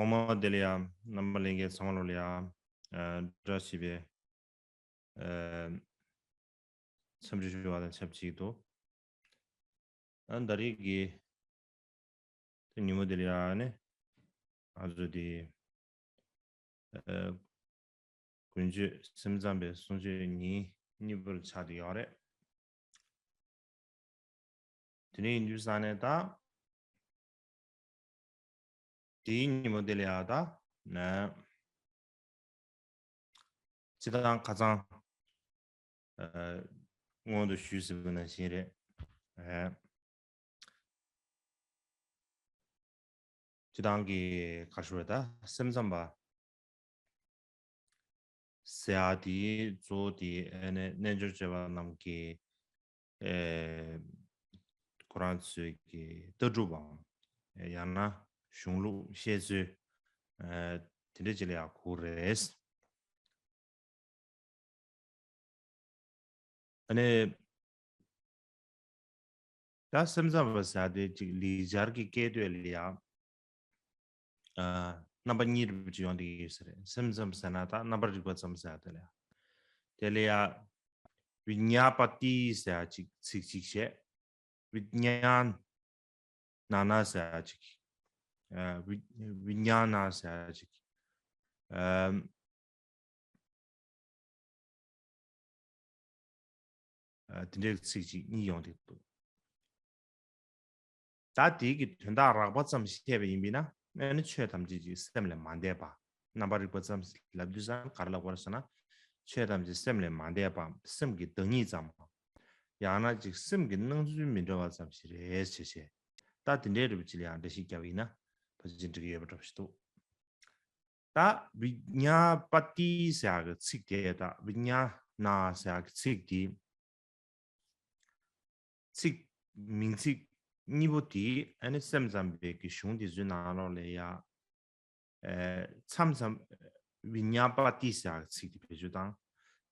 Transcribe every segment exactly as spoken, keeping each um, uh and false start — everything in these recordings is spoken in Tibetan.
ཐོག་མ་དེ་ལ་ཡང་རྣམ་པ་ལྷན་རྒྱས་ཚང་མ་ལོ་ལ་ཡང་ཨ་བཀྲ་ཤིས་པའི་ཨ་འཚམས་འདྲི་ཞུ་བ་དང་ཆབས་ཅིག་ཏུ། ཨ་ད་རེས་ཀྱི་དེ་ཉིན་མོ་དེ་ལ་ཡང་ནི་ང་ཚོ་དེ་ཨ་ཀུན་སྤྱོད་སེམས་ཙམ་པའི་གསུང་ཆོས་ཉིན་གཉིས་པར་ཆགས་བསྡད་ཡོད་རེད། དེ་ནས་ཡིན་དུས་ས་ནས་ད། དེའི་ཉིན་མོ་དེ་ལ་ཡང་ད། ན། སྤྱིར་བཏང་ཁ་སང་། ཨ་སྔོན་དུ་ཞུས་ཟིན་པ་ནང་བཞིན་རེད། ཨ། སྤྱིར་བཏང་གི་ག་རེ་ཞུ་རེད་ད་སེམས་ཙམ་པ། ཟེར་ཡག་དེའི་གཙོ་བོ་དེ་ཨ་ནི་རྣལ་འབྱོར་སྤྱོད་པ་རྣམས་ཀྱི་ཨེ་ཁོ་རང་ཚོའི་གི་ལྟ་གྲུབ་བམ་ཡང་ན་གཞུང་ལུགས་བཤད་སྲོལ་ཨེ་དེ་འདྲ་ཅིག་ལ་ཡང་གོ་རེད། ཨ་ནི། ད་སེམས་ཙམ་པ་ཟེར་དེ་ཅིག་ལེགས་སྦྱར་གྱི་སྐད་དོད་ལ་ཡང་། ཨ་རྣམ་པ་གཉིས་རུ་ཅིག་ཡོང་བསྡད་ཀྱི་ཡོད་ས་རེད། སེམས་ཙམ་ཟེར་ན་ད་རྣམ་པར་རིག་པ་ཙམ་ཟེར་དེ་ལ་ཡང་། དེ་ལ་ཡང་། བི་ཉ་པ་ཏི་ཟེར་ཅིག་ཚིག་ཅིག་བཤད། བི་ཉ་ན་ན་ཟེར་ཅིག་ཨ་བི་བི་ཉ་ན་ཟེར་ཅིག་ཨ། ཨ་དེ་འདྲའི་ཚིག་ཅིག་གཉིས་ཡོང་གི་འདུག་ད་དེའི་གི་དོན་དག་རགས་པ་ཙམ་བཤད་པ་ཡིན་པས་ན་ཨ་ནི་ཆོས་ཐམས་ཅད་ཀྱི་སེམས་ལས་མ་འདས་པ། རྣམ་པར་རིག་པ་ཙམ་ལབ་དུས་ཙང་ག་རེ་ལབ་དགོས་རེད་ཟེར་ན། ཆོས་ཐམས་ཅད་སེམས་ལས་མ་འདས་པ་སེམས་ཀྱི་བདག་ཉིད་ཙམ། ཡང་ན་ཅིག་སེམས་ཀྱི་སྣང་ཚུལ་མི་འདྲ་བ་ཙམ་ཞིག་རེད་བྱས་བྱས། ད་དེ་འདྲའི་རིགས་ཅིག་ལ་ཡང་འགྲེལ་བཤད་བརྒྱབ་ཡིན་ན་ཕལ་ཆེར་འགྲིག་གི་ཡོད་པ་འདྲ་པོ་ཞིག་འདུག་ད་བི་ཉ་པ་ཏི་ཟེར་ཡག་གི་ཚིག་དེ་དང་བི་ཉ་ན་ཟེར་ཡག་གི་ཚིག་དེ། ཚིག་མིང་ཚིག་གཉིས་པོ་དེ་ཨ་ནི་སེམས་ཙམ་པའི་གི་གཞུང་དེ་ཚོའི་ནང་ལོགས་ལ་ཡ། ཨེ་མཚམས་མཚམས་བི་ཉ་པ་ཏི་ཟེར་ཡག་གི་ཚིག་དེ་བེད་སྤྱོད་བཏང་།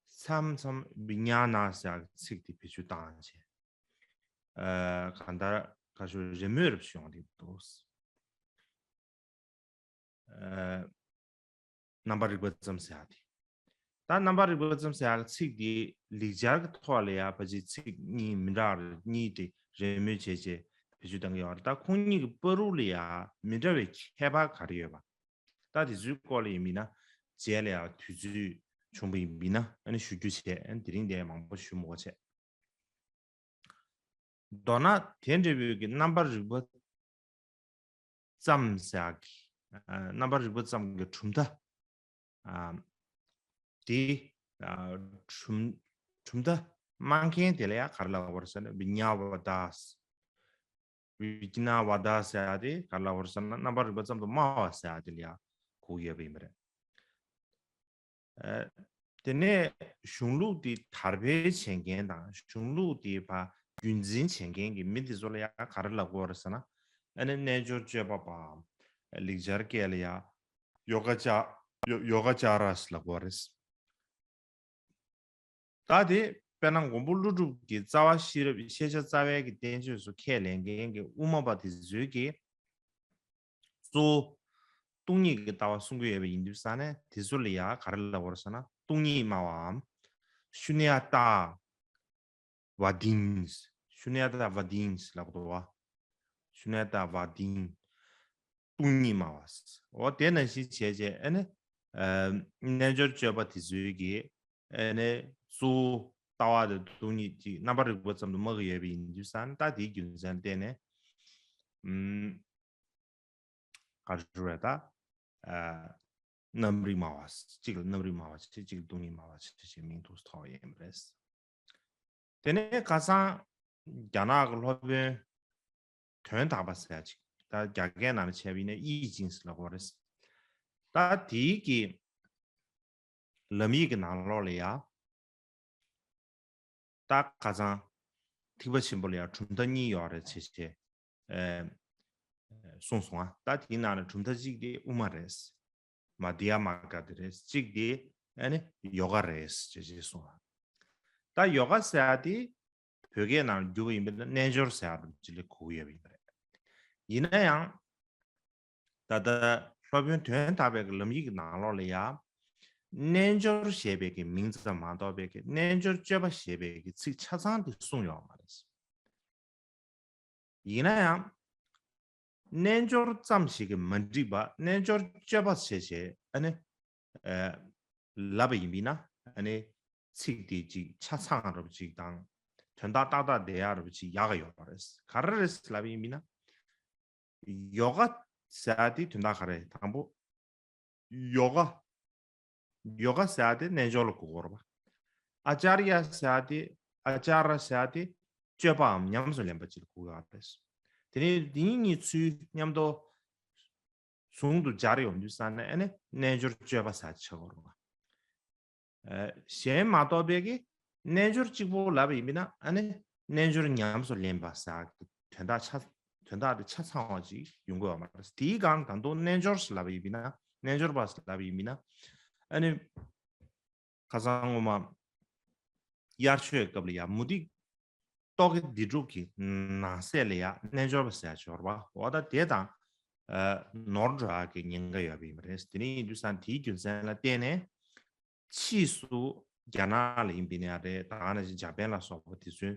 མཚམས་མཚམས་བི་ཉ་ན་ཟེར་ཡག་གི་ཚིག་དེ་བེད་སྤྱོད་བཏང་བྱས། ཨེ་གང་ལྟར་ག་ཞུ་རེ་མོས་རབ་ཞུ་ཡོང་གི་འདུག་ཨ་རྣམ་པར་རིག་པ་ཙམ་ཟེར་ཡག་དེ། ད་རྣམ་པར་རིག་པ་ཙམ་ཟེར་ཡག་ཚིག་དེ་ལེགས་སྦྱར་གྱི་ཐོག་ལ་ཡ་ཕལ་ཆེར་ཚིག་གཉིས་མི་འདྲ་བ་གཉིས་དེ་རེས་མོས་བྱས་བྱས་བེད་སྤྱོད་གཏང་གི་ཡོད་རེད། ད་ཁོང་གཉིས་ཀྱི་བར་དུ་ལ་ཡ་མི་འདྲ་བའི་ཁྱད་པར་ག་རེ་ཡོད་པ། ད་དེ་ཚོའི་སྐོར་ལ་ཡིན་མིན་ན་རྗེས་ལ་ཡ་དུས་ཚོད་བྱུང་བ་ཡིན་མིན་ན་ཨ་ནི་ཞུ་རྒྱུ་བྱས། ཨ་ནི་དེ་རིང་དེ་མང་པོ་ཞུ་མི་དགོས་བྱས། མདོར་ན་དེ་འདྲ་བོའི་གི་རྣམ་པར་རིག་པ་ཙམ་ཟེར་ཡག་གི། ཨ་རྣམ་པར་རིག་པ་ཙམ་གྱི་གྲུབ་མཐའ། ཨ་དེ། ཨ་གྲུབ་གྲུབ་མཐའ་སྨྲ་མཁན་དེ་ལ་ཡང་ག་རེ་ལབ་དགོས་རེད་ཟེར་ན་བི་ཉ་ཝ་དཱས། བི་ཉ་ཝ་དཱ་ཟེར་ཡག་དེ་ག་རེ་ལབ་དགོས་རེད་ཟེར་ན་རྣམ་པར་རིག་པ་ཙམ་དུ་སྨྲ་བ་ཟེར་ཡག་དེ་ལ་ཡང་གོ་གི་ཡོད་པ་ཡིན་པ་རེད། ཨ་དེ་ནས་གཞུང་ལུགས་དེ་དར་སྤེལ་བྱེད་མཁན་དང་གཞུང་ལུགས་དེ་ཕར་རྒྱུན་འཛིན་བྱེད་མཁན་གྱི་མི་དེ་ཚོ་ལ་ཡང་ག་རེ་ལབ་དགོས་རེད་ཟེར་ན། ཨ་ནི་རྣལ་འབྱོར་སྤྱོད་པ་པའམ་ལེགས་སྦྱར་སྐད་ལ་ཡང་ཡོ་ག་ཅ་ཡོ་ཡོ་ག་ཅཱ་ར་ཟེར་ལབ་དགོས་རེད། ད་དེ་དཔེར་ན་མགོན་པོ་ཀླུ་སྒྲུབ་ཀྱི་རྩ་བ་ཤེས་རབ་ཤེས་བྱ་རྩ་བའི་གི་བསྟན་བཅོས་སུ་ཁས་ལེན་མཁན་གྱི་དབུ་མ་པ་དེ་ཚོའི་གི་གཙོ་བོ་སྟོང་ཉིད་ཀྱི་ལྟ་བ་གསུང་གི་ཡོད་པ་ཡིན་དུས་ཙང་ནས་དེ་ཚོ་ལ་ཡང་ག་རེ་ལབ་དགོས་རེད་ཟེར་ན་སྟོང་ཉིད་སྨྲ་བའམ་ཤུན་ཡ་ཏ་ཝ་དིན། ཤུན་ཡ་ཏ་ཝ་དིན་ལབ་འདུག་བ། ཤུན་ཡ་ཏ་ཝ་དིན། སྟོང་ཉིད་སྨྲ་བ། འོ་དེ་ནང་བཞིན་བྱས་རྗེས་ཨ་ནི། ཨ་རྣལ་འབྱོར་སྤྱོད་པ་དེ་ཚོའི་གི་ཨ་ནི་གཙོ་བོ་ལྟ་བ་དང་སྟོང་ཉིད་ཀྱི་རྣམ་པར་རིག་པ་ཙམ་དུ་སྨྲ་གི་ཡོད་པ་ཡིན་དུས་ཙང་ད་དེའི་རྒྱུ་མཚན་བརྟེན་ནས། ཨུམ། ག་རེ་རེད་ད། ཨ་རྣམ་རིག་སྨྲ་བ། གཅིག་ལ་རྣམ་རིག་སྨྲ་བ་བྱས། གཅིག་ལ་སྟོང་ཉིད་སྨྲ་བ་བྱས་བྱས་མིང་ཐོགས་ཐོགས་ཡིན་པ་རེད། དེ་ནས་ཁ་སང་རྒྱ་ནག་གི་སློབ་དཔོན་དོན་དག་པ་ཟེར་ཡག་ཅིག་ད་རྒྱ་སྐད་ནང་ལ་བྱས་པ་ཡིན་ན་ཡིད་ཅིང་ཟེར་ལབ་དགོས་རེད། ད་དེའི་གི་ལམ་ཡིག་གི་ནང་ལོགས་ལ་ཡ། ད་ཁ་སང་ཐེག་པ་ཆེན་པོ་ལ་ཡང་གྲུབ་མཐའ་གཉིས་ཡོད་རེད་ཅེས་བྱས། ཨེ། གསུངས་སོང་ང་། ད་དེའི་ནང་ནས་གྲུབ་མཐའ་གཅིག་དེ་དབུ་མ་རེད། མ་དྷྱ་མ་ཀ་དེ་རེད། གཅིག་དེ་ཨ་ནི་ཡོ་ག་རེད་ཅེས་བྱས་གསུངས་ང་། ད་ཡོ་ག་ཟེར་ཡག་དེ་བོད་སྐད་ནང་བསྒྱུར་བ་ཡིན་པ་ན་རྣལ་འབྱོར་ཟེར་ཡག་དང་ཅི་ལས་གོ་གི་ཡོད་པ་ཡིན་པ་རེད། ཡིན་ན་ཡང་། ད་ལྟ་ སློབ་དཔོན་དོན་དག་པའི་གི་ལམ་ཡིག་གི་ནང་ལོགས་ལ་ཡ། རྣལ་འབྱོར་ཞེས་པའི་གི་མིང་ཙམ་མ་གཏོགས་པའི་གི་རྣལ་འབྱོར་སྤྱོད་པ་ཞེས་པའི་གི་ཚིག་ཆ་ཚང་དེ་གསུངས་ཡོད་མ་རེད། ཡིན་ན་ཡང་། རྣལ་འབྱོར་ཙམ་ཞིག་གིས་མ་འགྲིག་པ་རྣལ་འབྱོར་སྤྱོད་པ་བྱས་བྱས་ཨ་ནི། ཨ། ལབ་པ་ཡིན་པས་ན་ཨ་ནི། ཚིག་དེ་ཅིག་ཆ་ཚང་རབ་ཅིག་དང་། དོན་དག་ཏག་ཏག་བསྡད་ཡག་རབ་ཅིག་ཡག་ག་ཡོད་པ་རེད། ག་རེ་རེད་ལབ་པ་ཡིན་པས་ན། ཡོ་ག་ཟེར་ཡ་དེ་དོན་དག་ག་རེ་དང་པོ། ཡོ་ག་ཡོ་ག་ཟེར་ཡ་དེ་རྣལ་འབྱོར་ལ་གོ་དགོས་རེད་པ། ཨ་ཅཱརྱ་ཟེར་ཡ་དེ། ཨ་ཅཱརྱ་ཟེར་ཡ་དེ་སྤྱོད་པའམ་ཉམས་སུ་ལེན་པ་ཅིག་ལ་གོ་དགོས་རེད། དེ་ནས་དེ་གཉིས་གཉིས་ཚུལ་མཉམ་དུ་ཟུང་དུ་སྦྱར་ཡོང་དུས་ཙ་ན་ཨ་ནི་རྣལ་འབྱོར་སྤྱོད་པ་ཟེར་ཡ་ཆགས་དགོས་རེད་པ། ཨ། གཞན་མ་གཏོགས་པའི་གི་རྣལ་འབྱོར་གཅིག་པོ་ལབ་པ་ཡིན་པས་ན་ཨ་ནི་རྣལ་འབྱོར་ཉམས་སུ་ལེན་པ་ཟེར་གི་དོན་དག་ཆ་དོན་དག་དེ་ཆ་ཚང་བ་ཅིག་ཡོང་གི་ཡོད་མ་རེད། དེའི་སྒང་ད་དུང་རྣལ་འབྱོར་ལབ་པ་ཡིན་པས་ན་རྣལ་འབྱོར་པ་ལབ་པ་ཡིན་པས་ན་ཨ་ནི་ཁ་སང་སྔོན་མ་དབྱར་ཆོས་སྐབས་ལ་ཡང་མུ་སྟེགས་རྟོག་གེ་སྡིག་སྒྲིབ་ཀྱི་ནང་གསེས་ལ་ཡང་རྣལ་འབྱོར་པ་ཟེར་ཡ་ཅིག་ཡོད་རེད་པ། འོ་ད་དེ་དང་། ཨ། ནོར་འགྲོ་ཡག་གི་ཉེན་ཁ་ཡོད་པ་ཡིན་པ་རེད། དེ་ནས་ཡིན་དུས་ཙང་དེའི་རྒྱུ་མཚན་ལ་བརྟེན་ནས་ཕྱིས་སུ་རྒྱ་ནག་ལ་ཡིན་པ་ཡིན་ན་ཡང་རེད། ད་ག་ནང་བཞིན་འཇར་པན་ལ་སོགས་པ་དེ་ཚོའི་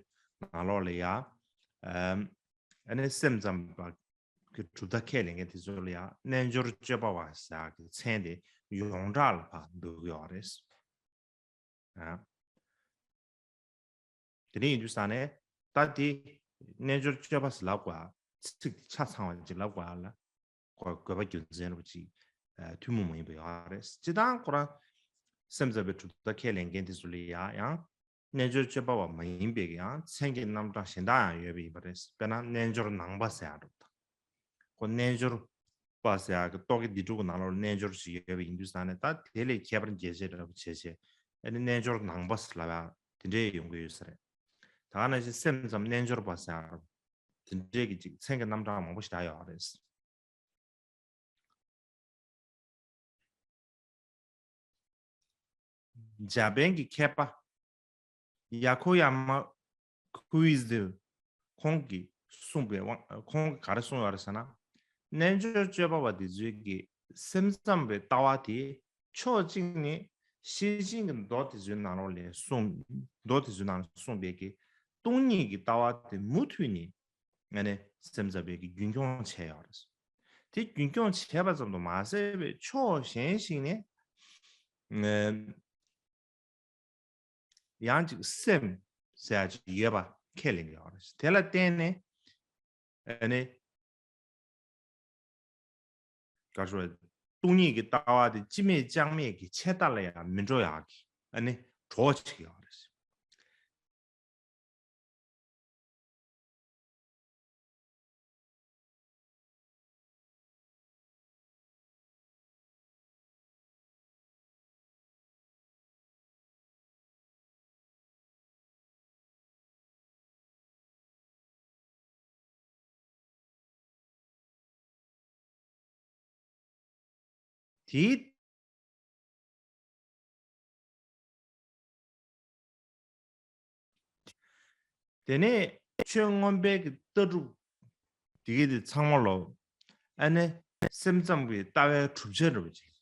ནང་ལོགས་ལ་ཡང་། ཨ། ཨ་ནི་སེམས་ཙམ་པ་གི་གྲུབ་མཐའ་ཁས་ལེན་མཁན་དེ་ཚོ་ལ་ཡང་རྣལ་འབྱོར་སྤྱོད་པ་བ་ཟེར་ཡག་གི་མཚན་དེ་ཡོངས་གྲགས་ལ་ཕར་འདོགས་ཀྱི་ཡོད་རེད། ཨ། དེ་འདྲ་ཡིན་དུས་ཙ་ནས་ད་དེ་རྣལ་འབྱོར་སྤྱོད་པ་ཟེར་ལབ་དགོས་ཡ། ཚིག་དེ་ཆ་ཚང་བ་ཅིག་ལབ་དགོས་ཡ་ལ་ཁོ་དགོས་པ་རྒྱུ་མཚན་རེད་པ་ཅིག་ཨ། ཐུན་མོང་མ་ཡིན་པ་ཡོད་རེད། སྤྱིར་བཏང་ཁོ་རང་སེམས་ཙམ་པའི་གྲུབ་མཐའ་ཁས་ལེན་མཁན་དེ་ཚོ་ལ་ཡ་ཡང་རྣལ་འབྱོར་སྤྱོད་པ་བ་མ་ཡིན་པའི་ཡང་མཚན་གྱི་རྣམ་གྲངས་གཞན་དག་ཡང་ཡོད་པ་ཡིན་པ་རེད། དཔེར་ན་རྣལ་འབྱོར་ནང་པ་ཟེར་ཡ་འདྲ་པོ་དང་། ཁོ་རྣལ་འབྱོར་པ་ཟེར་ཡག་གི་རྟོག་གེ་སྡིག་སྒྲིབ་ཀྱི་ནང་ལོགས་ལ་རྣལ་འབྱོར་ཞིག་ཡོད་པ་ཡིན་དུས་ཙང་ནས་ད་དེ་ལས་ཁྱད་པར་འགྱེད་བྱེད་འདྲ་པོ་བྱས་བྱས་ཨ་ནི་རྣལ་འབྱོར་ནང་པ་ཟེར་ལབ་ཡག་དེ་འདྲས་ཡོང་གི་ཡོད་ས་རེད། ད་ག་ནང་བཞིན་སེམས་ཙམ་རྣལ་འབྱོར་པ་ཟེར་ཡག་དེ་འདྲས་ཀྱི་ཅིག་མཚན་གྱི་རྣམ་གྲངས་མང་པོ་ཞིག་ད་ཡོད་རེད། འཇར་པན་གྱི་མཁས་པ་ཡ་ཀོ་ཡ་མ་ཁུ་ཝི་ཟི་ཁོང་གིས་གསུངས་པའི་དབང་ཁོང་གིས་ག་རེ་གསུངས་ཡོད་རེད་ཟེར་ན། རྣལ་འབྱོར་སྤྱོད་པ་བ་འདི་ཚོས་ཀྱི་སེམས་ཙམ་པའི་ལྟ་བ་དེ་ཕྱོགས་གཅིག་ནས་ཤེར་ཕྱིན་གྱི་མདོ་དེ་ཚོའི་ནང་ལོགས་ལས་གསུངས་མདོ་དེ་ཚོའི་ནང་ལ་གསུངས་པའི་གི་སྟོང་ཉིད་ཀྱི་ལྟ་བ་དེ་མུ་མཐུད་ནས་ཨ་ནི་སེམས་ཙམ་པའི་གི་རྒྱུན་སྐྱོང་བྱས་ཡོད་རེད། དེ་རྒྱུན་སྐྱོང་བྱས་པ་ཙམ་དུ་མ་ཟད་པའི་ཕྱོགས་གཞན་ཞིག་ནས་ཨ་ཡང་ཅིག་སེམས་ཟེར་ཡ་ཅིག་ཡོད་པ་ཁས་ལེན་གྱི་ཡོད་རེད། དེ་ལ་བརྟེན་ནས་ཨ་ནི་ག་རེ་ཞུ་དགོས་རེད། སྟོང་ཉིད་ཀྱི་ལྟ་བ་དེ་ཅི་མེད་ཅང་མེད་ཀྱི་ཆད་ལྟ་ལ་ཡང་མི་འགྲོ་ཡག་གི་ཨ་ནི་གྲོགས་བྱེད་ཀྱི་ཡོད་རེད། དེའི་དེ་ནས་ཆོས་མངོན་པའི་གི་ལྟ་གྲུབ་དེ་གི་དེ་ཚང་མ་ལོ། ཨ་ནི་སེམས་ཙམ་གྱི་ལྟ་བའི་གྲུབ་ཆ་འདྲ་པོ་ཅིག་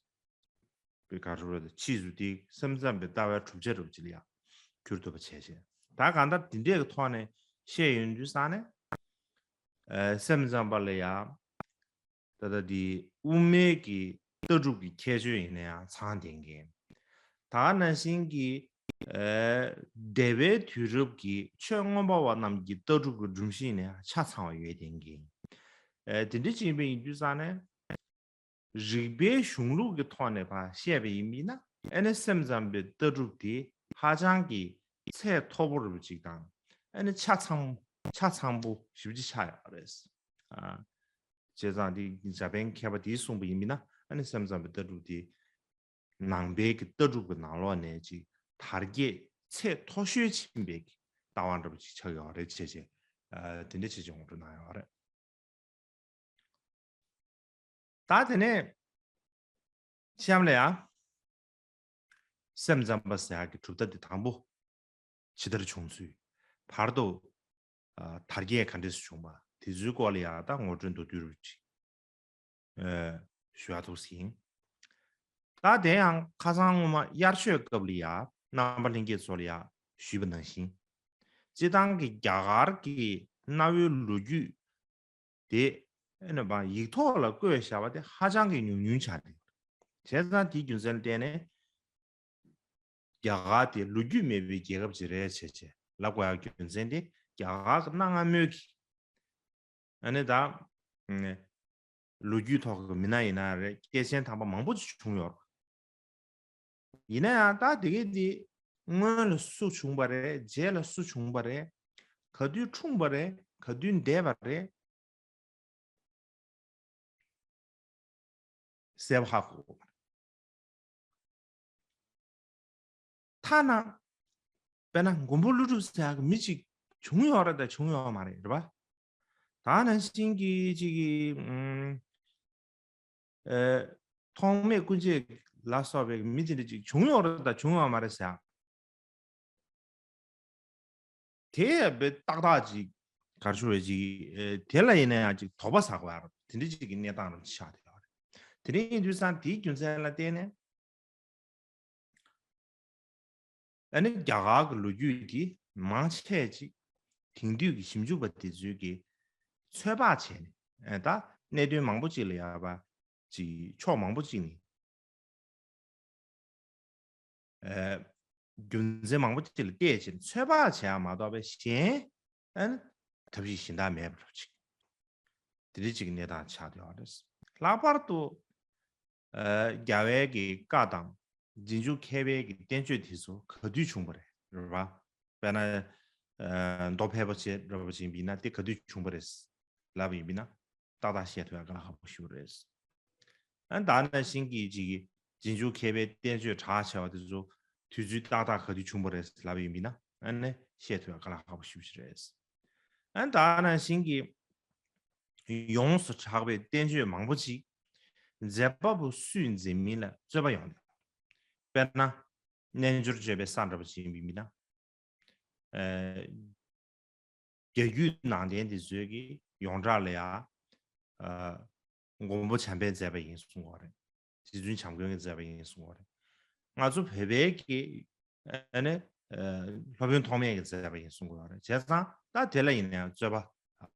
པའི་ག་རེ་རེད། ཕྱིས་སུ་དེ་སེམས་ཙམ་པའི་ལྟ་བའི་གྲུབ་ཆ་འདྲ་པོ་ཅིག་ལ་ཡང་གྱུར་ཐུབ་པ་བྱས་བྱས། ད་གང་ལྟར་དེ་འདྲས་ཀྱི་ཐོག་ནས་བཤད་ཡོང་དུས་ཙང་ནས་ཨ་སེམས་ཙམ་པ་ལ་ཡང་ད་ལྟ་དེ་དབུ་མའི་གི་ལྟ་གྲུབ་ཀྱི་ཁྱད་ཆོས་ཡིན་ན་ཡང་ཚང་ལྡན་གྱི། ད་ག་ནང་བཞིན་གྱི་ཨ་འདས་པའི་དུས་རབས་ཀྱི་ཆོས་མངོན་པ་བ་རྣམས་ཀྱི་ལྟ་གྲུབ་ཀྱི་སྒྲོམ་གཞི་ཡིན་ན་ཡང་ཆ་ཚང་བ་ཡོད་ལྡན་གྱི། ཨ་དེ་འདྲ་ཅིག་ཡིན་པ་ཡིན་དུས་ཙང་ནས། རིགས་པའི་གཞུང་ལུགས་ཀྱི་ཐོག་ནས་ཕར་བཤད་པ་ཡིན་ན་ཨ་ནི་སེམས་ཙམ་པའི་ལྟ་གྲུབ་དེ་ཧ་ཅང་གི་ཚད་མཐོ་པོ་རེད་པ་ཅིག་དང་ཨ་ནི་ཆ་ཚང་ཆ་ཚང་པོ་ཞེ་པོ་ཅིག་ཆགས་ཡོད་རེད། ཨ། བྱས་ཙང་དེ་འཇར་པན་མཁས་པ་དེས་གསུངས་པ་ཡིན་ན་ཨ་ནི་སེམས་ཙམ་པའི་ལྟ་གྲུབ་དེ་ནང་པའི་གི་ལྟ་གྲུབ་ཀྱི་ནང་ལོགས་ནས་ཅིག་དར་རྒྱས་ཚད་མཐོ་ཤོས་ཕྱིན་པའི་གི་ལྟ་བ་འདྲ་པོ་ཅིག་ཆགས་ཡོད་རེད་བྱས་བྱས། ཨ་དེ་འདྲ་བྱས་བྱས་ངོ་སྤྲོད་གནང་ཡོད་རེད། ད་དེ་ནས་གཤམ་ལ་ཡང་སེམས་ཙམ་པ་ཟེར་ཡག་གི་གྲུབ་མཐའ་འདི་དང་པོ་ཇི་ལྟར་བྱུང་ཚུལ། བར་དུ་ཨ་དར་རྒྱས་ག་འདྲས་སུ་བྱུང་བ་དེ་ཚོའི་སྐོར་ལ་ཡང་ད་ངོ་སྤྲོད་མདོར་བསྡུས་རུ་ཅིག་ཨ་ ཞུ་ཡ་ཐུགས་ཟིན། ད་དེ་ཡང་ཁ་སང་སྔོན་མ་དབྱར་ཆོས་སྐབས་ལ་ཡ་རྣམ་པ་ལྷན་རྒྱས་ཚོ་ལ་ཡ་ཞུས་པ་ནང་བཞིན། སྤྱི་བཏང་གི་རྒྱ་གར་གྱི་གནའ་བོའི་ལོ་རྒྱུས་དེ་ཨེ་ནི་བ་ཡིག་ཐོག་ལ་བཀོད་བཞག་པ་དེ་ཧ་ཅང་གི་ཉུང་ཉུང་ཆགས་འདུག་བྱས་ཙང་དེའི་རྒྱུ་མཚན་ལ་བརྟེན་ནས། རྒྱ་གར་དེ་ལོ་རྒྱུས་མེད་པའི་རྒྱལ་ཁབ་ཅིག་རེད་བྱས་བྱས་ལབ་དགོས་ཡག་རྒྱུ་མཚན་དེ་རྒྱ་གར་གྱི་གནའ་སྔ་མོའི་གི་ཨ་ནི་ད་ཨ་ལོ་རྒྱུས་ཐོག་གི་མི་སྣ་ཡིན་ན་རེད། སྐྱེས་ཆེན་དམ་པ་མང་པོ་ཅིག་བྱུང་ཡོད་རེད། ཡིན་ན་ཡང་ད་དེ་གའི་དེ་སྔོན་ལ་སུ་བྱུང་བ་རེད། རྗེས་ལ་སུ་བྱུང་བ་རེད། ག་དུས་འཁྲུངས་པ་རེད། ག་དུས་འདས་པ་རེད། གསལ་པོ་ཧ་གོ། ཐ་ན་དཔེར་ན་མགོན་པོ་ཀླུ་སྒྲུབ་ཟེར་ཡག་གི་མི་གཅིག་བྱུང་ཡོད་རེད་དང་བྱུང་ཡོད་མ་རེད། རེད་པ། ད་ནང་བཞིན་གྱི་གཅིག་གི་ཨུམ་ཨེ་ཐོགས་མེད་སྐུ་མཆེད་ལ་སོགས་པའི་མི་དེ་འདྲ་གཅིག་བྱུང་ཡོད་རེད་དང་བྱུང་ཡོད་མ་རེད་ཟེར་ཡག་དེ་ཡང་དཔེ་ཏག་ཏག་ཅིག་ག་རེ་ཞུ་དགོས་རེད། ཅིག་ཨེ་དེ་ལ་ཡིན་ན་ཡང་ཅིག་དོགས་པ་ཟ་དགོས་ཡ་རེད། དེ་འདྲ་ཅིག་གི་གནས་སྟངས་རེད་ཆགས་བསྡད་ཡོད་རེད། དེ་འདྲ་ཡིན་དུས་ཙང་དེའི་རྒྱུ་མཚན་ལ་བརྟེན་ནས་ཨ་ནི་རྒྱ་གར་གྱི་ལོ་རྒྱུས་དེ་མང་ཆེ་ཅིག་དེང་དུས་ཀྱི་ཞིབ་འཇུག་པ་དེ་ཚོས་ཀྱི་ཚོད་དཔག་བྱས་ནས་ཨེ་ད་གནད་དོན་མང་པོ་ཅིག་ལ་ཡ་བ་ཅིག་ཕྱོགས་མང་པོ་ཅིག་ནས། ཨ་རྒྱུ་མཚན་མང་པོ་ཅིག་ལ་བལྟས་ཕྱིན་ཚོད་དཔག་བྱེད་ཡ་མ་གཏོགས་པའི་གཞན་ཨ་ནི་ཐབས་ཤེས་གཞན་དག་མེད་པ་འདྲ་པོ་ཅིག་དེ་འདྲ་ཅིག་གི་གནས་སྟངས་ཆགས་བསྡད་ཡོད་རེད། ལྷག་པར་དུ་ཨ་རྒྱལ་བའི་གི་བཀའ་དང་རྗེས་འཇུག་མཁས་པའི་གི་བསྟན་བཅོས་དེ་ཚོ་ག་དུས་བྱུང་བ་རེད། རེད་པ། དཔེར་ན་ཨ་མདོ་ཕལ་པོ་ཆེ་འདྲ་པོ་ཅིག་ཡིན་ན་དེ་ག་དུས་བྱུང་བ་རེད་ལབ་ཡིན་པ་ཡིན་ན། ཏག་ཏག་བཤད་ཐུབ་ཡ་དཀའ་ལས་ཁག་པོ་ཞིག་རེད། ཨ་ནི་ད་ནང་བཞིན་གྱི་ཅིག་རྗེས་འཇུག་མཁས་པའི་བསྟན་བཅོས་གྲགས་ཆེ་བ་དེ་ཚོ་དུས་ཚོད་ཏག་ཏག་ག་དུས་བྱུང་བ་རེད་ལབ་ཡིན་མིན་ན་ཨ་ནི་བཤད་ཐུབ་ཡ་དཀའ་ལས་ཁག་པོ་ཞིག་རེད། ཨ་ནི་ད་ནང་བཞིན་གྱི་ཡོངས་སུ་གྲགས་པའི་བསྟན་བཅོས་མང་པོ་ཅིག་མཛད་པ་པོ་སུས་མཛད་མིན་ལ་རྩོད་པ་ཡོང་འདུག་དཔེར་ན། རྣལ་འབྱོར་སྤྱོད་པའི་ས་འདྲ་པོ་ཅིག་ཡིན་པ་ཡིན་ན། ཨ་རྒྱ་རྒྱུད་ནང་བསྟན་དེ་ཚོའི་གི་ཡོངས་གྲགས་ལ་ཡ། ཨ་མགོན་པོ་བྱམས་པས་མཛད་པ་ཡིན་གསུང་གི་ཡོད་རེད། རྗེ་བཙུན་བྱམས་མགོན་གྱིས་མཛད་པ་ཡིན་གསུང་གི་ཡོད་རེད། ང་ཚོ་བོད་པའི་གི་ཨ་ནི་ཨ་སློབ་དཔོན་ཐོགས་མེད་ཀྱིས་མཛད་པ་ཡིན་གསུང་གི་ཡོད་རེད། བྱས་ཙང་ད་དེ་ལ་ཡིན་ན་ཡང་རྩོད་པ་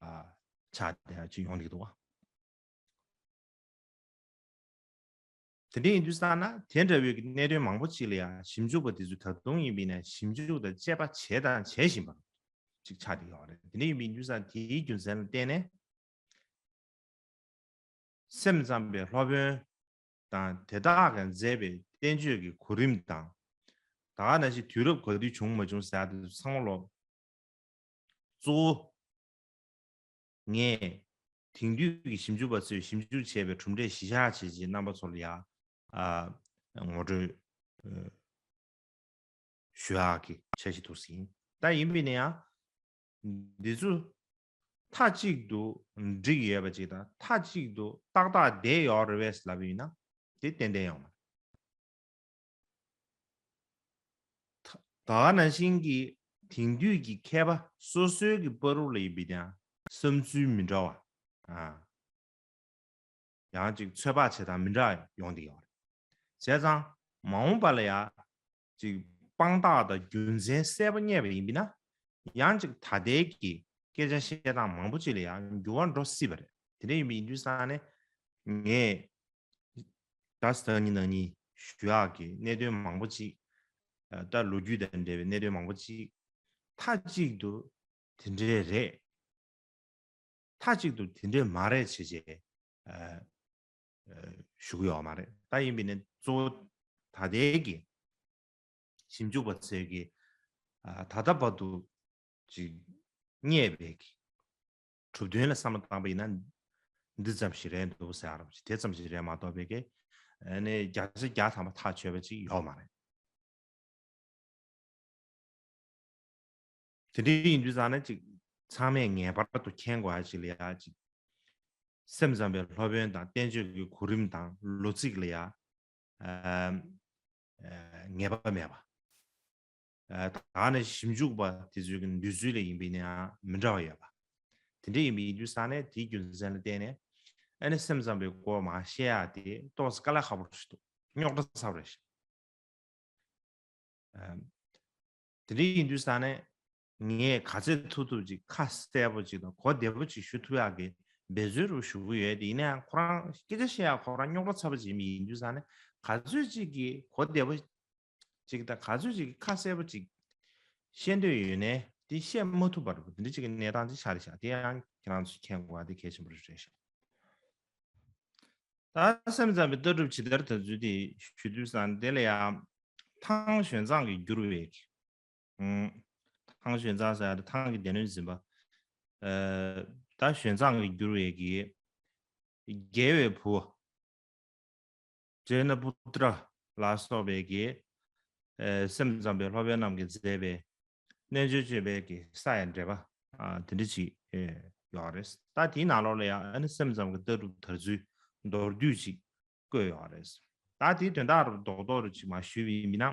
ཨ་ཆགས་བསྡད་ཡ་ཅིག་ཡོང་གི་འདུག་བ། དེ་འདྲ་ཡིན་དུས་ཙང་ན་དེ་འདྲ་བའི་གནད་དོན་མང་པོ་ཅིག་ལ་ཡང་ཞིབ་འཇུག་པ་དེ་ཚོས་ད་དུང་ཡིན་པས་ན་ཞིབ་འཇུག་དང་དཔྱད་པ་བྱས་དང་བྱེད་བཞིན་པ་ཅིག་ཆགས་བསྡད་ཡོད་རེད། དེ་འདྲ་ཡིན་པ་ཡིན་དུས་ཙང་དེའི་རྒྱུ་མཚན་ལ་བརྟེན་ནས་སེམས་ཙམ་པའི་སློབ་དཔོན་དང་དེ་དག་གིས་མཛད་པའི་བསྟན་བཅོས་ཀྱི་གོ་རིམ་དང་། ད་ག་ནང་བཞིན་དུས་རབས་ག་དུས་བྱུང་མ་བྱུང་ཟེར་ཡ་དེ་ཚོ་ཚང་མ་ལོ། གཙོ་བོ་ངས་དེང་དུས་ཀྱི་ཞིབ་འཇུག་པ་ཚོས་ཞིབ་འཇུག་བྱས་པའི་གྲུབ་འབྲས་གཞི་བཞག་བྱས་རྗེས་རྣམ་པ་ཚོ་ལ་ཡང་ཨ་ངོ་སྤྲོད་ཨ་ཞུ་ཡག་གི་འཆར་གཞི་འདུག་ཟིན། ད་ཡིན་པས་ན་ཡང་འདི་ཚོ་མཐའ་གཅིག་ཏུ་འགྲིག་ཡོད་པ་ཅིག་དང་མཐའ་གཅིག་ཏུ་ཏག་ཏག་བསྡད་ཡོད་རེད་པས་ལབ་ཡིན་ན་དེ་ཏན་ཏན་ཡོང་མ་རེད། ད་ག་ནང་བཞིན་གྱི་དེང་དུས་ཀྱི་མཁས་པ་སོ་སོའི་གི་བར་དུ་ལ་ཡིན་པའི་ཀྱང་བསམ་ཚུལ་མི་འདྲ་བ། ཨ། ཡང་ཅིག་ཚོད་དཔག་བྱེད་སྟངས་མི་འདྲ་ཡོང་བསྡད་ཡོད་རེད། བྱས་ཙང་མ་འོངས་པ་ལ་ཡང་ཅིག་དཔང་རྟགས་དང་རྒྱུ་མཚན་གསལ་པོ་རྙེད་པ་ཡིན་པས་ན་ཡང་ཅིག་ད་ལྟའི་གི་སྐད་ཆ་བཤད་སྟངས་མང་པོ་ཅིག་ལ་ཡང་འགྱུར་བ་འགྲོ་སྲིད་པ་རེད། དེ་འདྲ་ཡིན་པ་ཡིན་དུས་ཙང་ནས་ངས། ད་སང་ཉིན་གནངས་ཉིན་ཞུ་ཡག་གི་གནད་དོན་མང་པོ་ཅིག་ད་ལོ་རྒྱུས་དང་འབྲེལ་བའི་གནད་དོན་མང་པོ་ཅིག་མཐའ་གཅིག་ཏུ་དེ་འདྲས་རེད། མཐའ་གཅིག་ཏུ་དེ་འདྲས་མ་རེད་བྱས་བྱས་ཞུ་གི་ཡོད་མ་རེད། ད་ཡིན་པས་ན་གཙོ་བོ་ད་ལྟའི་གི་ཞིབ་འཇུག་པ་ཚོས་ཀྱིས་ད་ལྟ་བར་དུ་ཅིག་རྙེད་པའི་གི་གྲུབ་དོན་ལ་བསམ་བློ་བཏང་པ་ཡིན་ན་འདི་ཙམ་ཞིག་རེད་འདུག་ཟེར་ཡ་རབ་ཅིག་དེ་ཙམ་ཞིག་རེད་མ་གཏོགས་པའི་གི་ཨ་ནི་བརྒྱ་ཆ་བརྒྱ་ཐམ་པ་ཐག་ཆོད་པ་ཅིག་ཡོད་མ་རེད། དེ་འདྲ་ཡིན་དུས་ཙང་ན་ཅིག་ཚང་མས་ངེས་པར་དུ་མཁྱེན་དགོས་ཡ་ཅིག་ལ་ཡ་ཅིག་སེམས་ཙམ་པའི་སློབ་དཔོན་དང་བསྟན་བཅོས་ཀྱི་གོ་རིམ་དང་ལོ་ཚིགས་ལ་ཡ་ཨ་ཨ་ངེས་པ་མེད་པ། ཨ་ད་ནི་ཞིབ་འཇུག་པ་དེ་ཚོའི་གི་འདོད་ཚུལ་ལ་ཡིན་པས་ན་ཡང་མི་འདྲ་བ་ཡོད་པ། དེ་འདྲ་ཡིན་པ་ཡིན་དུས་ཙང་ནས་དེའི་རྒྱུ་མཚན་ལ་བརྟེན་ནས་ ཨ་ནི་སེམས་ཙམ་པའི་སྒོ་མ་ཤེས་ཡ་དེ་ཏོག་ཙམ་དཀའ་ལས་ཁག་པོ་ཞིག་འདུག་རྙོག་དྲ་ཚ་པོ་རེད་ཤག་དེ་འདྲ་ཡིན་དུས་ས་ནས་ངས་ག་ཚོད་ཐུབ་ཐུབ་ཅིག་ཁ་གསལ་པོ་ཅིག་དང་གོ་བདེ་པོ་ཅིག་ཞུ་ཐུབ་ཡག་གི་འབད་རྩོལ་རུ་ཞུ་གི་ཡོད་དེ། ཡིན་ན་ཡང་ཁོ་རང་སྐད་ཆ་བཤད་ཡག་ཁོ་རང་རྙོག་དྲ་ཚ་པོ་ཅིག་ཡིན་དུས་ས་ནས་ག་ཚོད་ཅིག་གིས་གོ་བདེ་པོ་ཅིག་དང་ག་ཚོད་ཅིག་ཁ་གསལ་པོ་ཅིག་བཤད་འདོད་ཡོད་ནའི་དེ་བཤད་མ་ཐུབ་པ་རེད། དེ་འདྲ་ཅིག་གི་གནས་སྟངས་ཅིག་ཆགས་རེད་ཤག་དེ་ཡང་ཁྱེད་རང་ཚོས་མཁྱེན་དགོས་པ་དེ་གལ་ཆེན་པོ་རེད་ཤག་ད་སེམས་ཙམ་པའི་ལྟ་གྲུབ་ཇི་ལྟར་དར་ཚུལ་དེ་ཞུ་དུས་ཙང་དེ་ལ་ཡང་ཐང་ཞོན་ཙང་གིས་བསྒྱུར་བའི་ཨུམ། ཐང་ཞོན་ཙང་ཟེར་ཡ་དེ་ཐང་གི་སྡེ་སྣོད་འཛིན་པ། ཨ། ད་ཞོན་ཙང་གིས་བསྒྱུར་བའི་གི་རྒྱལ་བའི་བུ། ཇེ་ན་པུ་ཏྲ་ལ་སོགས་པའི་གི་ཨ། སེམས་ཙམ་པའི་སློབ་དཔོན་རྣམས་ཀྱིས་མཛད་པའི་རྣལ་འབྱོར་སྤྱོད་པའི་གི་ས་ཡ་འགྲེལ་པ། ཨ། དེ་འདྲ་ཅིག་ཨེ། ཡོད་རེད། ད་དེའི་ནང་ལོགས་ལ་ཡང་ཨ་ནི་སེམས་ཙམ་གྱི་ལྟ་གྲུབ་དར་ཚུལ་མདོར་བསྡུས་ཅིག་བཀོད་ཡོད་རེད། ད་དེའི་དོན་དག་རུ་རྡོག་རྡོག་རུ་ཅིག་མར་ཞུས་པ་ཡིན་ན།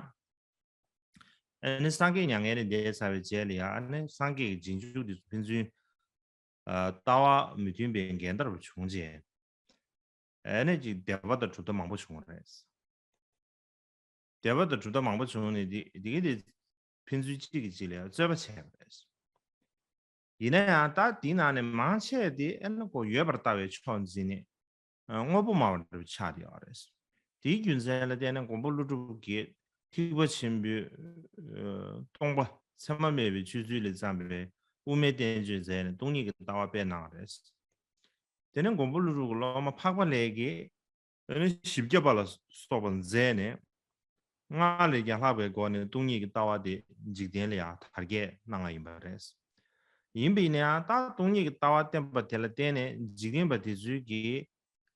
ཨ་ནི་སངས་རྒྱས་མྱ་ངན་ལས་འདས་ཚར་བའི་རྗེས་ལ་ཡང་ཨ་ནི་སངས་རྒྱས་ཀྱི་རྗེས་འཇུག་དེ་ཚོ་ཕན་ཚུན་ཨ། ལྟ་བ་མི་མཐུན་པའི་འགལ་ཟླ་རུ་བྱུང་རྗེས། ཨ་ནི་ཅིག་སྡེ་པ་དང་གྲུབ་མཐའ་མང་པོ་བྱུང་བ་རེད། སྡེ་པ་དང་གྲུབ་མཐའ་མང་པོ་བྱུང་ནས་དེ་དེ་གི་དེ་ཕན་ཚུན་གཅིག་གིས་གཅིག་ལ་རྩོད་པ་བྱས་པ་རེད། ཡིན་ན་ཡང་ད་དེའི་ནང་ནས་མང་ཆེ་དེ་ཨ་ནི་ཁོ་ཡོད་པར་ལྟ་བའི་ཕྱོགས་འཛིན་ནས་ཨ། དངོས་པོ་སྨྲ་བ་འདྲ་བོ་ཆགས་བསྡད་ཡོད་རེད། དེའི་རྒྱུ་མཚན་ལ་བརྟེན་ནས་མགོན་པོ་ཀླུ་སྒྲུབ་ཀྱིས་ཐེག་པ་ཆེན་པོའི་ཨ། སྟོང་པ་མཚན་མ་མེད་པའི་ཆོས་ཚུལ་ལས་བརྩམས་པའི་དབུ་མའི་བསྟན་བཅོས་མཛད་ནས་སྟོང་ཉིད་ཀྱི་ལྟ་བ་སྤེལ་གནང་བ་རེད། དེ་ནས་མགོན་པོ་ཀླུ་སྒྲུབ་ཀྱི་སློབ་མ་འཕགས་པ་ལྷས་ཀྱིས་ཨ་ནི་བཞི་བརྒྱ་པ་ལ་སོགས་པ་མཛད་ནས་སྔར་ལས་ཀྱང་ལྷག་པའི་སྒོ་ནས་སྟོང་ཉིད་ཀྱི་ལྟ་བ་དེ་འཇིག་རྟེན་ལ་ཡང་དར་རྒྱས་གནང་བ་ཡིན་པ་རེད། ཡིན་པ་ཡིན་ན་ཡང་ད་སྟོང་ཉིད་ཀྱི་ལྟ་བ་བསྟན་པ་དེ་ལ་བརྟེན་ནས་འཇིག་རྟེན་པ་དེ་ཚོས་ཀྱིས་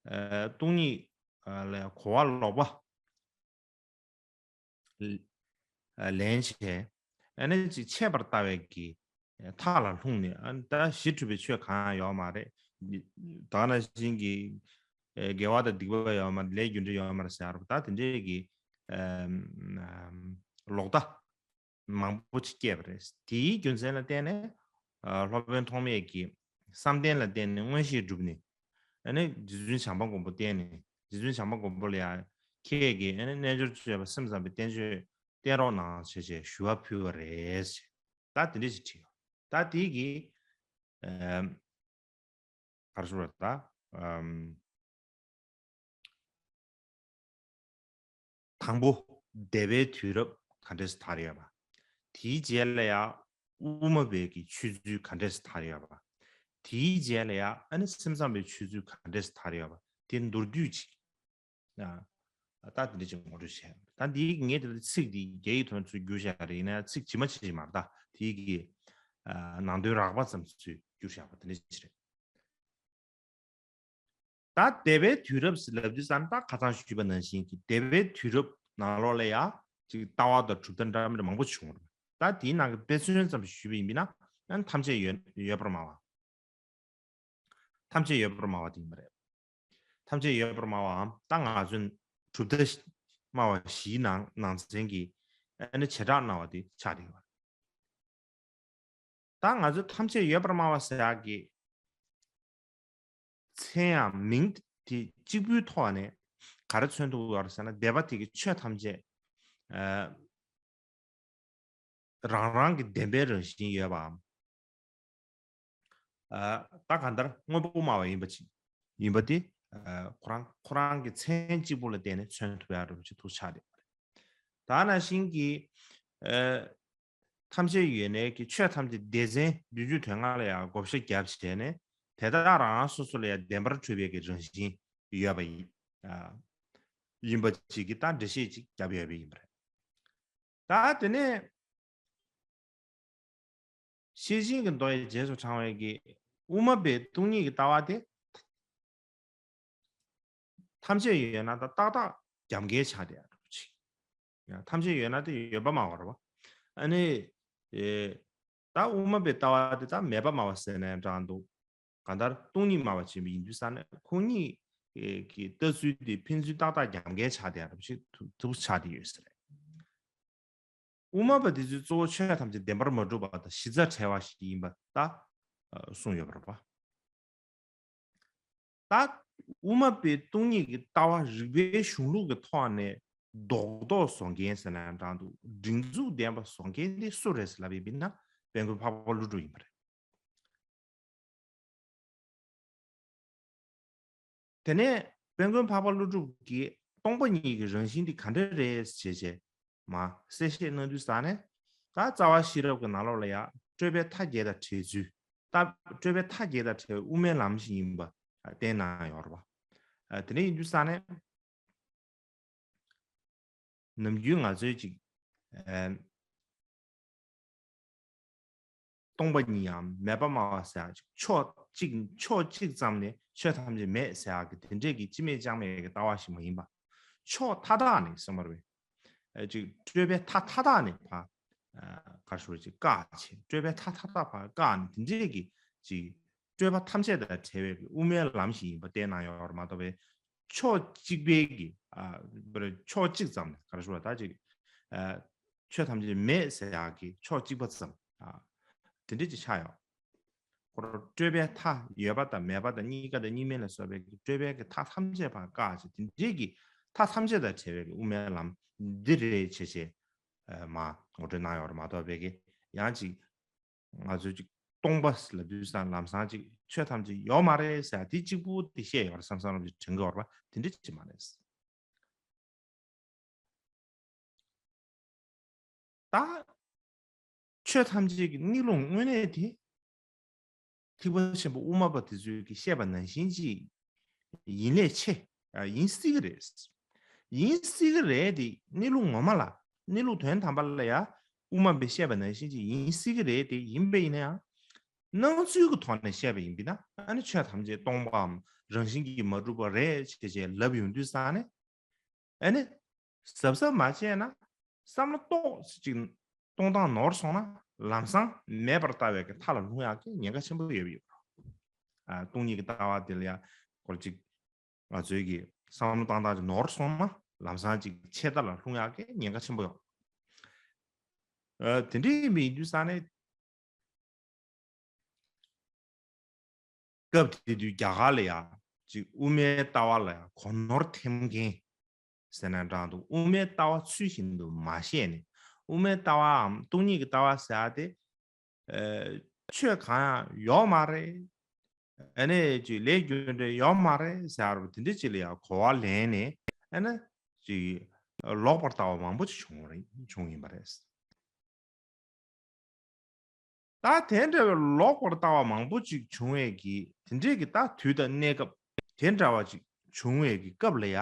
ཨ། སྟོང་ཉིད་ཨ། ལ་གོ་བ་ལོག་པ་ལེན་བྱས། ཨ་ནི་ཅིག་ཆད་པར་ལྟ་བའི་གི་མཐའ་ལ་ལྷུང་ནས་ཨ་ནི་ད་གཞི་གྲུབ་པའི་ཆོས་གང་ཡང་ཡོད་མ་རེད། ད་ནང་བཞིན་གྱི་ཨ། དགེ་བ་དང་སྡིག་པ་ཡོད་མ་རེད། ལས་རྒྱུ་འབྲས་ཡོད་མ་རེད་ཟེར་ཡ་རུ་ད་དེ་འདྲའི་གི་ཨ། ལོག་ལྟ་མང་པོ་ཅིག་སྐྱེས་པ་རེད། དེའི་རྒྱུ་མཚན་ལ་བརྟེན་ནས་ཨ། སློབ་དཔོན་ཐོགས་མེད་ཀྱིས་བསམ་གཏན་ལ་བརྟེན་ནས་མངོན་ཤེས་བསྒྲུབས་ནས་ཨ་ནི་རྗེ་བཙུན་བྱམས་པ་མགོན་པོ་བསྟེན་ནས་རྗེ་བཙུན་བྱམས་པ་མགོན་པོ་ལ་ཡང་ཁྱེད་ཀྱིས་ཨ་ནི་རྣལ་འབྱོར་སྤྱོད་པ་སེམས་ཙམ་པའི་བསྟན་བཅོས་བསྟན་རོགས་གནང་ཞེས་བྱས་ཞུ་བ་ཕུལ་བ་རེད། ད་དེ་འདྲ་ཞིག་བྲིས་ཡོད། ད་དེའི་གི་ཨ། ག་རེ་ཟེར་བ་ད། ཨམ། དང་པོ། འདས་པའི་དུས་རབས་ག་འདྲས་སུ་དར་ཡོད་པ། དེའི་རྗེས་ལ་ཡང་དབུ་མ་པའི་གི་ཆོས་ཚུལ་ག་འདྲས་སུ་དར་ཡོད་པ། དེའི་རྗེས་ལ་ཡང་ཨ་ནི་སེམས་ཙམ་པའི་ཆོས་ཚུལ་ག་འདྲས་སུ་དར་ཡོད་པ་དེ་མདོར་བསྡུས་ཅིག་ཨ། ད་དེ་འདྲ་ཅིག་ངོ་སྤྲོད་བྱས། ད་འདིའི་ངས་དེ་ཚིག་འདི་རྒྱ་ཡིག་ཐོག་ཚུར་བསྒྱུར་བཞག་རེད། ཡིན་ན་ཚིག་ཇི་མ་ཇི་བཞིན་མ་རེད། ད་དེའི་གི་ཨ། ནང་དོན་རགས་པ་ཙམ་ཚུར་བསྒྱུར་བཞག་པ་དེ་འདྲ་ཅིག་རེད། ད་འདས་པའི་དུས་རབས་ཟེར་ལབ་དུས་ཙང་ད་ཁ་སང་ཞུས་པ་ནང་བཞིན་གྱི་འདས་པའི་དུས་རབས་ནང་ལོགས་ལ་ཡང་ཅིག་ལྟ་བ་དང་གྲུབ་མཐའ་འདྲ་མི་འདྲ་མང་པོ་བྱུང་བ་རེད། ད་དེའི་ནང་གི་དཔེ་མཚོན་ཙམ་ཞུས་པ་ཡིན་ན་ཡང་ཐམས་ཅད་ཡོད་ཡོད་པར་སྨྲ་བ། ཐམས་ཅད་ཡོད་པར་སྨྲ་བ་དེ་ཡིན་པ་རེད། ཐམས་ཅད་ཡོད་པར་སྨྲ་བའམ་ད་ང་ཚོས་གྲུབ་མཐའ་སྨྲ་བ་བཞིའི་ནང་ནང་ཚན་གྱི་ཨ་ནི་བྱེ་བྲག་སྨྲ་བ་དེ་ཆགས་བསྡད་ཡོད་པ་རེད། ད་ང་ཚོས་ཐམས་ཅད་ཡོད་པར་སྨྲ་བ་ཟེར་ཡག་གི་མཚན་ཡང་མིང་དེ་གཅིག་པུའི་ཐོག་ནས་ག་རེ་མཚོན་ཐུབ་ཡོད་རེད་ཟེར་ན། འདས་པ་དེ་གི་ཆོས་ཐམས་ཅད་ཨ། རང་རང་གི་བདེན་པའི་རང་བཞིན་ཡོད་པའམ། ཨ། ད་གང་ལྟར་དངོས་པོ་སྨྲ་བ་ཡིན་པ་ཅིག་ཡིན་པ་དེ་ཨ། ཁོ་རང་ཁོ་རང་གི་མཚན་གཅིག་པུ་ལ་བརྟེན་ནས་མཚོན་ཐུབ་ཡག་འདྲ་པོ་ཅིག་ཐུག་ཆགས་བསྡད་པ་རེད། ད་ནང་བཞིན་གྱི་ཨ། ཐམས་ཅད་ཡོད་ནས་ཀྱི་ཆོས་ཐམས་ཅད་སྡེ་ཚན་བདུན་ཅུ་དོན་ལྔ་ལ་ཡང་བགོ་བཤའ་བརྒྱབ་བྱས་ནས་དེ་དག་རང་རང་སོ་སོ་ལ་ཡང་བདེན་པར་གྲུབ་པའི་གི་རང་བཞིན་ཡོད་པ་ཡིན། ཨ། ཡིན་པ་ཅིག་གི་ད་འགྲེལ་བཤད་ཅིག་བརྒྱབ་ཡོད་པ་ཡིན་པ་རེད། ད་དེ་ནས་ཤེར་ཕྱིན་གྱི་མདོ་ཡི་རྗེས་སུ་འབྲང་བའི་གི་དབུ་མ་པའི་སྟོང་ཉིད་ཀྱི་ལྟ་བ་དེ་ཐམས་ཅད་ཡོད་ན་ད་ཏག་ཏག་རྒྱབ་འགལ་ཆགས་བསྡད་ཡ་འདྲ་པོ་ཅིག་ཡང་ཐམས་ཅད་ཡོད་ན་དེ་ཡོད་པ་སྨྲ་བ་རེད་པ། ཨ་ནི་ཨེ། ད་དབུ་མ་པའི་ལྟ་བ་དེ་ད་མེད་པ་སྨྲ་བ་ཟེར་ནའང་འདྲ་འདུག་གང་ལྟར་སྟོང་ཉིད་སྨྲ་བ་ཅིག་ཡིན་དུས་ཙང་ནས་ཁོང་གཉིས་ཀྱི་ལྟ་ཚུལ་དེ་ཕན་ཚུན་ཏག་ཏག་རྒྱབ་འགལ་ཆགས་བསྡད་ཡ་འདྲ་པོ་ཞིག་ཐུག་ཐུག་ཆགས་བསྡད་ཡོད་ས་རེད། དབུ་མ་པ་དེ་ཚོས་གཙོ་བོ་ཆོས་ཐམས་ཅད་བདེན་པར་མ་གྲུབ་པ་དང་གཞི་རྩ་བྲལ་བ་ཞིག་ཡིན་པ་ད་གསུངས་ཡོད་པ་རེད་པ། ད་ དབུ་མ་པའི་སྟོང་ཉིད་ཀྱི་ལྟ་བ་རིགས་པའི་གཞུང་ལུགས་ཀྱི་ཐོག་ནས་རྡོག་རྡོག་བཟོ་མཁན་ཟེར་ན་འདྲ་འདུག་སྒྲིག་འཛུགས་ལྡན་པ་བཟོ་མཁན་དེ་སུ་རེད་ཟེར་ལབ་ཡིན་པ་ཡིན་ན། དཔལ་མགོན་འཕགས་པ་ཀླུ་སྒྲུབ་ཡིན་པ་རེད། དེ་ནས་དཔལ་མགོན་འཕགས་པ་ཀླུ་སྒྲུབ་ཀྱིས་སྟོང་པ་ཉིད་ཀྱི་རང་བཞིན་འདི་ག་འདྲ་རེད་ཅེས་བྱས་མ་གསལ་བཤད་གནང་དུས་ཙང་ནས། ད་རྩ་བ་ཤེས་རབ་ཀྱི་ནང་ལོགས་ལ་ཡང་སྤྲོས་པའི་མཐའ་བརྒྱད་དང་བྲལ་ཚུལ། ད་སྤྲོས་པའི་མཐའ་བརྒྱད་དང་བྲལ་བའི་དབུ་མའི་ལམ་ཞིག་ཡིན་པ་བསྟན་གནང་ཡོད་རེད་པ། དེ་འདྲ་ཡིན་དུས་ཙང་ནས། ནམ་རྒྱུན་ང་ཚོའི་ཅིག་ཨ། སྟོང་པ་ཉིད་ཡང་མེད་པར་སྨྲ་བ་ཟེར་ཡག་ཅིག་ཕྱོགས་གཅིག་ཕྱོགས་གཅིག་ཙམ་ནས་ཆོས་ཐམས་ཅད་མེད་ཟེར་ཡག་གི་དེ་འདྲས་ཀྱི་ཅི་མེད་ཅང་མེད་ཀྱི་ལྟ་བ་ཞིག་མ་ཡིན་པ། ཕྱོགས་མཐའ་དག་ནས་གསུངས་པ་རེད། ཨ་ཅིག་སྤྲོས་པའི་མཐའ་མཐའ་དག་ནས་ཕར་ཨ་ག་རེ་ཞུ་རེད། ཅིག་བཀག་བྱས་སྤྲོས་པའི་མཐའ་མཐའ་དག་ཕར་བཀག་ནས་དེ་འདྲས་ཀྱི་ཅིག་སྤྲོས་པ་ཐམས་ཅད་དང་བྲལ་བའི་དབུ་མའི་ལམ་ཞིག་ཡིན་པ་བསྟན་གནང་ཡོད་རེད་མ་གཏོགས་པའི། ཕྱོགས་གཅིག་པའི་གི་ཨ་ཕྱོགས་གཅིག་ཙམ་ནས་ག་རེ་ཞུ་བ་ད་ཅིག་ཨ་ཆོས་ཐམས་ཅད་མེད་ཟེར་ཡག་གི་ཕྱོགས་གཅིག་པ་ཙམ་ཨ་དེ་འདྲས་ཅིག་ཆགས་ཡོད། ཁོ་རང་སྤྲོས་པའི་མཐའ་ཡོད་པ་དང་མེད་པ་དང་གཉིས་ཀ་དང་གཉིས་མེད་ལ་སོགས་པའི་གི་སྤྲོས་པའི་གི་མཐའ་ཐམས་ཅད་ཕར་བཀག་ཅིག་དེ་འདྲས་ཀྱི་མཐའ་ཐམས་ཅད་དང་བྲལ་བའི་གི་དབུ་མའི་ལམ་འདི་རེད་བྱས་བྱས་ཨ་མ་ངོ་སྤྲོད་གནང་ཡོད་རེད་མ་གཏོགས་པའི་གི་ཡང་ཅིག་ང་ཚོས་ཅིག་སྟོང་པ་ལབ་དུས་ཙང་ལམ་སང་ཅིག་ཆོས་ཐམས་ཅད་ཡོད་མ་རེད་ཟེར་དེ་གཅིག་པུ་དེ་བཤད་ཡོད་རེད་བསམ་བསམ་རབ་ཅིག་དྲན་གྱི་ཡོད་རེད་པ། དེ་འདྲ་ཅིག་མ་རེད། ད་ཆོས་ཐམས་ཅད་ཀྱི་གནས་ལུགས་དངོས་གནས་དེ་ཐེག་པ་ཆེན་པོ་དབུ་མ་པ་དེ་ཚོས་ཀྱི་བཤད་པ་ནང་བཞིན་ཅིག་ཡིན་ལས་ཆེ། ཡིན་སྲིད་ཀྱི་རེད། ཡིན་སྲིད་ཀྱི་རེད་དེ་གནས་ལུགས་ངོ་མ་ལ་གནས་ལུགས་དོན་དམ་པ་ལ་ཡ་དབུ་མ་པས་བཤད་པ་ནང་བཞིན་ཅིག་ཡིན་སྲིད་ཀྱི་རེད་དེ། ཡིན་པ་ཡིན་ན་ཡང་སྣང་ཚུལ་གྱི་ཐོག་ནས་བཤད་པ་ཡིན་པས་ན་ཨ་ནི་ཆོས་ཐམས་ཅད་སྟོང་པའམ་རང་བཞིན་གྱིས་མ་གྲུབ་པ་རེད་ཅེས་བྱས་ལབ་ཡོང་དུས་ཙང་ནས། ཨ་ནི་གཟབ་གཟབ་མ་བྱས་ན་བསམ་བློ་ཏོག་ཙམ་ཅིག་གཏོང་སྟངས་ནོར་སོང་ན་ལམ་སང་མེད་པར་ལྟ་བའི་གི་མཐའ་ལ་ལྷུང་ཡག་གི་ཉེན་ཁ་ཆེན་པོ་ཡོད་པ་ཡོད། ཨ་སྟོང་ཉིད་ཀྱི་ལྟ་བ་དེ་ལ་ཡ་སྐོར་ཅིག་ང་ཚོའི་གི་བསམ་བློ་བཏང་སྟངས་ཅིག་ནོར་སོང་ན་ལམ་སང་ཅིག་ཆད་ལྟ་ལ་ལྷུང་ཡག་གི་ཉེན་ཁ་ཆེན་པོ་ཡོད། ཨ་དེ་འདྲའི་མི་ཡིན་དུས་ཙང་ནས། སྐབས་དེ་དུས་རྒྱ་གར་ལ་ཡང་ཅིག་དབུ་མའི་ལྟ་བ་ལ་ཡང་གོ་ནོར་ཐེབས་མཁན་ཟེར་ན་འདྲ་འདུག་དབུ་མའི་ལྟ་བ་ཚུལ་བཞིན་དུ་མ་བཤད་ནས་དབུ་མའི་ལྟ་བའམ་སྟོང་ཉིད་ཀྱི་ལྟ་བ་ཟེར་ཡག་དེ་ཨ་ཆོས་གང་ཡང་ཡོད་མ་རེད། ཨ་ནི་ཅིག་ལས་རྒྱུ་འབྲས་ཡོད་མ་རེད་ཟེར་བ་དེ་འདྲ་ཅིག་ལ་ཡང་གོ་བ་ལེན་ནས་ཨ་ནི་ཅིག་ལོག་པར་ལྟ་བ་མང་པོ་ཅིག་བྱུང་བ་རེད། བྱུང་ཡིན་པ་རེད། ད་དེ་འདྲ་བའི་ལོག་པར་ལྟ་བ་མང་པོ་ཅིག་བྱུང་བའི་གི་དེ་འདྲའི་གི་ད་དུས་དང་གནས་སྐབས་དེ་འདྲ་བ་ཅིག་བྱུང་བའི་གི་སྐབས་ལ་ཡ།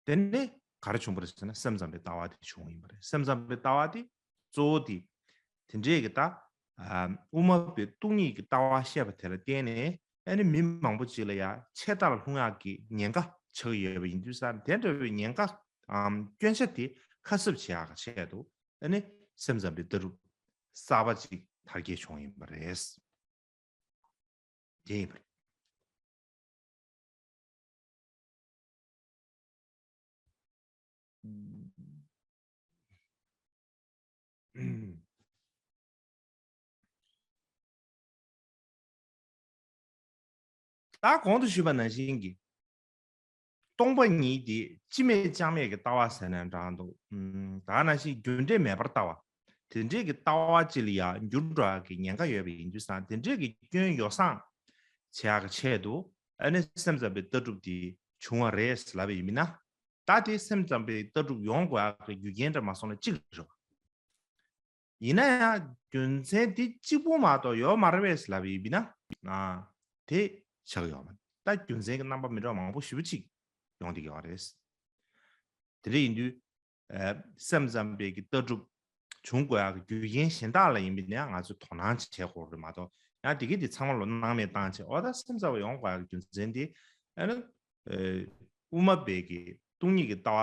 དེ་ནས་ག་རེ་བྱུང་བ་རེད་ཟེར་ན་སེམས་ཙམ་པའི་ལྟ་བ་དེ་བྱུང་ཡིན་པ་རེད། སེམས་ཙམ་པའི་ལྟ་བ་དེ་གཙོ་བོ་དེ་དེ་འདྲའི་གི་ད་ཨ་དབུ་མ་པའི་སྟོང་ཉིད་ཀྱི་ལྟ་བ་བཤད་པ་དེ་ལ་བརྟེན་ནས་ཨ་ནི་མི་མང་པོ་ཅིག་ལ་ཡ་ཆད་ལྟ་ལ་ལྷུང་ཡག་གི་ཉེན་ཁ་ཆགས་ཡོད་པ་ཡིན་དུས་ཙང་དེ་འདྲ་བའི་ཉེན་ཁ་ཨམ་སྐྱོན་ཆ་དེ་ཁ་གསབ་བྱེད་ཡག་གི་ཆེད་དུ། ཨ་ནི་སེམས་ཙམ་པའི་ལྟ་གྲུབ་གསར་པ་ཅིག་དར་རྒྱས་བྱུང་ཡིན་པ་རེད། དེ་ཡིན་པ་རེད། ད་གོང་དུ་ཞུས་པ་ནང་བཞིན་གྱི། སྟོང་པ་ཉིད་དེ་ཅི་མེད་ཅང་མེད་ཀྱི་ལྟ་བ་ཟེར་ནའང་འདྲ་འདུག་ཨུམ། ད་ནང་བཞིན་རྒྱུ་འབྲས་མེད་པར་ལྟ་བ། དེ་འདྲས་ཀྱི་ལྟ་བ་ཅིག་ལ་ཡང་འགྱུར་འགྲོ་ཡག་གི་ཉེན་ཁ་ཡོད་པ་ཡིན་དུས་ཙང་དེ་འདྲས་ཀྱི་སྐྱོན་ཡོ་བསྲང་བྱེད་ཡག་གི་ཆེད་དུ་ཨ་ནི་སེམས་ཙམ་པའི་ལྟ་གྲུབ་དེ་བྱུང་བ་རེད་ལབ་པ་ཡིན་ན། ད་དེ་སེམས་ཙམ་པའི་ལྟ་གྲུབ་ཡོང་དགོས་ཡག་གི་རྒྱུ་རྐྱེན་འདྲ་མ་སོང་ན་གཅིག་རེད་བ། ཡིན་ན་ཡང་རྒྱུ་མཚན་དེ་གཅིག་པུ་མ་གཏོགས་ཡོད་མ་རེད་པས་ལབ་པ་ཡིན་ན། ཨ་དེ་ཆགས་ཡོད་མ་རེད། ད་རྒྱུ་མཚན་གྱི་རྣམ་པ་མི་འདྲ་བ་མང་པོ་ཞེ་པོ་ཅིག་ཡོང་བསྡད་ཀྱི་ཡོད་རེད། དེ་འདྲ་ཡིན་དུས། ཨ་སེམས་ཙམ་པའི་གི་ལྟ་གྲུབ་བྱུང་དགོས་ཡག་གི་རྒྱུ་རྐྱེན་གཞན་དག་ལ་ཡིན་པས་ན་ང་ཚོས་དོ་སྣང་བྱེད་དགོས་རེད་མ་གཏོགས་ཡང་དེ་གི་དེ་ཚང་མ་ལོ་སྣང་མེད་བཏང་བྱས་ཨོ་ད་སེམས་ཙམ་པ་ཡོང་དགོས་ཡག་གི་རྒྱུ་མཚན་དེ་ཨ་ནི་ཨ་དབུ་མ་པའི་གི་སྟོང་ཉིད་ཀྱི་ལྟ་བ་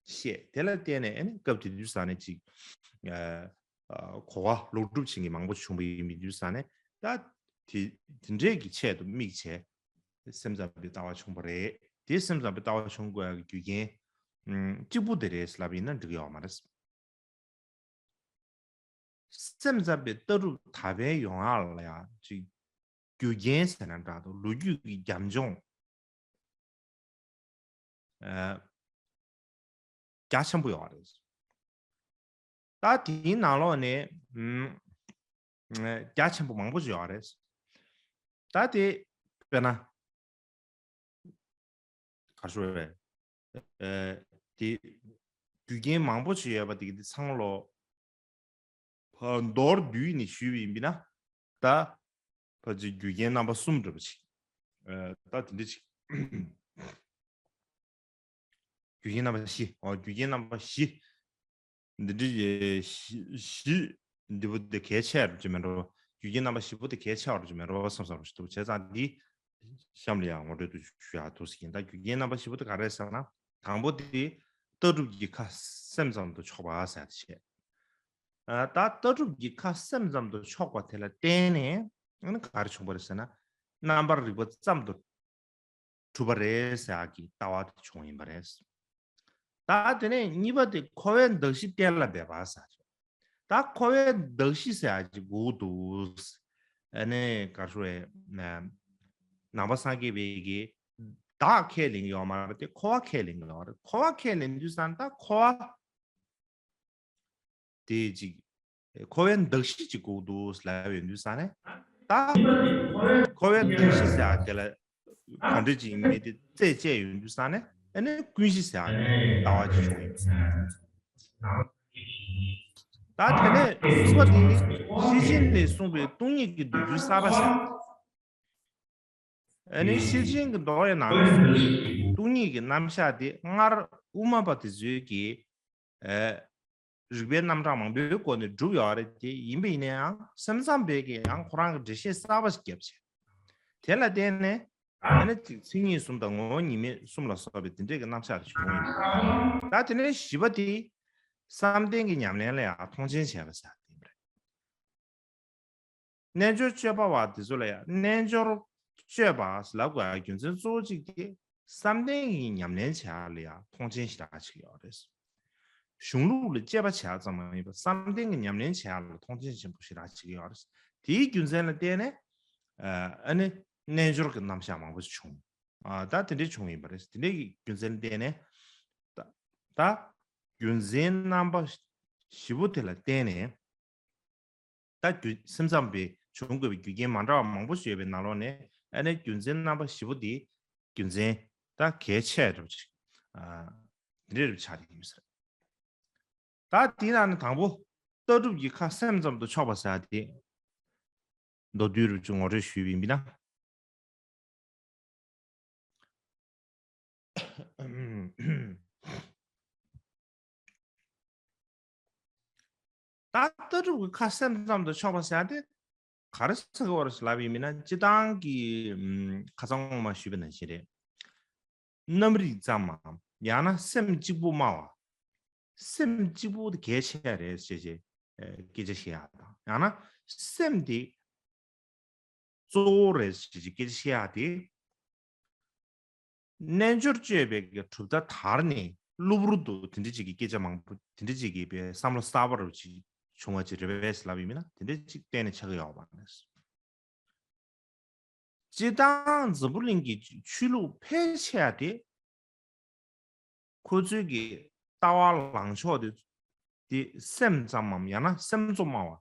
བཤད་དེ་ལ་བརྟེན་ནས་ཨ་ནི་སྐབས་དེ་དུས་ས་ནས་ཅིག་ཨ་ཨ་གོ་བ་ལོག་སྒྲུབ་བྱེད་མཁན་མང་པོ་བྱུང་བ་ཡིན་པའི་དུས་ས་ནས་ད་དེ་དེ་འདྲས་ཀྱི་ཆེད་དུ་དམིགས་བྱས། སེམས་ཙམ་པའི་ལྟ་བ་བྱུང་བ་རེད། དེ་སེམས་ཙམ་པའི་ལྟ་བ་བྱུང་དགོས་ཡག་གི་རྒྱུ་རྐྱེན་ཨུམ་གཅིག་པུ་དེ་རེད་ལབ་ཡིན་ན་འགྲིག་ཡོད་མ་རེད། སེམས་ཙམ་པའི་ལྟ་གྲུབ་དར་འཕེལ་ཡོང་ཡག་ལ་ཡང་ཅིག་ རྒྱུ་རྐྱེན་ཟེར་ན་འདྲ་འདུག་ལོ་རྒྱུས་ཀྱི་རྒྱབ་ལྗོངས། ཨ། རྒྱ་ཆེན་པོ་ཡོད་རེད། ད་དེའི་ནང་ལོགས་ནས་ཨམ། རྒྱ་ཆེན་པོ་མང་པོ་ཞིག་ཡོད་རེད། ད་དེ་དཔེར་ན་ག་ཞུ་རེད། ཨ། དེ་རྒྱུ་རྐྱེན་མང་པོ་ཞིག་ཡོད་པ་དེ་གི་དེ་ཚང་ལོ། ཕར་མདོར་བསྡུས་ནས་ཞུས་པ་ཡིན་པ་ན། ད་ཕལ་ཆེར་རྒྱུ་རྐྱེན་རྣམ་པ་གསུམ་འདྲ་པོ་ཅིག་ཨ། ད་དེ་འདྲ་ཅིག་རྒྱུ་རྐྱེན་རྣམ་པ་བཞི། ཨོ། རྒྱུ་རྐྱེན་རྣམ་པ་བཞི། འདི་འདྲ་བཞི་བཞི་འདི་པོ་དེ་གལ་ཆེ་རུ་ཅིག་མེད་འགྲོ། རྒྱུ་རྐྱེན་རྣམ་པ་བཞི་པོ་དེ་གལ་ཆེ་བ་རུ་ཅིག་མེད་འགྲོ་བསམ་བསམ་རུ་ཞིག་འདུག་བྱས་ཙང་འདི་གཤམ་ལ་ཡང་ངོ་སྤྲོད་དུ་ཞུ་ཡག་འདུག་ཟེར་གྱིན། ད་རྒྱུ་རྐྱེན་རྣམ་པ་བཞི་པོ་དེ་ག་རེ་རེད་ཟེར་ན། དང་པོ་དེ་ལྟ་གྲུབ་ཀྱི་ཁ་སེམས་ཙམ་དུ་ཕྱོགས་པ་ཟེར་ཡག་དེ་བྱས། ཨ། ད་ལྟ་གྲུབ་ཀྱི་ཁ་སེམས་ཙམ་དུ་ཕྱོགས་པ་དེ་ལ་བརྟེན་ནས་ཨ་ནི་ག་རེ་བྱུང་བ་རེད་ཟེར་ན། རྣམ་པར་རིག་པ་ཙམ་དུ་གྲུབ་པ་རེད་ཟེར་ཡག་གི་ལྟ་བ་དེ་བྱུང་ཡིན་པ་རེད། ད་དེ་ནས་གཉིས་པ་དེ་འཁོར་བའི་གདགས་གཞི་གཏན་ལ་འབེབས་པ་ཟེར། ད་འཁོར་བའི་གདགས་གཞི་ཟེར་ཡག་ཅིག་དགོས་འདུག་ཨ་ནི་ག་རེ་ཟེར་བས། ནང་པ་སངས་རྒྱས་པའི་གི་བདག་ཁས་ལེན་གྱི་ཡོད་མ་རེད་དེ། འཁོར་བ་ཁས་ལེན་གྱི་ཡོད་རེད། འཁོར་བ་ཁས་ལེན་དུས་ཙང་ད་འཁོར་བ་དེ་ཅིག་འཁོར་བའི་གདགས་གཞི་ཅིག་དགོས་འདུག་ལབ་ཡོང་དུས་ཙང་ནས། ད་འཁོར་བའི་གདགས་གཞི་ཟེར་ཡག་དེ་ལ་ག་འདྲ་ཅིག་ཡིན་མིན་དེ་རྩད་བཅད་ཡོང་དུས་ཙང་ནས། ཨ་ནི་ཀུན་གཞི་ཟེར་ཡག་ལྟ་བ་ཅིག་བྱུང་ཡོད། ད་དེ་ནས་གསུམ་པ་དེ་ཤེར་ཕྱིན་ནས་གསུངས་པའི་སྟོང་ཉིད་ཀྱི་སྡུག་བསྔལ་གསར་པ་ཟེར། ཨ་ནི་ཤེར་ཕྱིན་གྱི་མདོ་ཡི་ནང་དུ་སྟོང་ཉིད་ཀྱི་རྣམ་གཞག་དེ་སྔར་དབུ་མ་པ་དེ་ཚོས་ཀྱིས། ཨ། རིགས་པའི་རྣམ་གྲངས་མང་པོའི་སྒོ་ནས་བསྒྲུབས་ཡོད་རེད་དེ། ཡིན་པ་ཡིན་ན་ཡང་སེམས་ཙམ་པས་ཀྱིས་ཡང་ཁོ་རང་གི་འགྲེལ་བཤད་གསར་པ་ཞིག་བརྒྱབ་བྱས། དེ་ལ་བརྟེན་ནས་ཨ་ནི་མཚན་ཉིད་གསུམ་དང་ངོ་བོ་ཉིད་མེད་གསུམ་ལ་སོགས་པའི་དེ་འདྲས་ཀྱི་རྣམ་གཞག་དེ་བྱུང་ཡོད། ད་དེ་ནས་བཞི་པ་དེ་བསམ་གཏན་གྱི་ཉམས་ལེན་ལ་ཡང་མཐོང་ཆེན་བྱས་པ་ཟེར་ཡག་དེ་ཡིན་པ་རེད། རྣལ་འབྱོར་སྤྱོད་པ་བ་དེ་ཚོ་ལ་ཡང་རྣལ་འབྱོར་སྤྱོད་པ་ལབ་དགོས་ཡག་རྒྱུ་མཚན་གཙོ་བོ་གཅིག་དེ་བསམ་གཏན་གྱི་ཉམས་ལེན་བྱེད་ཡག་ལ་ཡང་མཐོང་ཆེན་ཞེ་དྲག་བྱེད་ཀྱི་ཡོད་རེད། གཞུང་ལུགས་ལ་དཔྱད་པ་བྱེད་ཡག་ཙམ་མ་ཡིན་པར་བསམ་གཏན་གྱི་ཉམས་ལེན་བྱེད་ཡག་ལ་མཐོང་ཆེན་ཆེན་པོ་ཞེ་དྲག་བྱེད་ཀྱི་ཡོད་རེད། དེའི་རྒྱུ་མཚན་ལ་བརྟེན་ནས། ཨ་ནི་རྣལ་འབྱོར་གྱི་རྣམ་གཞག་མང་པོ་ཞིག་བྱུང་། ཨ། ད་དེ་འདྲས་བྱུང་ཡིན་པ་རེད། དེ་འདྲས་ཀྱི་རྒྱུ་མཚན་ལ་བརྟེན་ནས། ད་ད་རྒྱུ་མཚན་རྣམ་པ་བཞི་པོ་དེ་ལ་བརྟེན་ནས། ད་རྒྱུ་སེམས་ཙམ་པའི་བྱུང་དགོས་པའི་རྒྱུ་རྐྱེན་མ་འདྲ་བ་མང་པོ་ཞིག་ཡོད་པའི་ནང་ལོགས་ནས། ཨ་ནི་རྒྱུ་མཚན་རྣམ་པ་བཞི་པོ་དེ་རྒྱུ་མཚན་ད་གལ་ཆེ་འདྲ་པོ་ཅིག་ཨ། དེ་འདྲས་རུ་ཆགས་ཡོད་ས་རེད། ད་དེའི་ནང་ནས་དང་པོ་ལྟ་གྲུབ་ཀྱི་ཁ་སེམས་ཙམ་དུ་ཕྱོགས་པ་ཟེར་ཡག་དེ་མདོར་བསྡུས་རུ་ཅིག་ངོ་སྤྲོད་ཞུས་པ་ཡིན་པ་ན། ད་ལྟ་གྲུབ་ཀྱི་ཁ་སེམས་ཙམ་དུ་ཕྱོགས་པ་ཟེར་ཡག་དེ་ག་རེ་ཟེར་གྱི་ཡོད་རེད་ལབ་པ་ཡིན་ན། སྤྱིར་བཏང་གི་ཁ་སང་སྔོན་མ་ཞུས་པ་ནང་བཞིན་རེད། རྣམ་རིག་ཙམ་མམ་ཡང་ན་སེམས་གཅིག་པུ་སྨྲ་བ། སེམས་གཅིག་པུ་དེ་གལ་ཆེ་རེད་ཅེས་ཅེས་སྐད་ཆ་བཤད་ཡག་དང་། ཡང་ན་སེམས་དེ་གཙོ་བོ་རེད་ཅེས་ཅེས་སྐད་ཆ་བཤད་ཡག་དེ། རྣལ་འབྱོར་སྤྱོད་པའི་གི་གྲུབ་མཐའ་དར་ནས་གློ་བུར་དུ་དེ་འདྲ་ཅིག་གི་སྐད་ཆ་མང་པོ། དེ་འདྲ་ཅིག་གི་བསམ་བློ་གསར་པ་རུ་ཅིག་བྱུང་བ་ཅིག་རེད་པས་ལབ་ཡིན་མིན་ན། དེ་འདྲ་ཅིག་གཏན་ནས་ཆགས་ཀྱི་ཡོད་པ་རེད། སྤྱིར་བཏང་འཛམ་བུ་གླིང་གི་ཆོས་ལུགས་ཕལ་ཆེ་བ་དེ། ཁོ་ཚོའི་གི་ལྟ་བ་ལངས་ཕྱོགས་དེ། དེ་སེམས་ཙམ་མམ་ཡང་ན་སེམས་གཙོ་སྨྲ་བ།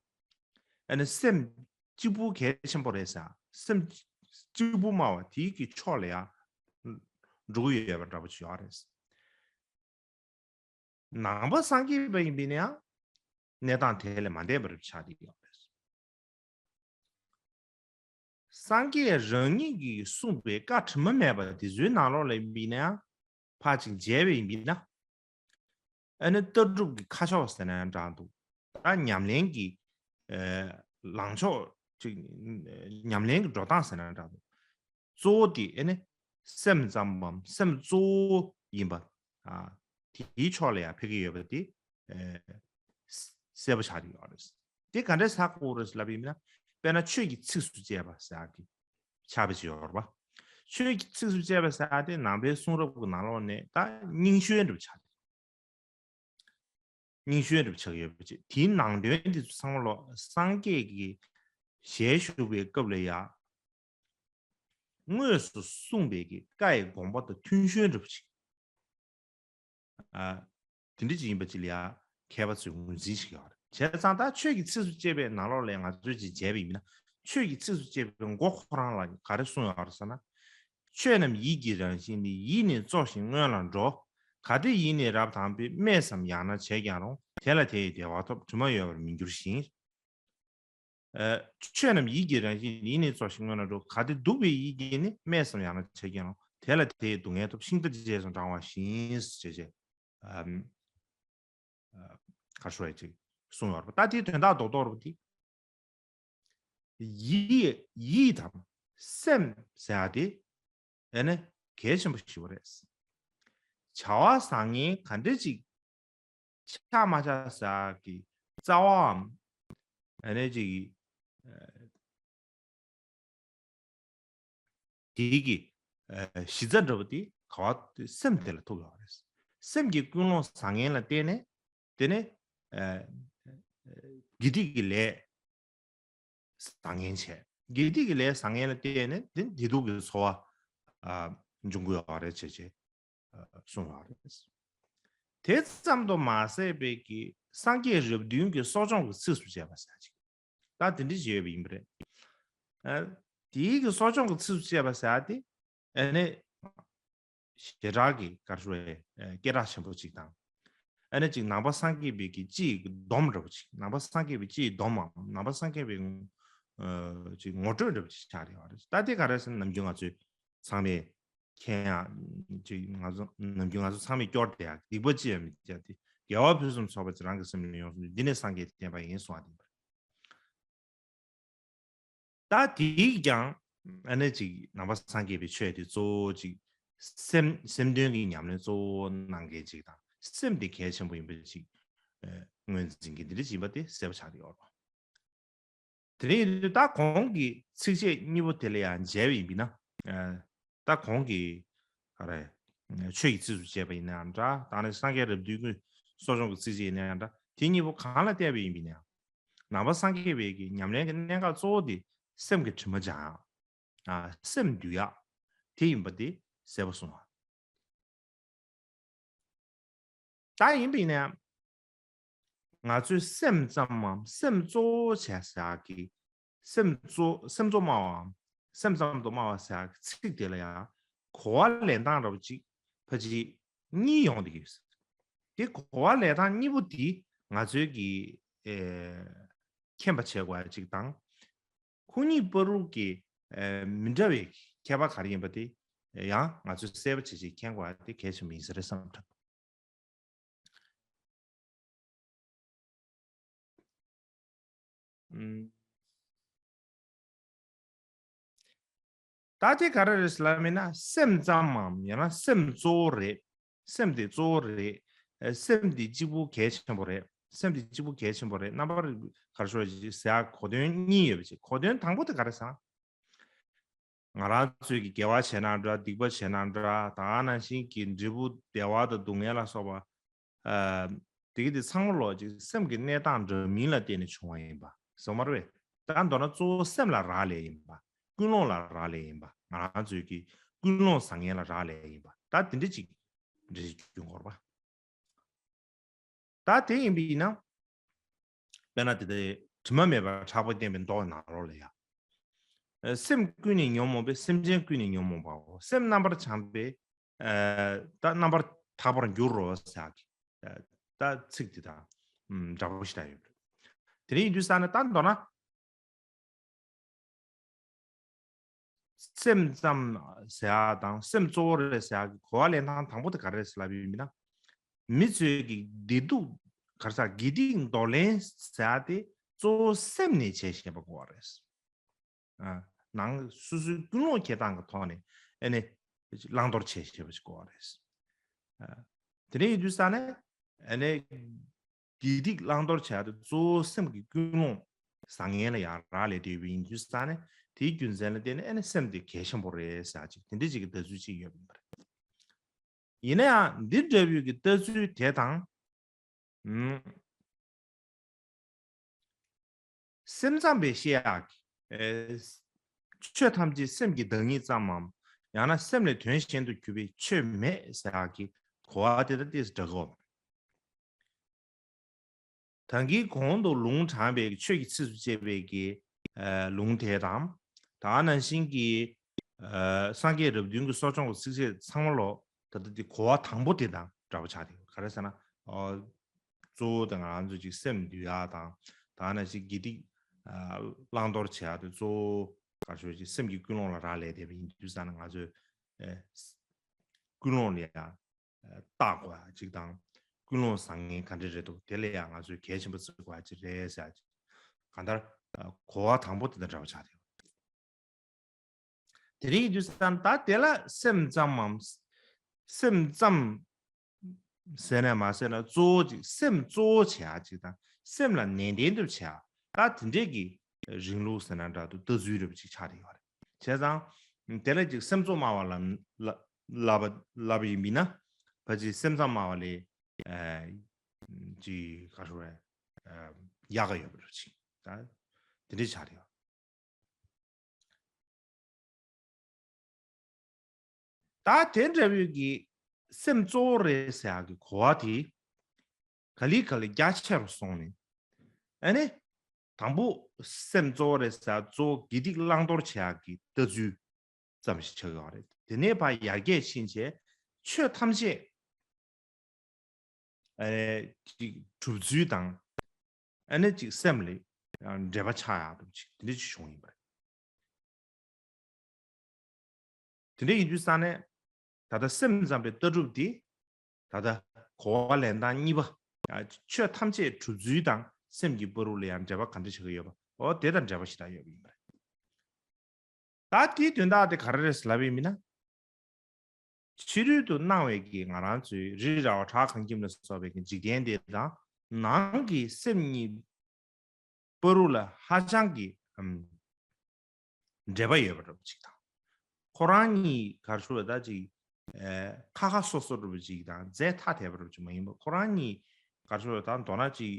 ཨ་ནི་སེམས་གཅིག་པུ་གལ་ཆེན་པོ་རེད་ཟེར། སེམས་གཅིག་པུ་སྨྲ་བ་དེའི་གི་ཕྱོགས་ལ་ཡང་འགྲོ་གི་ཡོད་པ་འདྲ་པོ་ཅིག་ཡོད་རེད། ནང་པ་སངས་རྒྱས་པ་ཡིན་པ་ཡིན་ན་ཡང་གནས་སྟངས་དེ་ལས་མ་འདས་པ་རེད་ཆགས་བསྡད་ཡོད་རེད། སངས་རྒྱས་རང་ཉིད་ཀྱིས་གསུངས་པའི་བཀའ་དྲི་མ་མེད་པ་དེ་ཚོའི་ནང་ལོགས་ལ་ཡིན་པ་ཡིན་ན་ཡང་ཕར་ཅིག་མཇལ་བ་ཡིན་པ་ཡིན་ན། ཨ་ནི་ལྟ་གྲུབ་ཀྱི་ཁ་ཕྱོགས་ཟེར་ན་ཡང་འདྲ་འདུག་ད་ཉམས་ལེན་གྱི་ཨ་ལངས་ཕྱོགས་ཅིག་ཉམས་ལེན་གྱི་འགྲོ་སྟངས་ཟེར་ན་འདྲ་འདུག་གཙོ་བོ་དེ་ཨ་ནི་སེམས་ཙམ་པའམ་སེམས་གཙོ་བོ་ཡིན་པ། ཨ། དེའི་ཕྱོགས་ལ་ཡང་ཕེབས་ཀྱི་ཡོད་པ་དེ་ཨ་གསལ་པོ་ཆགས་ཀྱི་ཡོད་རེད། དེ་ག་འདྲས་ཆགས་ཀྱི་ཡོད་རེད་ལབ་ཡིན་ན། དཔེར་ན་ཆོས་ཀྱི་ཚིགས་སུ་བཅད་པ་ཟེར་ཡག་གི་ཆགས་པ་ཅིག་ཡོད་རེད་པ། ཆོས་ཀྱི་ཚིགས་སུ་བཅད་པ་ཟེར་ཡག་དེ་ནང་པའི་གསུང་རབ་ཀྱི་ནང་ལོགས་ནས་ད་རྙིང་ཤོས་འདྲ་པོ་ཆགས། རྙིང་ཤོས་འདྲ་པོ་ཆགས་ཡོད་པ་ཅིག་དེའི་ནང་དོན་དེ་ཚོ་ཚང་མ་ལོ་སངས་རྒྱས་ཀྱི་ཞལ་བཞུགས་པའི་སྐབས་ལ་ཡང་ དངོས་སུ་གསུངས་པའི་གི་བཀའ་ཡི་དགོངས་པ་དང་མཐུན་ཞོན་འདྲ་པོ་ཅིག་ཨ། དེ་འདྲ་ཅིག་ཡིན་པ་ཅིག་ལ་ཡང་མཁས་པ་ཚོས་ངོས་འཛིན་བྱེད་ཀྱི་ཡོད་རེད། བྱས་ཙང་ད་ཆོས་ཀྱི་ཚིགས་སུ་བཅད་པའི་ནང་ལོགས་ལ་ང་ཚོས་ཅིག་མཇལ་བ་ཡིན་ན། ཆོས་ཀྱི་ཚིགས་སུ་བཅད་པའི་མགོ་ཁོ་རང་ལ་ག་རེ་གསུངས་ཡོད་རེད་ཟེར་ན། ཆོས་རྣམས་ཡིད་ཀྱི་རང་བཞིན་ནི། ཡིད་ནི་གཙོ་ཞིང་སྔོན་ལ་འགྲོ། གལ་ཏེ་ཡིད་ནི་རབ་དྭངས་པས། སྨྲས་སམ་ཡང་ན་བྱས་ཀྱང་རུང་། དེ་ལ་དེ་ཡི་བདེ་བ་ཐོབ། དྲི་མ་ཡོད་པར་མི་འགྱུར་ཞིང་། ཨ། ཆོས་རྣམས་ཡིད་ཀྱི་རང་བཞིན་ཡིད་ནི་གཙོ་ཞིང་སྔོན་ལ་འགྲོ། གལ་ཏེ་སྡུག་པའི་ཡིད་ཀྱིས་ནི། སྨྲས་སམ་ཡང་ན་བྱས་ཀྱང་རུང་། དེ་ལ་དེ་ཡི་སྡུག་བསྔལ་ཐོབ། ཤིང་རྟ་རྗེས་སུ་འབྲང་བ་བཞིན། ཞེས་བྱས། ཨམ། ཨ། ག་རེ་ཞུ་དགོས་རེད། ཅིག་གསུངས་ཡོད་རེད་པ། ད་དེའི་དོན་དག་རྡོག་རྡོག་རེད་པ། དེ་ཡིད། ཡིད་དང་སེམས་ཟེར་ཡ་དེ་ཨ་ནི་གལ་ཆེན་པོ་ཞིག་རེད། བྱ་བ་བཟང་ངན་ག་འདྲ་ཅིག་ཆགས་མ་ཆགས་ཟེར་གྱི་རྩ་བའམ། ཨ་ནི་ཅིག་ཨ། དེའི་གི་ཨ། གཞི་རྩ་འདྲ་པོ་དེ་ག་བ་དེ་སེམས་དེ་ལ་ཐུག་ཡོད་རེད། སེམས་ཀྱི་ཀུན་སློང་བཟང་ངན་ལ་བརྟེན་ནས་དེ་ནས་ཨ། དགེ་སྡིག་གི་ལས་བཟང་ངན་བྱས། དགེ་སྡིག་གི་ལས་བཟང་ངན་ལ་བརྟེན་ནས་དེ་བདེ་སྡུག་གི་འཚོ་བ་ཨ། འབྱུང་གི་ཡོད་རེད་བྱས་བྱས། གསུངས་ཡོད་རེད། དེ་ཙམ་དུ་མ་ཟད་པའི་གི་སངས་རྒྱས་རབས་བདུན་གྱི་གསོ་སྦྱོང་གི་ཚིགས་སུ་བཅད་པ་ཟེར་ཅིག་ད་དེ་འདྲ་ཞིག་ཡོད་པ་ཡིན་པ་རེད། ཨ། དེའི་གི་གསོ་སྦྱོང་གི་ཚིགས་སུ་བཅད་པ་ཟེར་ཏེ། ཨ་ནི་ཞེ་དྲག་གི་ག་རེ་ཞུ་དགོས་རེད། སྐད་གྲགས་ཆེན་པོ་ཅིག་དང་། ཨ་ནི་ཅིག་ནང་པ་སངས་རྒྱས་པའི་གི་སྤྱི་ཡི་སྡོམ་འདྲ་པོ་ཅིག་ནང་པ་སངས་རྒྱས་པའི་སྤྱི་ཡི་སྡོམ་མམ་ནང་པ་སངས་རྒྱས་པའི་ཨ། ཅིག་ངོ་སྤྲོད་འདྲ་པོ་ཅིག་ཆགས་ཡོད་རེད། ད་དེ་ག་རེ་ཟེར་ན་ནམ་རྒྱུན་ང་ཚོས་ཚང་མས་མཁྱེན་ཡག་ཅིག་ང་ཚོ་ནམ་རྒྱུན་ང་ཚོ་ཚང་མས་སྐྱོར་བསྡད་ཡག་སྡིག་པ་ཅི་ཡང་མི་བྱ་སྟེ། དགེ་བ་ཕུན་སུམ་ཚོགས་པ་ཅིག་རང་གི་སེམས་ལ་ཡོངས་སུ་འདུ། འདི་ནི་སངས་རྒྱས་བསྟན་པ་ཡིན་གསུངས་པ་དེ་ཡིན་པ་རེད། ད་དེས་ཀྱང་ཨ་ནི་ཅིག་ནང་པ་སངས་རྒྱས་པའི་ཆོས་དེ་གཙོ་བོ་ཅིག་སེམས་སེམས་དོན་གྱི་ཉམས་ལེན་གཙོ་བོ་གནང་མཁན་ཅིག་དང་སེམས་དེ་གལ་ཆེན་པོ་ཡིན་པ་ཅིག་ངོས་འཛིན་མཁན་དེ་འདྲ་ཅིག་ཡིན་པ་དེ་གསལ་པོ་ཆགས་ཀྱི་ཡོད་རེད། དེ་རིང་ཡིན་དུས་ད་གོང་གི་ཚིགས་བཅད་གཉིས་པོ་དེ་ལ་ཡང་མཇལ་བ་ཡིན་པས་ན། ཨ། ད་གོང་གི་ག་རེ། ཆོས་ཀྱི་ཚིགས་སུ་བཅད་པ་ཡིན་ནའང་འདྲ། ད་ནི་སངས་རྒྱས་རབས་བདུན་གྱི་གསོ་སྦྱོང་གི་ཚིགས་བཅད་ཡིན་ནའང་འདྲ། དེ་གཉིས་པོ་གང་ལ་བལྟས་པ་ཡིན་པས་ན། ནང་པ་སངས་རྒྱས་པའི་གི་ཉམས་ལེན་གྱི་གནད་འགག་གཙོ་བོ་དེ་སེམས་ཀྱི་དྲི་མ་སྦྱང་ཡག་ཨ། སེམས་འདུལ་ཡག་དེ་ཡིན་པ་དེ་གསལ་པོ་གསུངས་པ། ད་ཡིན་པས་ན་ང་ཚོའི་སེམས་ཙམ་མམ་སེམས་གཙོ་བོ་བྱས་ཟེར་གྱི་སེམས་གཙོ་སེམས་གཙོ་སྨྲ་བའམ་སེམས་ཙམ་དུ་སྨྲ་བ་ཟེར་གྱི་ཚིག་དེ་ལ་ཡང་གོ་བ་ལེན་སྟངས་འདྲ་པོ་ཅིག་ཕལ་ཆེར་གཉིས་ཡོང་བསྡད་ཀྱི་ཡོད། དེ་གོ་བ་ལེན་སྟངས་གཉིས་པོ་དེ་ང་ཚོའི་གི་ཨེ། མཁྱེན་པ་བྱེད་དགོས་ཡ་ཅིག་དང་། ཁོ་གཉིས་བར་དུ་གི་ཨེ། མི་འདྲ་བའི་ཁྱད་པར་ག་རེ་ཡིན་པ་དེ་ཡང་ང་ཚོས་གསལ་པོ་བྱེད་ཅིག་མཁྱེན་དགོས་ཡ་དེ་གལ་ཆེན་པོ་ཡིན་ས་རེད་བསམ་དྲན། ཨུམ། ད་དེ་ག་རེ་རེད་ཟེར་ལབ་མིན་ན་སེམས་ཙམ་མམ་ཡང་ན་སེམས་གཙོ་བོ་རེད། སེམས་དེ་གཙོ་བོ་རེད། ཨེ། སེམས་དེ་གཅིག་པུ་གལ་ཆེན་པོ་རེད། སེམས་དེ་གཅིག་པུ་གལ་ཆེན་པོ་རེད། རྣམ་པར་ག་རེ་ཞུ་དགོས་རེད་ཟེར་ཡ་གོ་དོན་གཉིས་ཡོད་པ་ཅིག་གོ་དོན་དང་པོ་དེ་ག་རེ་ཟེར་ན། ང་རང་ཚོས་ཀྱི་དགེ་བ་བྱས་ན་འདྲ་སྡིག་པ་བྱས་ན་འདྲ་ད་ག་ནང་བཞིན་གྱི་འབྲས་བུ་བདེ་བ་དང་སྡུག་བསྔལ་ལ་སོགས་པ། ཨ། དེ་གི་དེ་ཚང་མ་ལོག་ཅིག་སེམས་ཀྱི་གནས་སྟངས་འདྲ་མིན་ལ་བརྟེན་ནས་བྱུང་བ་ཡིན་པ་གསུངས་པ་རེད། ད་མདོར་ན་གཙོ་བོ་སེམས་ལ་རག་ལས་ཡིན་པ། ཀུན་སློང་ལ་རག་ལས་ཡིན་པ། ང་རང་ཚོའི་གི་ཀུན་སློང་བཟང་ངན་ལ་རག་ལས་ཡིན་པ། ད་དེ་འདྲ་ཅིག་འགྲེལ་བཤད་རྒྱུ་འགོར་བ། ད་དེ་ཡིན་པ་ཡིན་ན། དཔེར་ན་དེ་ལྟར་དྲི་མ་མེད་པར་གྲགས་པ་བསྟན་པའི་མདོ་ནང་ལོགས་ལ་ཡང་། ཨ། སེམས་ཀུན་ནས་ཉོན་མོངས་པས། སེམས་ཅན་ཀུན་ནས་ཉོན་མོངས་པའོ། སེམས་རྣམ་པར་བྱང་པས། ཨ། ད་རྣམ་པར་དག་པར་འགྱུར་རོ་ཟེར་གྱི། ཨ། ད་ཚིག་དེ་དང་། ཨུམ། འདྲ་པོ་ཞིག་ད་ཡོད། དེ་ནས་ཡིན་དུས་ས་ནས་ད་མདོར་ན། སེམས་ཙམ་ཟེར་ཡག་དང་སེམས་གཙོ་བོ་རེད་ཟེར་ཡག་གི་གོ་བ་ལེན་སྟངས་དང་པོ་དེ་ག་རེ་རེད་ཟེར་ལབ་ཡོད་མིན་ན། མི་ཚོས་ཀྱི་བདེ་སྡུག་ག་རེ་ཟེར་དགེ་སྡིག་འདོར་ལེན་ཟེར་ཡག་དེ་གཙོ་བོ་སེམས་ནས་བྱས་ཤེས་པ་དགོས་པ་རེད། ཨ། ནང་སོ་སོའི་ཀུན་སློང་འཁྱེར་སྟངས་ཀྱི་ཐོག་ནས་ཨ་ནི་བླང་དོར་བྱས་ཤེས་པ་ཞིག་དགོས་པ་རེད། ཨ། དེ་འདྲ་ཡིན་དུས་ས་ནས་ཨ་ནི། དགེ་སྡིག་བླང་དོར་བྱ་ཡག་དེ་གཙོ་བོ་སེམས་ཀྱི་ཀུན་སློང་བཟང་ངན་ལ་ཡང་རག་ལས་བསྡད་པ་ཡིན་དུས་ས་ནས་དེའི་རྒྱུ་མཚན་ལ་བརྟེན་ནས་ཨ་ནི་སེམས་དེ་གལ་ཆེན་པོ་རེད་ཟེར་ཅིག་དེ་འདྲ་ཅིག་གི་ལྟ་ཚུལ་ཅིག་ཡོད་པ་ཡིན་པ་རེད། ཡིན་ན་ཡང་འདི་འདྲ་བོའི་གི་ལྟ་ཚུལ་དེ་དང་། ཨུམ། སེམས་ཙམ་པས་བཤད་ཡག་གི། ཨེ། ཆོས་ཐམས་ཅད་སེམས་ཀྱི་བདག་ཉིད་ཙམ་མམ། ཡང་ན་སེམས་ལས་དོན་གཞན་དུ་གྱུར་པའི་ཆོས་མེད་ཟེར་ཡག་གི་གོ་བ་དེ་དང་ཏོག་ཙམ་འདྲ་གི་ཡོད། ད་གིན་གོང་དུ་ལུང་དྲངས་པའི་ཆོས་ཀྱི་ཚིགས་སུ་བཅད་པའི་གི་ཨ་ལུང་དེ་དང་། ད་ནང་བཞིན་གྱི་ཨ་སངས་རྒྱས་རབས་བདུན་གྱི་གསོ་སྦྱོང་གི་ཚིགས་བཅད་ཚང་མ་ལོ་ད་ལྟ་དེ་གོ་བ་དང་པོ་དེ་དང་འདྲ་པོ་ཆགས་ཏེ། ག་རེ་ཟེར་ན། ཨ་གཙོ་བོ་དེ་ང་རང་ཚོ་ཅིག་སེམས་འདུལ་ཡག་དང་། ད་ནང་བཞིན་དགེ་སྡིག་ཨ་བླང་དོར་བྱེད་ཡག་དེ་གཙོ་བོ་ག་རེ་ཞུ་ཅིག་སེམས་ཀྱི་ཀུན་སློང་ལ་རག་ལས་བསྡད་པ་ཡིན་དུས་ཙང་ན། ང་ཚོས་ཨ་ཀུན་སློང་ལ་ཡང་བརྟག་དགོས་ཡག་ཅིག་དང་། ཀུན་སློང་བཟང་ངན་ག་འདྲ་རེད་འདུག་དེ་ལ་ཡང་ང་ཚོས་གལ་ཆེན་པོ་བརྩི་དགོས་ཡག་ཅིག་རེད་ཟེར་ཡག་ཅིག་གང་ལྟར་ཨ་གོ་བ་དང་པོ་དེ་དང་འདྲ་པོ་ཆགས་ཡོད། དེ་རིང་ཡིན་དུས་ཙང་ད་དེ་ལ་སེམས་ཙམ་མམ། སེམས་ཙམ་ཟེར་ན་མ་ཟེར་ན་གཙོ་བོ་ཅིག་སེམས་གཙོ་བོ་བྱེད་ཡག་ཅིག་དང་། སེམས་ལ་ནན་ཏན་དུ་བྱེད་ཡག་ད་དེ་འདྲས་ཀྱི་རིང་ལུགས་ཟེར་ན་འདྲ་འདུག་ལྟ་ཚུལ་འདྲ་པོ་ཅིག་ཆགས་བསྡད་ཡོད་རེད། བྱས་ཙང་དེ་ལ་ཅིག་སེམས་ཙམ་སྨྲ་བ་ལ་ལ་ལབ་པ་ལབ་པ་ཡིན་ན། ཕལ་ཆེར་སེམས་ཙམ་སྨྲ་བ་ལས་ཨ་ཅིག་ག་རེ་ཞུ་དགོས་རེད། ཨ་ཡག་ག་ཡོད་པ་འདྲ་པོ་ཅིག་ད་དེ་འདྲས་ཆགས་བསྡད་ཡོད། ད་དེ་འདྲ་བོའི་གི་སེམས་གཙོ་བོ་རེད་ཟེར་ཡག་གི་གོ་བ་དེ་ག་ལེ་ག་ལེ་རྒྱ་ཆེ་རུ་སོང་ནས། ཨ་ནི་དང་པོ་སེམས་གཙོ་བོ་རེད་ཟེར་ཡག་གཙོ་བོ་དགེ་སྡིག་བླང་དོར་བྱེད་ཡག་གི་ལྟ་ཚུལ་ཙམ་ཞིག་ཆགས་ཡོད་རེད། དེ་ནས་ཕར་ཡར་རྒྱས་ཕྱིན་བྱས་ཆོས་ཐམས་ཅད་ཨ་ཅིག་གྲུབ་ཚུལ་དང་། ཨ་ནི་ཅིག་སེམས་ལ་འབྲེལ་བ་ཆགས་ཡག་འདྲ་པོ་ཅིག་དེ་འདྲ་ཅིག་བྱུང་ཡིན་པ་རེད། དེ་འདྲ་ཡིན་དུས་ཙང་ནས་ད་ལྟ་སེམས་ཙམ་པའི་ལྟ་གྲུབ་འདི་ད་ལྟ་གོ་བ་ལེན་སྟངས་གཉིས་པ། ཨ་ཆོས་ཐམས་ཅད་གྲུབ་ཚུལ་དང་སེམས་ཀྱི་བར་དུ་ལ་ཡང་འབྲེལ་བ་ག་འདྲ་ཆགས་ཀྱི་ཡོད་པ། འོ་དེ་དང་འབྲེལ་བ་ཞེ་དྲག་ཡོད་པ་ཡིན་པ་རེད། ད་དེའི་དོན་དག་དེ་ག་རེ་རེད་ལབ་པ་ཡིན་ན། ཕྱི་རོལ་དུ་སྣང་བའི་གི་ང་རང་ཚོའི་རི་ར་བ་བྲག་ཁང་ཁྱིམ་ལ་སོགས་པའི་གི་འཇིག་རྟེན་དེ་དང་། ནང་གི་སེམས་གཉིས་བར་དུ་ལ་ཧ་ཅང་གི་ཨམ་འབྲེལ་བ་ཡོད་པ་འདྲ་པོ་ཅིག་དང་། ཁོ་རང་གཉིས་ག་རེ་ཞུ་དགོས་རེད། ད་ཅིག་ཨ་ཁ་ཁ་སོ་སོ་འདྲ་པོ་ཅིག་དང་རྫས་ཐ་དད་པ་འདྲ་པོ་ཅིག་མ་ཡིན་པ། ཁོ་རང་གཉིས་ག་རེ་ཞུ་དགོས་རེད། ད་མདོར་ན་ཅིག་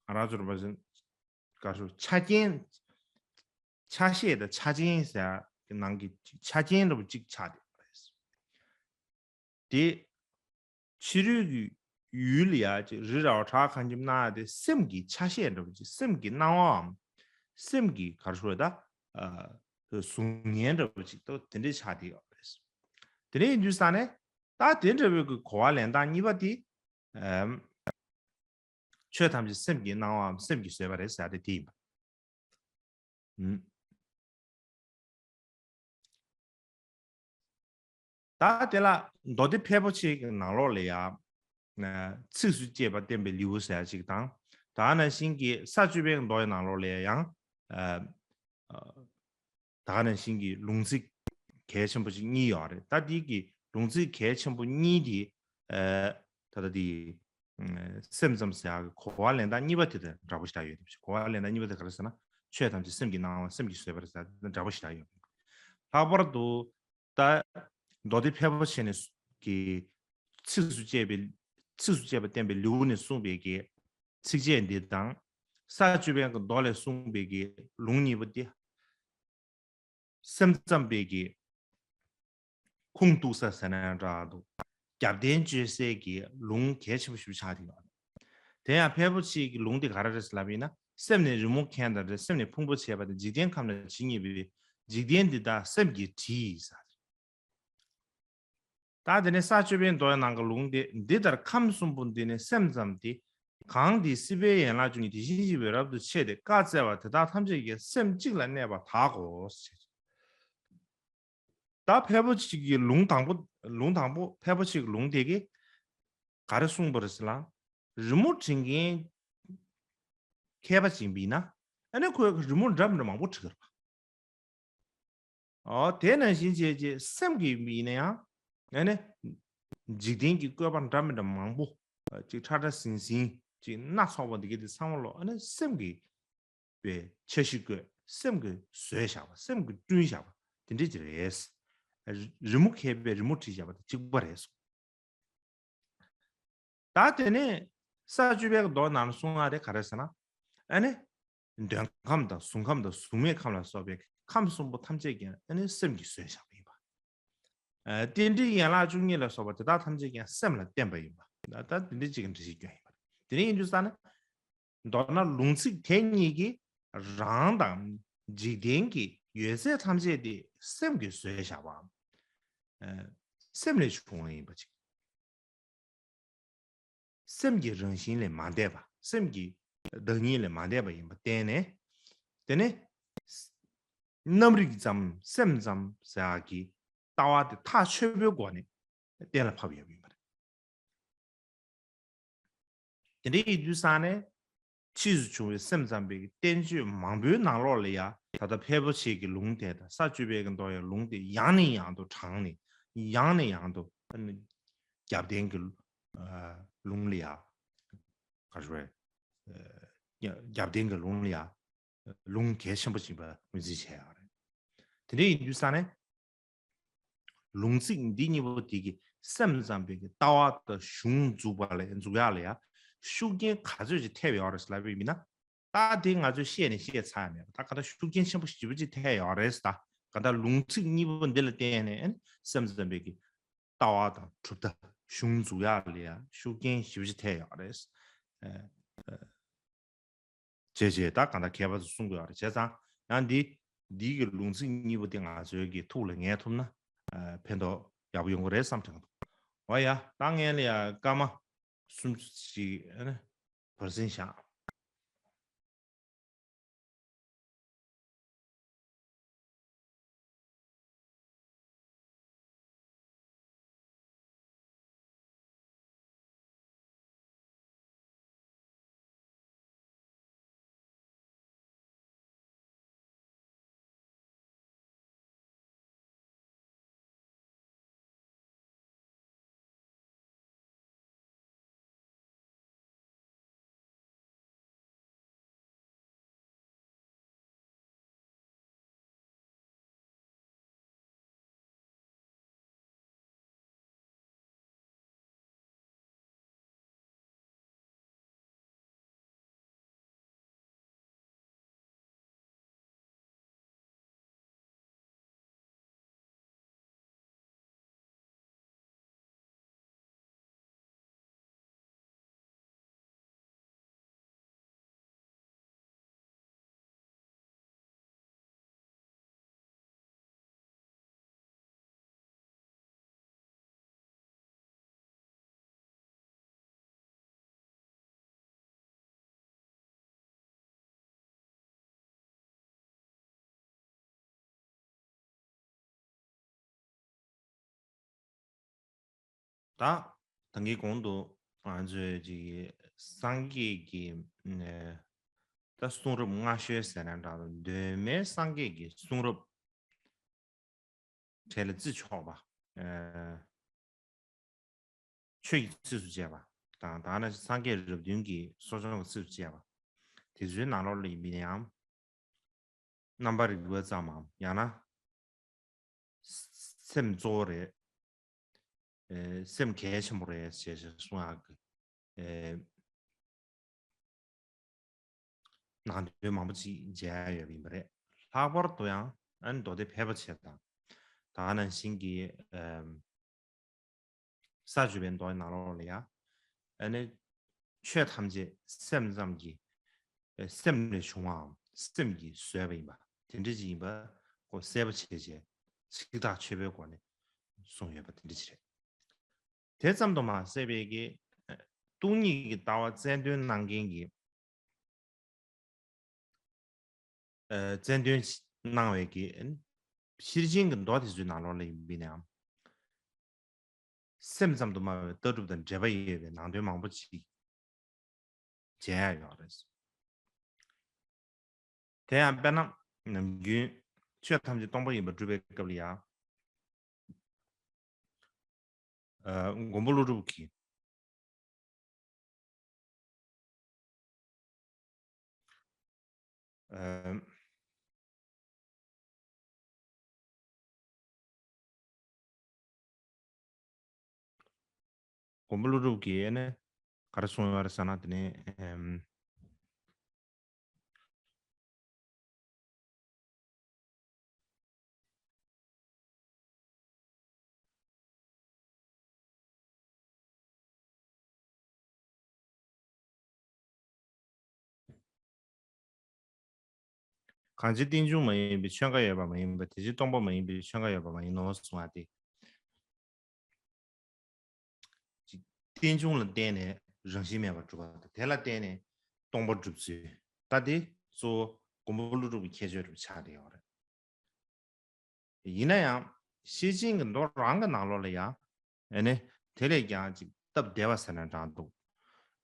ཨ་ང་རང་ཚོར་མ་ཟིན་ག་རེ་ཞུ་ཆ་རྐྱེན། ཆ་ཤས་དང་ཆ་ཅན་ཟེར་ཡག་གི་ནང་གི་ཆ་རྐྱེན་འདྲ་པོ་གཅིག་ཆགས་བསྡད་པ་རེད། དེ་ཕྱི་རོལ་གྱི་ཡུལ་ལ་ཡ་ཅིག་རི་ར་བ་བྲག་ཁང་ཁྱིམ་སྣང་ཡག་དེ་སེམས་ཀྱི་ཆ་ཤས་འདྲ་པོ་ཅིག་སེམས་ཀྱི་སྣང་བའམ་སེམས་ཀྱི་ག་རེ་ཞུ་དགོས་རེད། ད་ཨ་གཟུགས་བརྙན་འདྲ་པོ་ཅིག་ཏུ་དེ་འདྲས་ཆགས་བསྡད་ཡོད་པ་རེད། དེ་འདྲ་ཡིན་དུས་ཙང་ནས་ད་དེ་འདྲ་བོའི་གི་གོ་བ་ལེན་སྟངས་གཉིས་པ་དེ། ཨམ། ཆོས་ཐམས་ཅད་སེམས་ཀྱི་སྣང་བའམ་སེམས་ཀྱིས་བཟོས་པ་རེད་ཟེར་ཡག་དེ་དེ་ཡིན་པ། ཨུམ། ད་དེ་ལ་མདོ་སྡེ་ཕལ་པོ་ཆེ་གི་ནང་ལོགས་ལ་ཡང་ཚིགས་སུ་བཅད་པ་བསྟན་པའི་ལེའུ་ཟེར་ཡག་ཅིག་དང་། ད་ག་ནང་བཞིན་གྱི་ས་བཅུ་པའི་མདོའི་ནང་ལོགས་ལ་ཡང་ཨ་ཨ་ད་ག་ནང་བཞིན་གྱི་ལུང་ཚིག་གལ་ཆེན་པོ་ཞིག་གཉིས་ཡོད་རེད། ད་འདི་གི་ལུང་ཚིག་གལ་ཆེན་པོ་གཉིས་དེ་ཨ་ད་ལྟ་དེ་ཨ་སེམས་ཙམ་ཟེར་ཡག་གི་གོ་བ་ལེན་སྟངས་གཉིས་པ་དེ་དང་འདྲ་པོ་ཞིག་ཡོད་དེ། གོ་བ་ལེན་སྟངས་གཉིས་པ་དེ་ག་རེ་ཟེར་ན། ཆོས་ཐམས་ཅད་སེམས་ཀྱི་སྣང་བ་སེམས་ཀྱིས་བཟོས་པ་རེད་ཟེར་ཡག་དེ་དང་འདྲ་པོ་ཞིག་ཡོད། ལྷག་པར་དུ་ད་མདོ་སྡེ་ཕལ་པོ་ཆེ་ནས་ཀྱི་ཚིགས་སུ་བཅད་པའི་ཚིགས་སུ་བཅད་པ་བསྟན་པའི་ལེའུ་ནས་གསུངས་པའི་གི་ཚིགས་བཅད་འདི་དང་། ས་བཅུ་པའི་གི་མདོ་ལས་གསུངས་པའི་གི་ལུང་གཉིས་པོ་དེ། སེམས་ཙམ་པའི་གི་ཁུངས་གཏུགས་ས་ཟེར་ན་འདྲ་འདུག་རྒྱབ་རྟེན་བཅོལ་སའི་གི་ལུང་གལ་ཆེན་པོ་ཞིག་ཆགས་ཀྱི་ཡོད། དེ་ཡང་ཕལ་པོ་ཆེའི་གི་ལུང་དེ་ག་རེ་རེད་ལབ་ཡིན་ན། སེམས་ནི་རི་མོ་མཁན་དང་འདྲ། སེམས་ནི་ཕུང་པོ་བྱས་པ་དང་། འཇིག་རྟེན་ཁམས་ན་ཇི་སྙེད་པའི། འཇིག་རྟེན་འདི་དག་སེམས་ཀྱིས་བྲིས་ཟེར། ད་དེ་ནས་ས་བཅུ་པའི་མདོའི་ནང་གི་ལུང་དེ། འདི་ལྟར་ཁམས་གསུམ་པོ་འདི་ནི་སེམས་ཙམ་སྟེ། གང་འདི་སྲིད་པའི་ཡན་ལག་བཅུ་གཉིས་དེ་བཞིན་གཤེགས་པའི་རབ་ཏུ་ཕྱེ་སྟེ་བཀའ་སྩལ་པ། དེ་དག་ཐམས་ཅད་ཀྱང་སེམས་གཅིག་ལ་གནས་པར་བརྟག་གོ་ཟེར། ད་ཕལ་པོ་ཅིག་གི་ལུང་དང་པོ། ལུང་དང་པོ་ཕལ་པོ་ཅིག་གི་ལུང་དེ་གིས་ག་རེ་གསུངས་པ་རེད་ཟེར་ན། རི་མོ་བྲིས་མཁན་མཁས་པ་ཅིག་ཡིན་ན། ཨ་ནི་ཁོས་རི་མོ་འདྲ་མི་འདྲ་མང་པོ་བྲིས་ཀྱི་རེད་པ། ཨོ་དེ་ནང་བཞིན་བྱས་རྗེས་སེམས་ཀྱི་མི་ཡིན་ན་ཡང་། ཨ་ནི་འཇིག་རྟེན་གྱི་བཀོད་པ་འདྲ་མི་འདྲ་མང་པོ་ཅིག་ཁྲ་ཁྲ་ཟིང་ཟིང་ཅིག་སྣ་ཚོགས་པ་འདི་གའི་དེ་ཚང་མ་ལོ། ཨ་ནི་སེམས་ཀྱི་པའི་འཆར་གཞི་བཀོད། སེམས་ཀྱིས་བཟོས་བཞག་པ། སེམས་ཀྱིས་བསྐྲུན་བཞག་པ་དེ་འདྲས་ཅིག་རེད། རི་མོ་མཁས་པས་རི་མོ་བྲིས་བཞག་པ་དང་གཅིག་པ་རེད་གསུངས། ད་དེ་ནས་ས་བཅུ་པའི་མདོ་ནང་གསུངས་ཡག་དེ་ག་རེ་ཟེར་ན། ཨ་ནི་ འདོད་ཁམས་དང་གཟུགས་ཁམས་དང་གཟུགས་མེད་ཁམས་ལ་སོགས་པའི་ཁམས་གསུམ་པོ་ཐམས་ཅད་ཀྱང་ཨ་ནི་སེམས་ཀྱིས་བཟོས་བཞག་པ་ཡིན་པ། ཨ་རྟེན་འབྲེལ་ཡན་ལག་བཅུ་གཉིས་ལ་སོགས་པ་དེ་དག་ཐམས་ཅད་ཀྱང་སེམས་ལ་བརྟེན་པ་ཡིན་པ། ད་དེ་འདྲ་ཅིག་གི་འགྲེལ་བཤད་སྐྱོན་ཡིན་པ་རེད། དེ་འདྲ་ཡིན་དུས་ཙང་ནས། མདོར་ན་ལུང་ཚིག་དེ་གཉིས་ཀྱིས་རང་དང་འཇིག་རྟེན་གྱི་ཡོད་ཚད་ཐམས་ཅད་དེ་སེམས་ཀྱིས་བཟོས་བཞག་པའམ། ཨ་སེམས་ལས་བྱུང་བ་ཡིན་པ་ཅིག་སེམས་ཀྱི་རང་བཞིན་ལས་མ་འདས་པ། སེམས་ཀྱི་བདག་ཉིད་ལས་མ་འདས་པ་ཡིན་པ་བརྟེན་ནས། དེ་ནས་རྣམ་རིག་ཙམ་སེམས་ཙམ་ཟེར་ཡག་གི་ལྟ་བ་དེ་ཐག་ཆོད་པོའི་སྒོ་ནས་གཏན་ལ་ཕབ་ཡོད་པ་ཡིན་པ་རེད། དེ་འདྲ་ཡིན་དུས་ཙང་ནས། ཕྱིས་སུ་བྱུང་བའི་སེམས་ཙམ་པའི་བསྟན་བཅོས་མང་པོའི་ནང་ལོགས་ལ་ཡང་ད་ལྟ་ཕལ་པོ་ཆེ་གི་ལུང་དེ་དང་ས་བཅུ་པའི་གི་མདོ་ཡང་ལུང་དེ་ཡང་ནས་ཡང་དུ་དྲངས་ནས། ཡང་ནས་ཡང་དུ་ཨ་ནི་རྒྱབ་རྟེན་གྱི་ཨ་ལུང་ལ་ཡང་ག་རེ་ཟེར། ཨ་རྒྱབ་རྟེན་གྱི་ལུང་ལ་ཡང་ལུང་གལ་ཆེན་པོ་ཅིག་ཡིན་པ་ངོས་འཛིན་བྱས་ཡོད་རེད། དེ་འདྲ་ཡིན་དུས་ཙང་ནས། ལུང་ཚིག་འདི་གཉིས་པོ་དེ་གི་སེམས་ཙམ་པའི་གི་ལྟ་བ་དང་གཞུང་འཛུགས་པ་ལ་འཛུགས་ཡག་ལ་ཡང་ཤུགས་རྐྱེན་ག་ཚོད་ཅིག་ཐེབས་ཡོད་རེད་ལབ་པ་ཡིན་ན། ད་དེ་ང་ཚོས་བཤད་ནས་བཤད་ཚར་ཡ་མེད་པ། ད་ག་ད་ཤུགས་རྐྱེན་ཆེན་པོ་ཞེ་པོ་ཅིག་ཐེབས་ཡོད་རེད་ད། ག་ད་ལུང་ཚིག་གཉིས་པོ་འདི་ལ་བརྟེན་ནས་སེམས་ཙམ་པའི་གི་ལྟ་བ་དང་གྲུབ་མཐའ་གཞུང་འཛུགས་ཡག་ལ་ཡང་ཤུགས་རྐྱེན་ཞེ་པོ་ཅིག་ཐེབས་ཡོད་རེད། ཨ་ཨ། བྱས་བྱས་ད་གང་ལྟར་ཁྱད་པར་དུ་གསུང་དགོས་ཡོད་རེད། བྱས་ཙང་ཡང་འདི་འདི་གི་ལུང་ཚིག་གཉིས་པོ་དེ་ང་ཚོའི་གི་ཐུགས་ལ་ངེས་ཐུབ་ན། ཨ་ཕན་ཐོགས་ཡག་པོ་ཡོང་གི་རེད་བསམ་དྲན་གི་འདུག་འོ་ཡ། ད་ངས་ལ་ཡ་སྐར་མ་གསུམ་ཅིག་ཨ་ནི་བར་ཟིན་བཞག་ད་ད་གིན་གོང་དུ་ང་ཚོས་ཅིག་སངས་རྒྱས་ཀྱི་ད་གསུང་རབ་སྔ་ཤོས་ཟེར་ན་འདྲ། གདོད་མའི་སངས་རྒྱས་ཀྱི་གསུང་རབ་གྲས་ལ་བརྩི་ཆོག་པ། ཆོས་ཀྱི་རྩིས་སུ་བཅད་པ་དང་། ད་ནི་སངས་རྒྱས་རབས་བདུན་གྱི་གསོ་སྦྱོང་གི་རྩིས་སུ་བཅད་པ། དེ་ཚོའི་ནང་ལོགས་ལ་ཡིན་པ་ཡིན་ནའང་། རྣམ་པར་རིག་པ་ཙམ་མམ། ཡང་ན་སེམས་གཙོ་བོ་རེད། ཨེ་སེམས་གལ་ཆེན་པོ་རེད་ཞེས་གསུང་ཡག་གི་ཨེ་ནང་དོན་མང་པོ་ཅིག་མཇལ་ཡོད་པ་ཡིན་པ་རེད། ལྷག་པར་དུ་ཡང་ཨ་ནི་མདོ་སྡེ་ཕལ་པ་ཆེ་དང་། ད་ག་ནང་བཞིན་གྱི་ཨེམ། ས་བཅུ་པའི་མདོའི་ནང་ལོགས་ལ་ཡང་། ཨ་ནི་ཆོས་ཐམས་ཅད་སེམས་ཙམ་གྱིས། སེམས་ལས་བྱུང་བའམ་སེམས་ཀྱིས་བཟོས་པ་ཡིན་པ་དེ་འདྲ་ཅིག་ཡིན་པ་ཁོ་གསལ་པོ་བྱས་བྱས་ཚིག་ཐག་ཆོད་པོའི་སྒོ་ནས་གསུངས་ཡོད་པ་དེ་འདྲ་ཅིག་རེད། དེ་ཙམ་དུ་མ་ཟད་པའི་གི་སྟོང་ཉིད་ཀྱི་ལྟ་བ་རྩལ་འདོན་གནང་མཁན་གྱི་ཨ་རྩལ་འདོན་གནང་བའི་གི་ཨ་ནི་ཤེར་ཕྱིན་གྱི་མདོ་དེ་ཚོའི་ནང་ལོགས་ལ་ཡིན་པ་ཡིན་ནའང་། སེམས་ཙམ་དུ་སྨྲ་བའི་ལྟ་གྲུབ་དང་འབྲེལ་བ་ཡོད་པའི་ནང་དོན་མང་པོ་ཅིག་མཇལ་ཡག་ཡོད་རེད། དེ་ཡང་དཔེར་ན་ནམ་རྒྱུན་ཆོས་ཐམས་ཅད་སྟོང་པ་ཡིན་པར་སྒྲུབ་པའི་སྐབས་ལ་ཡང་། ཨ་མགོན་པོ་ཀླུ་སྒྲུབ་ཀྱིས། ཨ་མགོན་པོ་ཀླུ་སྒྲུབ་ཀྱིས་ཨ་ནི་ག་རེ་གསུངས་ཡོད་རེད་ཟེར་ན། དེ་ནས་ཨམ། གང་ཕྱིར་རྟེན་འབྱུང་མ་ཡིན་པའི་ཆོས་འགའ་ཡོད་པ་མ་ཡིན་པ། དེ་ཕྱིར་སྟོང་པ་མ་ཡིན་པའི་ཆོས་འགའ་ཡོད་པ་མ་ཡིན་ནོ་གསུང་བ་སྟེ། ཅིག་རྟེན་འབྱུང་ལ་བརྟེན་ནས་རང་བཞིན་མེད་པར་གྲུབ་པ་དང་། དེ་ལ་བརྟེན་ནས་སྟོང་པར་གྲུབ་ཚུལ། ད་དེ་གཙོ་བོ་མགོན་པོ་ཀླུ་སྒྲུབ་ཀྱི་ཁྱད་ཆོས་རུ་ཆགས་བསྡད་ཡོད་རེད། ཡིན་ན་ཡང་ཤེར་ཕྱིན་གྱི་མདོ་རང་གི་ནང་ལོགས་ལ་ཡང་ཨ་ནི་དེ་ལས་ཀྱང་ཅིག་སྟབས་བདེ་བ་ཟེར་ན་འདྲ་འདུག་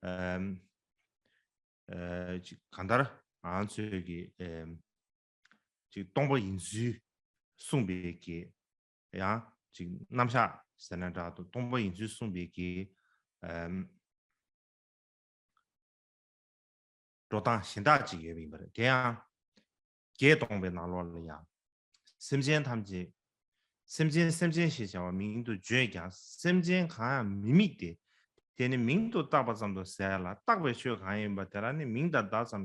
ཨམ། ཨ་ཅིག་གང་ལྟར་ང་ཚོས་ཀྱི་ཨམ། ཅིག་སྟོང་པ་ཡིན་ཚུལ་གསུངས་པའི་གི་ཡང་ཅིག་རྣམ་གཞག་ཟེར་ན་འདྲ་འདུག་སྟོང་པ་ཡིན་ཚུལ་གསུངས་པའི་གི་ཨམ། འགྲོ་སྟངས་གཞན་དག་ཅིག་ཡོད་པ་ཡིན་པ་རེད། དེ་ཡང་བརྒྱད་སྟོང་པའི་ནང་ལོགས་ལ་ཡང་སེམས་ཅན་ཐམས་ཅད། སེམས་ཅན་སེམས་ཅན་ཞེས་བྱ་བ་མིང་དུ་བརྗོད་ཀྱང་སེམས་ཅན་གང་ཡང་མི་དམིགས་ཏེ། དེ་ནི་མིང་དུ་བཏགས་པ་ཙམ་དུ་ཟད་ལ། བཏགས་པའི་ཆོས་གང་ཡིན་པ་དེ་ལ་ནི་མིང་དང་བརྡ་ཙམ་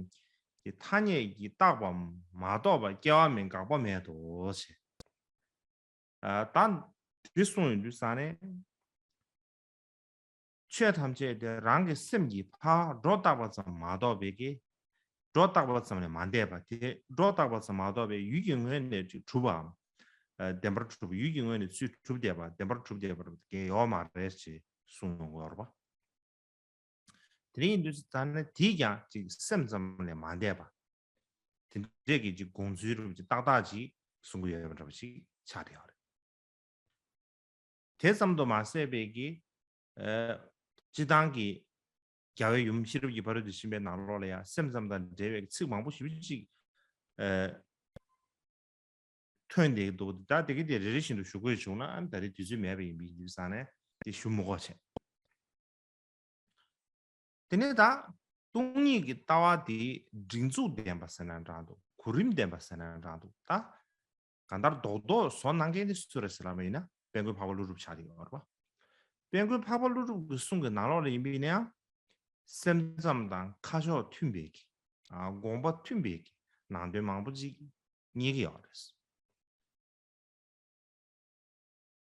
གྱི་ཐ་སྙད་ཀྱིས་བཏགས་པ་མ་གཏོགས་པ་སྐྱེ་བ་མིན་འགག་པ་མེད་དོ་ཞེས། ཨ། ད་འདི་གསུངས་ཡོང་དུས་ཙང་ནས། ཆོས་ཐམས་ཅད་དེ་རང་གི་སེམས་ཀྱིས་ཕར་སྒྲོ་བཏགས་པ་ཙམ་མ་གཏོགས་པའི་གི། སྒྲོ་བཏགས་པ་ཙམ་ལས་མ་འདས་པ་དེ། སྒྲོ་བཏགས་པ་ཙམ་མ་གཏོགས་པའི་ཡུལ་གྱི་ངོས་ནས་ཅིག་གྲུབ་པའམ། ཨ། བདེན་པར་གྲུབ་པ། ཡུལ་གྱི་ངོས་ནས་ཚུར་གྲུབ་བསྡད་པ། བདེན་པར་གྲུབ་བསྡད་པ་དེ་ཡོད་མ་རེད་ཅེས་གསུངས་ཡོང་གི་ཡོད་རེད་པ། དེ་ཡིན་དུས་ཙང་ནས་དེས་ཀྱང་ཅིག་སེམས་ཙམ་ལས་མ་འདས་པ། དེ་འདྲས་ཀྱི་ཅིག་དགོངས་ཚུལ་རུ་ཅིག་ཏག་ཏག་ཅིག་གསུང་གི་ཡོད་པ་འདྲ་པོ་ཅིག་ཆགས་བསྡད་ཡོད་རེད། དེ་ཙམ་དུ་མ་ཟད་པའི་གི། ཨ། སྤྱིར་བཏང་གི་རྒྱལ་བའི་ཡུམ་ཤེས་རབ་ཀྱི་ཕ་རོལ་ཏུ་ཕྱིན་པའི་ནང་ལོགས་ལ་ཡང་སེམས་ཙམ་དང་འབྲེལ་བའི་ཚིག་མང་པོ་ཞེ་པོ་ཅིག་ཨ། ཐོན་བསྡད་འདུག་ད་དེ་གི་དེ་རེ་རེ་བཞིན་དུ་ཞུ་དགོས་བྱུང་ན། ཨ། ད་རེས་དུས་ཚོད་མེད་པ་ཡིན་པའི་ཡིན་དུས་ཙང་ནས་དེ་ཞུ་མི་དགོས་བྱས། དེ་ནས་ད་སྟོང་ཉིད་ཀྱི་ལྟ་བ་དེ་སྒྲིག་འཛུགས་ལྡན་པ་ཟེར་ན་འདྲ་འདུག་གོ་རིམ་ལྡན་པ་ཟེར་ན་འདྲ་འདུག་ད་གང་ལྟར་རྡོག་རྡོག་བཟོ་གནང་མཁན་དེ་སུ་རེད་ཟེར་ལབ་པ་ཡིན་ན། དཔལ་མགོན་འཕགས་པ་ཀླུ་སྒྲུབ་ཆགས་ཀྱི་ཡོད་རེད་པ། དཔལ་མགོན་འཕགས་པ་ཀླུ་སྒྲུབ་ཀྱི་གསུང་གི་ནང་ལོགས་ལ་ཡིན་པ་ཡིན་ན་ཡང་སེམས་ཙམ་དང་ཁ་ཕྱོགས་མཐུན་པའི་གི། ཨ། དགོངས་པ་མཐུན་པའི་གི་ནང་དོན་མང་པོ་ཅིག་རྙེད་ཀྱི་ཡོད་རེད།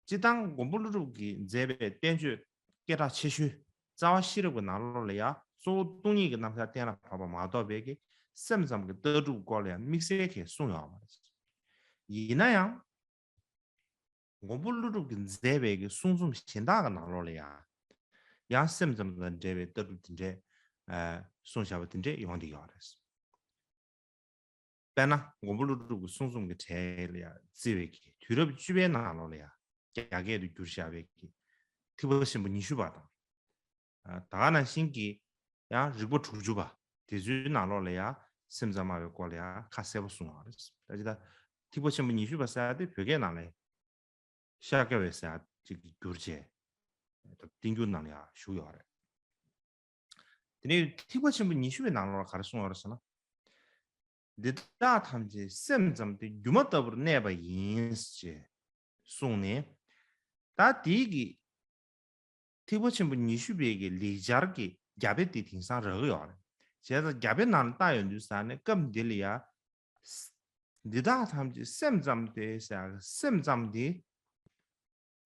སྤྱིར་བཏང་མགོན་པོ་ཀླུ་སྒྲུབ་ཀྱིས་མཛད་པའི་བསྟན་བཅོས་སྐད་གྲགས་ཆེ་ཤོས་རྩ་བ་ཤེས་རབ་ཀྱི་ནང་ལོགས་ལ་ཡང་གཙོ་བོ་སྟོང་ཉིད་ཀྱི་རྣམ་གཞག་གཏན་ལ་ཕབ་པ་མ་གཏོགས་པའི་གི་སེམས་ཙམ་གྱི་ལྟ་གྲུབ་སྐོར་ལ་ཡང་དམིགས་བསལ་གྱིས་གསུངས་ཡོད་མ་རེད། ཡིན་ན་ཡང་མགོན་པོ་ཀླུ་སྒྲུབ་ཀྱིས་མཛད་པའི་གི་གསུང་རྩོམ་གཞན་དག་གི་ནང་ལོགས་ལ་ཡང་ཡང་སེམས་ཙམ་དང་འབྲེལ་བའི་ལྟ་གྲུབ་དེ་འདྲས། ཨ། གསུངས་བཞག་པ་དེ་འདྲས་ཡོང་བསྡད་ཡོད་རེད། དཔེར་ན་མགོན་པོ་ཀླུ་སྒྲུབ་ཀྱི་གསུང་རྩོམ་གྱི་གྲས་ལ་ཡང་བརྩི་བའི་གི་དུས་རབས་བཅུ་པའི་ནང་ལོགས་ལ་ཡང་རྒྱ་སྐད་དུ་བསྒྱུར་བཞག་པའི་གི་ཐེག་པ་ཆེན་པོ་ཉི་ཤུ་པ་དང་། ཨ། ད་ག་ནང་བཞིན་གྱི་ཡང་རིགས་པ་དྲུག་ཅུ་པ་དེ་ཚོའི་ནང་ལོགས་ལ་ཡང་སེམས་ཙམ་སྨྲ་བའི་སྐོར་ལ་ཡང་ཁ་གསལ་པོ་གསུངས་པ་རེད། ད་ཅི་ད་ཐེག་པ་ཆེན་པོ་ཉི་ཤུ་པ་ཟེར་ཡ་དེ་བོད་སྐད་ནང་ལ་ཤཱཀྱ་པའི་ཟེར་ཡ་ཅིག་བསྒྱུར་བྱས་བསྟན་འགྱུར་ནང་ལ་ཡང་བཞུགས་ཡོད་རེད། དེ་ནས་ཐེག་པ་ཆེན་པོ་ཉི་ཤུ་པའི་ནང་ལོགས་ལ་ག་རེ་གསུངས་ཡོད་རེད་ཟེར་ན། འདི་དག་ཐམས་ཅད་སེམས་ཙམ་སྟེ་སྒྱུ་མ་ལྟ་བུར་གནས་པ་ཡིན་ཞེས་གསུངས་ནས། ད་དེའི་གི་ཐེག་པ་ཆེན་པོ་ཉི་ཤུ་པའི་གི་ལེགས་སྦྱར་གྱི་རྒྱ་དཔེ་དེ་དེང་སང་རག་གི་ཡོད་རེད། བྱས་ཙང་རྒྱ་དཔེ་ནང་ལ་བལྟ་ཡོང་དུས་ཙང་ནས་སྐབས་འདི་ལ་ཡ། འདི་དག་ཐམས་ཅད་སེམས་ཙམ་སྟེ་ཟེར། སེམས་ཙམ་དེ།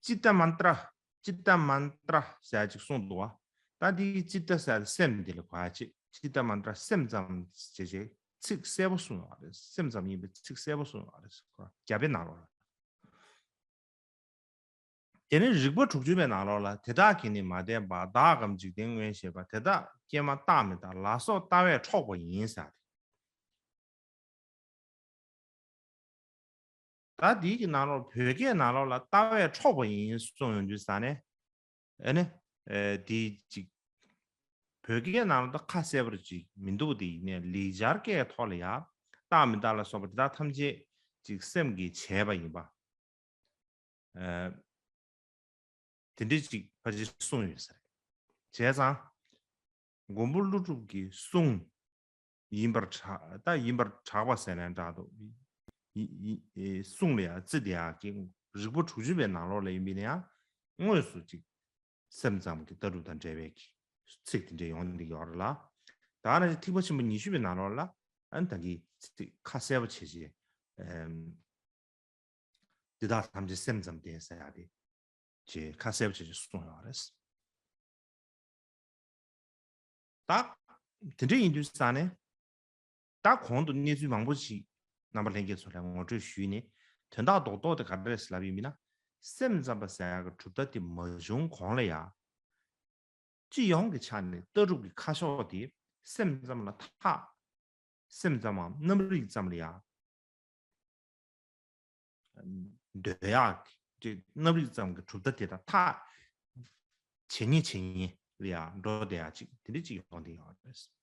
ཅི་ཏ་མན་ཏྲ། ཅི་ཏ་མན་ཏྲ་ཟེར་ཅིག་གསུངས་འདུག་བ། ད་འདི་ཅི་ཏ་ཟེར་སེམས་འདི་ལ་གོ་ཡ་ཅིག་ཅི་ཏ་མན་ཏྲ་སེམས་ཙམ་ཞེས་བྱས་ཚིག་གསལ་པོ་གསུངས་ཡོད་རེད། སེམས་ཙམ་ཡིན་པའི་ཚིག་གསལ་པོ་གསུངས་ཡོད་རེད། རྒྱ་དཔེ་ནང་ལོགས་ལ། དེ་ནི་རིགས་པ་དྲུག་ཅུ་པའི་ནང་ལོགས་ལ། དེ་དག་གིས་ནི་མ་བརྟེན་པ། བདག་གམ་འཇིག་རྟེན་མངོན་ཞེས་པ། དེ་དག་སྐྱེས་མ་རྟག་མི་རྟག་ལ་སོགས་ལྟ་བས་འཕྲོག་པ་ཡིན་ཟེར། ད་འདིའི་གི་ནང་ལོགས་བོད་སྐད་ནང་ལོགས་ལ་ལྟ་བས་འཕྲོག་པ་ཡིན་གསུངས་ཡོང་དུས་ཙང་ནས། ཨ་ནི། ཨེ། འདི་ཅིག་བོད་སྐད་ནང་ལ་ད་ཁ་གསལ་པོ་ཅིག་མི་འདུག་དེ་ཡིན་ནའི་ལེགས་སྦྱར་སྐད་ཐོག་ལ་ཡང་རྟག་མི་རྟག་ལ་སོགས་པ་དེ་དག་ཐམས་ཅད་ཅིག་སེམས་ཀྱིས་བྱས་པ་ཡིན་པ། ཨ། དེ་འདྲའི་ཅིག་ཕལ་ཆེར་གསུངས་ཡོད་ས་རེད། བྱས་ཙང་། མགོན་པོ་ཀླུ་སྒྲུབ་ཀྱི་གསུང་ཡིན་པར་གྲགས། ད་ཡིན་པར་གྲགས་པ་ཟེར་ན་འདྲ་འདུག་ཡི་ཡི་ཡི་གསུང་ལ་ཡང་བརྩི་བསྡད་ཡག་གི་རིགས་པ་དྲུག་ཅུ་པའི་ནང་ལོགས་ལ་ཡིན་པ་ཡིན་ན་ཡང་དངོས་སུ་ཅིག་སེམས་ཙམ་གྱི་ལྟ་གྲུབ་དང་འབྲེལ་བའི་གི་ཚིག་དེ་འདྲ་ཡོང་བསྡད་ཡོད་རེད་ལ། ད་ནང་བཞིན་ཐེག་པ་ཆེན་པོ་ཉི་ཤུ་པའི་ནང་ལོགས་ལ་ཨ་ནི་ད་གི་ཚིག་ཁ་གསལ་པོ་བྱས་བྱས། ཨམ། འདི་དག་ཐམས་ཅད་སེམས་ཙམ་སྟེ་ཟེར་ཡ་དེ་ཅེས་ཁ་གསལ་པོ་བྱས་བྱས་གསུངས་ཡོད་རེད། ད་དེ་འདྲ་ཡིན་དུས་ཙང་ནས་ད་གོང་དུ་གནས་ཚུལ་མང་པོ་ཞིག་ རྣམ་པ་ལྷན་རྒྱས་ཚོ་ལ་ངོ་སྤྲོད་ཞུས་ནས་དོན་དག་རྡོག་རྡོག་དེ་ག་རེ་རེད་ལབ་ཡིན་མིན་ན། སེམས་ཙམ་པ་ཟེར་ཡག་གི་གྲུབ་མཐའ་དེ་མ་བྱུང་གོང་ལ་ཡ། སྤྱི་ཡོངས་ཀྱི་ཆ་ནས་ལྟ་གྲུབ་ཀྱི་ཁ་ཕྱོགས་དེ་སེམས་ཙམ་ལ་ཐག་སེམས་ཙམ་མམ་རྣམ་རིག་ཙམ་ལ་ཡ། འདོད་ཡག་གི་རྣམ་རིག་ཙམ་གྱི་གྲུབ་མཐའ་དེ་དང་ཐག་ཇེ་ཉེ་ཇེ་ཉེ་ལ་ཡ་འགྲོ་བསྡད་ཡག་ཅིག་དེ་འདྲ་ཅིག་ཡོང་བསྡད་ཡོད་རེད།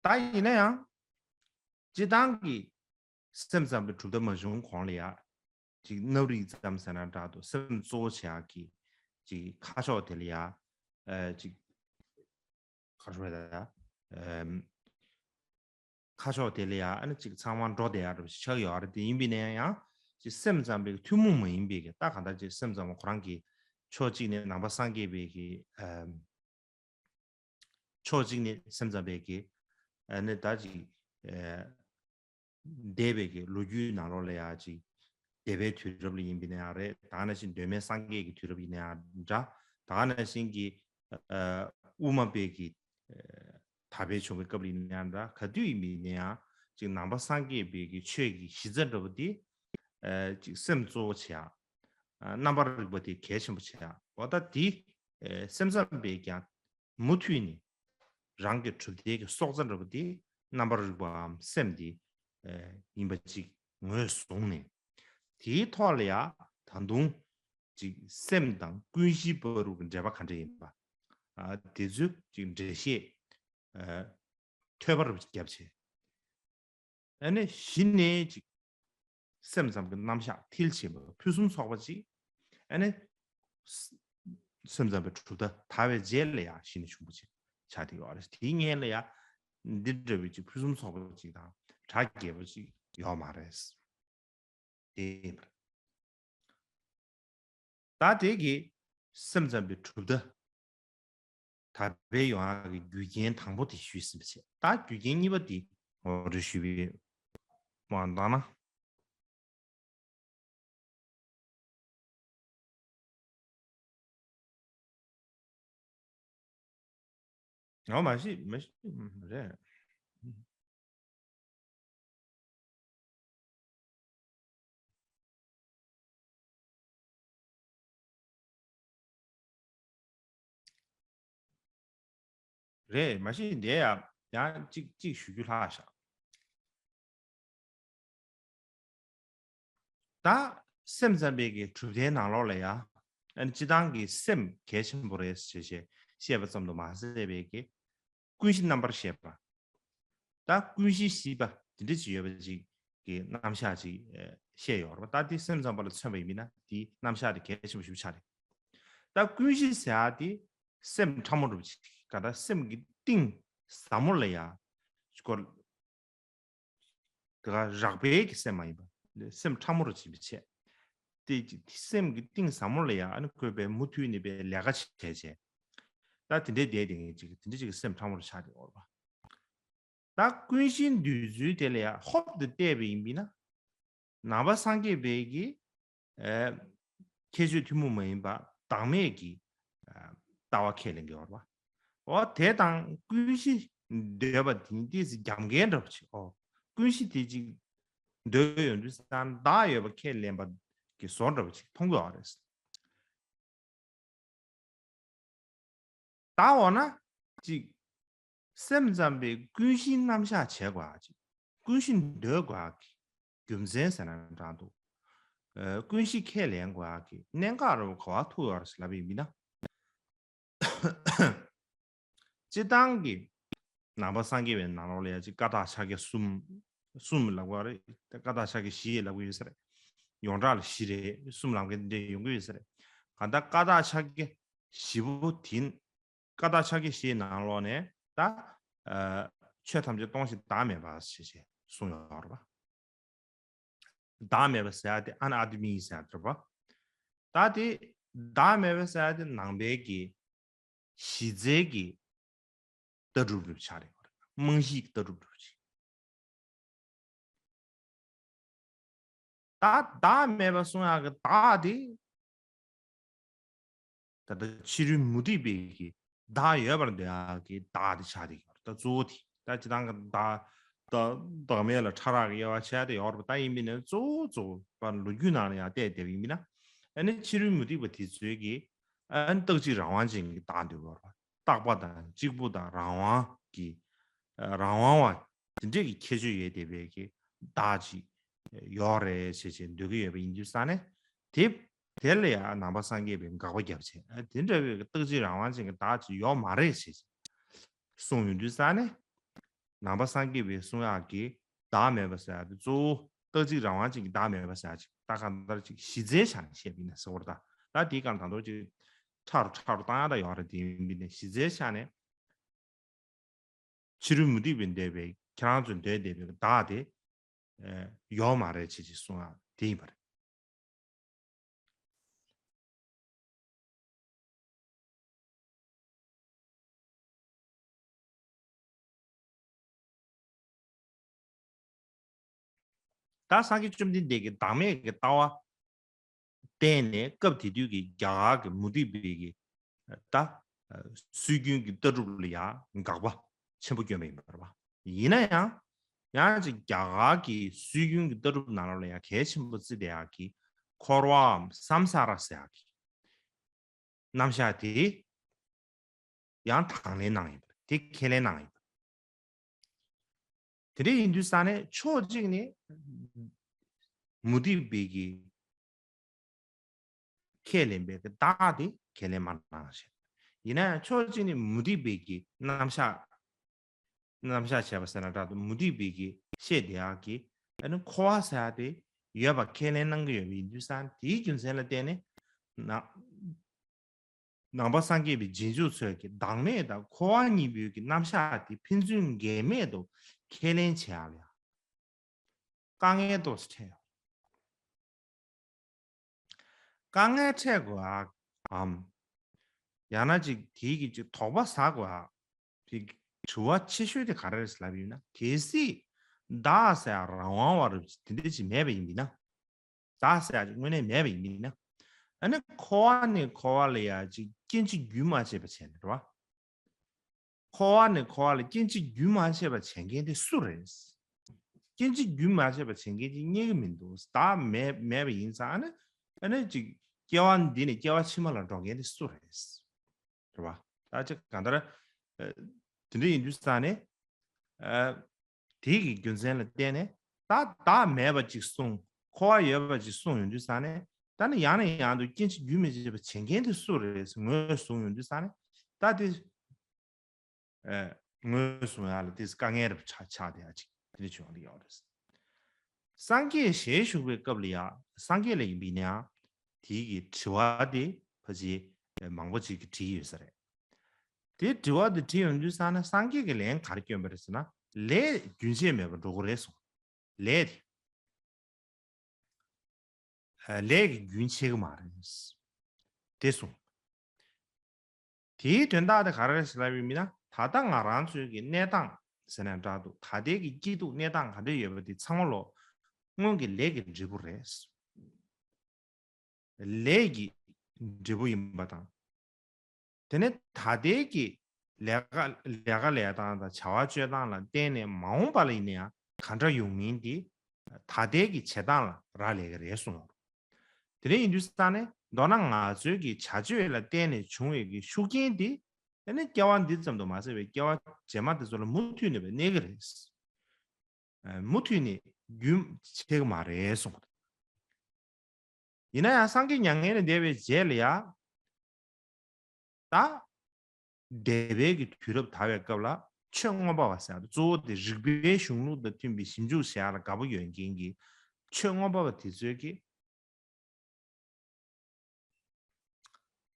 ད་ཡིན་ན་ཡང་། སྤྱི་བཏང་གི་སེམས་ཙམ་པའི་གྲུབ་མཐའ་མ་བྱུང་གོང་ལ་ཡ། ཅིག་རྣམ་རིག་ཙམ་ཟེར་ན་འདྲ་འདུག་སེམས་གཙོ་བོ་བྱེད་ཡག་གི་ཅིག་ཁ་ཕྱོགས་དེ་ལ་ཡ། ཨ་ཅིག་ག་རེ་ཟེར་དགོས་རེད་ད། ཨམ། ཁ་ཕྱོགས་དེ་ལ་ཡ་ཨ་ནི་ཅིག་ཚང་མ་འགྲོ་བསྡད་ཡག་འདྲ་པོ་ཞིག་ཆགས་ཡོད་རེད། དེ་ཡིན་པའི་ནའི་ཡང་ཅིག་སེམས་ཙམ་པའི་ཐུན་མོང་མ་ཡིན་པའི་གི་ད་གང་ལྟར་ཅིག་སེམས་ཙམ་པ་ཁོ་རང་གི་ཕྱོགས་གཅིག་ནས་ནང་པ་སངས་རྒྱས་པའི་གི་ཨམ། ཕྱོགས་གཅིག་ནས་སེམས་ཙམ་པའི་གི་ཨ་ནི་ད་ཅིག་ཨ། འདས་པའི་གི་ལོ་རྒྱུས་ནང་ལོགས་ལ་ཡ་ཅིག་འདས་པའི་དུས་རབས་ལ་ཡིན་པའི་ནའི་ཡང་རེད། ད་ག་ནང་བཞིན་གདོད་མའི་སངས་རྒྱས་ཀྱི་དུས་རབས་ཡིན་ནའི་ཡང་འདྲ། ད་ག་ནང་བཞིན་གྱི་ཨ། དབུ་མ་པའི་གི་ཨ། དར་འཕེལ་བྱུང་བའི་སྐབས་ལ་ཡིན་ནའི་ཡང་འདྲ། ག་དུས་ཡིན་པའི་ནའི་ཡང་ཅིག་ནང་པ་སངས་རྒྱས་པའི་གི་ཆོས་ཀྱི་གཞི་རྩ་འདྲ་པོ་དེ་ཨ། ཅིག་སེམས་གཙོ་བོ་བྱེད་ཡག་ཨ། རྣམ་པར་རིག་པ་དེ་གལ་ཆེན་པོ་བྱེད་ཡག་འོ་ད་དེ་ཨ། སེམས་ཙམ་པས་ཀྱང་མུ་མཐུད་ནས་རང་གི་གྲུབ་མཐའི་གི་སྲོག་རྩ་འདྲ་པོ་དེ་རྣམ་པར་རིག་པའམ་སེམས་དེ་ཨ། ཡིན་པ་ཅིག་ངོས་བཟུང་ནས། དེའི་ཐོག་ལ་ཡ་ད་དུང་ཅིག་སེམས་དང་ཀུན་གཞིའི་བར་དུ་གི་འབྲེལ་བ་ག་འདྲ་ཡིན་པ། ཨ། དེ་ཚོའི་ཅིག་འགྲེལ་བཤད་ཨ། ཐོས་པ་རུ་བརྒྱབ་བྱས། ཨ་ནི་གཞི་ནས་ཅིག་སེམས་ཙམ་གྱི་རྣམ་གཞག་མཐིལ་ཕྱིན་པ་ཕུན་སུམ་ཚོགས་པ་ཅིག་ཨ་ནི་སེམས་ཙམ་པའི་གྲུབ་མཐའ་དར་བའི་རྗེས་ལ་ཡང་གཞི་ནས་བྱུང་བ་ཅིག་ཆགས་བསྡད་ཡོད་རེད། དེའི་སྔོན་ལ་ཡང་འདི་འདྲ་བའི་ཅིག་ཕུན་སུམ་ཚོགས་པ་ཅིག་དང་གྲ་རྒྱས་པ་ཅིག་ཡོད་མ་རེད། དེ་ཡིན་པ་རེད། ད་དེ་གི་སེམས་ཙམ་པའི་གྲུབ་མཐའ་དར་འཕེལ་ཡོང་ཡག་གི་རྒྱུ་རྐྱེན་དང་པོ་དེ་ཞུས་ཟིན་པ་བྱས། ད་རྒྱུ་རྐྱེན་གཉིས་པ་དེ་ངོ་སྤྲོད་ཞུས་པའི་དབང་དང་ན། ངོ་མ་ཤེས་མ་ཤེས་རེད། རེད། མ་གཞི་འདི་ཡང་ཡང་གཅིག་གཅིག་ཞུ་རྒྱུ་ལྷག་ཤག་ད་སེམས་ཙམ་པའི་གི་གྲུབ་མཐའི་ནང་ལོགས་ལ་ཡ། ཨ་ནི་སྤྱི་བཏང་གི་སེམས་གལ་ཆེན་པོ་རེད་ཞེས་བཤད་པ་ཙམ་དུ་མ་ཟད་པའི་གི་ཀུན་གཞི་རྣམ་པར་ཤེས་པ། ད་ཀུན་གཞི་ཤེས་པ་དེ་འདྲ་ཅིག་ཡོད་པ་ཅིག་གི་རྣམ་གཞག་ཅིག་ཨ་བཤད་ཡོད་རེད་པ། ད་དེ་སེམས་ཙམ་པ་ལ་མཚོན་པ་ཡིན་ན་དེའི་རྣམ་གཞག་དེ་གལ་ཆེན་པོ་ཞིག་ཆགས་རེད། ད་ཀུན་གཞི་ཟེར་ཡག་དེ་སེམས་ཕྲ་མོ་འདྲ་པོ་ཅིག་ག་ད་སེམས་ཀྱི་གཏིང་ཟབ་མོ་ལ་ཡ་སྐོར། དེ་ག་རགས་པའི་གི་སེམས་མ་ཡིན་པ། སེམས་ཕྲ་མོ་རུ་ཕྱིན་པའི་ཆེད། དེ་སེམས་ཀྱི་གཏིང་ཟབ་མོ་ལ་ཡང་ཨ་ནི་བཀོད་པའི་མུ་མཐུད་ནས་པའི་ལས་ཀ་བྱས་བྱས། ད་དེ་འདྲའི་བསྡད་དེ་ངེས་ཅིག་དེ་འདྲའི་ཅིག་སེམས་ཕྲ་མོ་རུ་ཆགས་ཏེ་འོར་བ། ད་ཀུན་གཞི་འདུས་ཚུལ་དེ་ལ་ཡང་ཧོབ་ཏེ་བལྟས་པ་ཡིན་པས་ན། ནང་པ་སངས་རྒྱས་པའི་གི་ཨ། ཁྱད་ཆོས་ཐུན་མོང་མ་ཡིན་པ་བདག་མེད་ཀྱི་ཨ། ལྟ་བ་ཁས་ལེན་གྱི་ཡོད་རེད་པ། འོ་དེ་དང་ཀུན་གཞི་འདོད་པ་དེ་ཏོག་ཙམ་རྒྱབ་འགལ་འདྲ་པོ་ཅིག་འོ་ཀུན་གཞི་དེ་ཅིག་འདོད་ཡོང་དུས་སང་བདག་ཡོད་པ་ཁས་ལེན་པ་གི་བཟོ་འདྲ་པོ་ཅིག་མཐོང་གི་ཡོད་རེད། ད་འོ་ན་ཅིག་སེམས་ཙམ་པའི་ཀུན་གཞིའི་རྣམ་གཞག་བྱེད་དགོས་ཅིག་ཀུན་གཞི་འདོད་དགོས་ཀྱི་རྒྱུ་མཚན་ཟེར་ན་འདྲ་འདུག་ཨ། ཀུན་གཞི་ཁས་ལེན་དགོས་ཀྱི་གནད་འགག་རུ་ག་བ་ཐུག་ཡོད་རེད་ལབ་པ་ཡིན་ན། སྤྱི་བཏང་གི་ནང་པ་སངས་རྒྱས་པའི་ནང་ལོགས་ལ་ཡ་ཅིག་ཀ་དག་ཕྱག་རྒྱ་གསུམ། གསུམ་ལབ་དགོས་རེད། ཀ་དག་ཕྱག་རྒྱ་བཞི་ལབ་ཀྱི་ཡོད་ས་རེད། ཡོངས་གྲགས་ལ་བཞི་རེད། གསུམ་ལབ་མཁན་དེ་འདྲ་ཡོང་གི་ཡོད་ས་རེད། གང་ལྟར་ཀ་དག་ཕྱག་རྒྱ་བཞི་པོ་དེ། ཀ་དག་ཕྱག་རྒྱ་བཞིའི་ནང་ལོགས་ནས་ད། ཨ། ཆོས་ཐམས་ཅད་སྟོང་ཞིང་བདག་མེད་པ་ཞེས་བྱས་གསུངས་ཡོད་རེད་པ། བདག་མེད་པ་ཟེར་ཡ་དེ་ཨ་ན་ཨ་ཏི་མི་ཟེར་ཡ་དེ་རེད་པ། ད་དེ་བདག་མེད་པ་ཟེར་ཡ་དེ་ནང་པའི་གི་གཞི་རྩའི་གི་ལྟ་གྲུབ་རུ་ཆགས་རེད་པ། རྨང་གཞིའི་ལྟ་གྲུབ་རུ་ཆགས། ད་བདག་མེད་པ་གསུང་ཡག་གི་བདག་དེ། ད་ལྟ་ཕྱི་རོལ་མུ་སྟེགས་པའི་གི་བདག་ཡོད་པར་འདོད་ཡག་གི་བདག་དེ་ཆགས་བསྡད་ཡོད་རེད། ད་གཙོ་བོ་དེ་ད་སྤྱིར་བཏང་གི་བདག་ད་བདག་མེད་ལ་ཕྲ་རགས་ཀྱི་དབྱེ་བ་ཕྱེ་བསྡད་ཡོད་རེད་པ། ད་ཡིན་པས་ན་གཙོ་བོ་གཙོ་བོ་པ་ལོ་རྒྱུས་ནང་ལ་ཡང་བལྟས་བསྡད་པ་ཡིན་པས་ན། ཨ་ནི་ཕྱི་རོལ་མུ་སྟེགས་པ་དེ་ཚོའི་གི་ཨ་ནི་རྟག་གཅིག་རང་དབང་ཅན་གྱི་བདག་འདོད་ཡོད་རེད་པ། རྟག་པ་དང་གཅིག་པུ་དང་རང་དབང་གི་ཨ་རང་དབང་བ་དེ་འདྲས་ཀྱི་ཁྱད་ཆོས་ཡོད་བསྡད་པའི་གི་བདག་ཅིག་ཡོད་རེད་ཟེར་བྱས་འདོད་ཀྱི་ཡོད་པ་ཡིན་དུས་ཙང་ནས། དེ་དེ་ལ་ཡང་ནང་པ་སངས་རྒྱས་པས་དགག་པ་བརྒྱབ་བྱས། ཨ་དེ་འདྲ་བའི་གི་རྟག་གཅིག་རང་དབང་ཅན་གྱི་བདག་ཅིག་ཡོད་མ་རེད་ཟེར་བྱས་གསུངས་ཡོང་དུས་ཙང་ནས། ནང་པ་སངས་རྒྱས་པའི་གསུང་ཡག་གི་བདག་མེད་པ་ཟེར་ཡག་དེ་གཙོ་བོ་རྟག་གཅིག་རང་དབང་ཅན་གྱི་བདག་མེད་པ་ཟེར་ཡག་ཅིག་ད་གང་ལྟར་ཅིག་གཞི་རྩའི་ཆ་ནས་བཤད་པ་ཡིན་ན་ཟེར་བ་རེད། ད་ད་དེའི་སྐབས་ད་དུང་ཅིག་ཕྲ་རུ་ཕྲ་རུ་བཏང་ཡག་ད་ཡོད་རེད། དེ་ཡིན་པས་ན་གཞི་རྩའི་ཆ་ནས་ཕྱི་རོལ་མུ་སྟེགས་པས་འདོད་པའི་ཁྱེད་རང་ཚོས་འདོད་བསྡད་པའི་བདག་དེ་ཨ་ཡོད་མ་རེད་ཅེས་ཅིག་གསུང་ཡག་དེ་ཡིན་པ་རེད། ད་སངས་རྒྱས་བཅོམ་ལྡན་འདས་ཀྱིས་བདག་མེད་ཀྱི་ལྟ་བ་བསྟན་ནས། སྐབས་དེ་དུས་ཀྱི་རྒྱ་གར་གྱི་མུ་སྟེགས་པའི་གི་ད་སྲོལ་རྒྱུན་གྱི་ལྟ་གྲུབ་ལ་ཡང་དགག་པ་ཆེན་པོ་བསྐྱོན་པ་ཡིན་པ་རེད་པ། ཡིན་ན་ཡང་ཡང་ཅིག་རྒྱ་གར་གྱི་སྲོལ་རྒྱུན་གྱི་ལྟ་གྲུབ་ནང་ལོགས་ལ་ཡང་གལ་ཆེན་པོ་བརྩི་བསྡད་ཡག་གི་འཁོར་བའམ་སམ་ས་ར་ཟེར་ཡག་གི་རྣམ་གཞག་དེ་ཡང་དང་ལེན་གནང་ཡོད་པ་རེད། དེ་ཁས་ལེན་གནང་ཡོད་པ་རེད། དེ་འདྲ་ཡིན་དུས་ཙང་ནས་ཕྱོགས་གཅིག་ནས་མུ་སྟེགས་པའི་གི་ཁས་ལེན་པའི་གི་བདག་དེ་ཁས་ལེན་མ་གནང་ཞིང་། ཡིན་ན་ཡང་ཕྱོགས་གཅིག་ནས་མུ་སྟེགས་པའི་གི་རྣམ་གཞག་རྣམ་གཞག་བྱས་པ་ཟེར་ན་འདྲ་འདུག་མུ་སྟེགས་པའི་གི་བཤད་བསྡད་ཡག་གི་ཨ་ནི་འཁོར་བ་ཟེར་ཡག་དེ་ཡོད་པ་ཁས་ལེན་གནང་གི་ཡོད་པ་ཡིན་དུས་ཙང་དེའི་རྒྱུ་མཚན་ལ་བརྟེན་ནས་ན། ནང་པ་སངས་རྒྱས་པའི་རྗེས་འཇུག་ཚོས་ཀྱིས་བདག་མེད་དང་འཁོར་བ་གཉིས་པོའི་གི་རྣམ་གཞག་དེ་ཕན་ཚུན་འགལ་མེད་དུ་ཁས་ལེན་བྱེད་ཡག་ལ་ཡང་དཀའ་ངལ་ཏོག་ཙམ་འཕྲད་ཡོད། དཀའ་ངལ་འཕྲད་དགོས་ཡག་གམ། ཡང་ན་ཅིག་དེའི་གི་ཅིག་དོགས་པ་ཟ་དགོས་ཡག་དེ་དྲི་བ་ཆེ་ཤོས་དེ་ག་རེ་རེད་ལབ་ཡོད་ན། གལ་སྲིད་བདག་ཟེར་ཡག་རང་དབང་བ་རུ་དེ་འདྲ་ཅིག་མེད་པ་ཡིན་པ་ཡིན་ན། བདག་ཟེར་ཡག་ཅིག་དངོས་གནས་མེད་པ་ཡིན་པ་ཡིན་ན། ཨ་ནི་འཁོར་བ་ནས་འཁོར་བ་ལ་ཡ་ཅིག་སྐྱེ་འཆི་རྒྱུན་མ་ཆད་པ་བྱས་ནས་རེད་བ། འཁོར་བ་ནས་འཁོར་བ་ལ་སྐྱེ་འཆི་རྒྱུན་མ་ཆད་པ་བྱེད་མཁན་དེ་སུ་རེད། སྐྱེ་འཆི་རྒྱུན་མ་ཆད་པ་བྱེད་མཁན་ཅིག་རྙེད་ཀྱི་མི་འདུག་བདག་མེད་མེད་པ་ཡིན་ཙང་ཨ་ནི་ཨ་ནི་ཅིག་སྐྱེ་བ་འདི་ནས་སྐྱེ་བ་ཕྱི་མ་ལ་འགྲོ་མཁན་དེ་སུ་རེད། རེད་བ། ད་ཅིག་གང་ལྟར་ཨ་དེ་འདྲ་ཡིན་དུས་ཙང་ནས་ཨ་དེ་གི་རྒྱུ་མཚན་ལ་བརྟེན་ནས་ད་བདག་མེད་པ་ཅིག་གསུངས། འཁོར་བ་ཡོད་པ་ཅིག་གསུངས་ཡོང་དུས་ཙང་ནས་ད་ནི་ཡང་ནས་ཡང་དུ་སྐྱེ་འཆི་རྒྱུན་མི་ཆད་པ་བྱེད་མཁན་དེ་སུ་རེད་ངོས་བཟུང་ཡོང་དུས་ཙང་ནས་ད་དེ་ཨ་ངོས་བཟུང་ཡག་ལ་དེ་དཀའ་ངལ་རབ་ཆགས་ཆགས་བསྡད་ཡག་ཅིག་དེ་འདྲ་བྱུང་བསྡད་ཡོད་རེད། སངས་རྒྱས་ཞལ་བཞུགས་པའི་སྐབས་ལ་ཡང་སངས་རྒྱས་ལ་ཡིན་པ་ཡིན་ན་ཡང་དེའི་གི་དྲི་བ་དེ་ཕལ་ཆེར་མང་པོ་ཅིག་གིས་དྲིས་ཡོད་ས་རེད། དེ་དྲི་བ་དེ་དྲིས་ཡོང་དུས་ཙང་ན་སངས་རྒྱས་ཀྱིས་ལན་ག་རེ་བསྐྱོན་པ་རེད་ཟེར་ན། ལས་རྒྱུན་ཆད་མེད་པར་འགྲོ་གི་རེད་གསུངས། ལས་དེ་ཨ་ལས་ཀྱི་རྒྱུན་ཆད་ཀྱི་མ་རེད། དེ་གསུངས། དེའི་དོན་དག་དེ་ག་རེ་རེད་ཟེར་ལབ་ཡོད་མིན་ན། ད་ལྟ་ང་རང་ཚོའི་གི་གནས་སྟངས་ཟེར་ན་འདྲ་འདུག་ད་ལྟའི་གི་སྐྱིད་སྡུག་གནས་སྟངས་ག་འདྲ་ཡོད་པ་དེ་ཚང་མ་ལོ་སྔོན་གྱི་ལས་ཀྱི་འབྲས་བུ་རེད། ལས་ཀྱི་འབྲས་བུ་ཡིན་པ་དང་། དེ་ནས་ད་ལྟའི་གི་ལས་ཀ་ལས་ཀ་ལས་སྟངས་དང་བྱ་བ་སྤྱོད་སྟངས་ལ་བརྟེན་ནས་མ་འོངས་པ་ལ་ཡིན་ན་ཡང་ག་འདྲ་ཡོང་མིན་དེ་ད་ལྟའི་གི་བྱེད་སྟངས་ལ་རག་ལས་ཀྱི་རེད་གསུངས་ཡོད། དེ་འདྲ་ཡིན་དུས་ཙང་ནས་མདོར་ན་ང་ཚོའི་གི་བྱ་སྤྱོད་ལ་བརྟེན་ནས་བྱུང་བའི་གི་ཤུགས་རྐྱེན་དེ་ཨ་ནི་སྐྱེ་བ་འདི་ཙམ་དུ་མ་ཟད་པའི་སྐྱེ་བ་རྗེས་མ་དེ་ཚོ་ལ་མུ་མཐུད་ནས་གནས་ཀྱི་རེད། ཨ་མུ་མཐུད་ནས་རྒྱུན་ཆད་ཀྱི་མ་རེད་གསུངས་པ་དང་། ཡིན་ན་ཡང་སངས་རྒྱས་མྱ་ངན་ལས་འདས་པའི་རྗེས་ལ་ཡང་། ད། འདས་པའི་གི་དུས་རབས་དར་བའི་སྐབས་ལ་ཆོས་མངོན་པ་བ་ཟེར་བ་གཙོ་བོ་དེ་རིགས་པའི་གཞུང་ལུགས་དང་མཐུན་པའི་ཞིབ་འཇུག་བྱེད་ཡག་ལ་དགའ་པོ་ཡོད་མཁན་གྱི་ཆོས་མངོན་པ་བ་དེ་ཚོས་ཀྱི།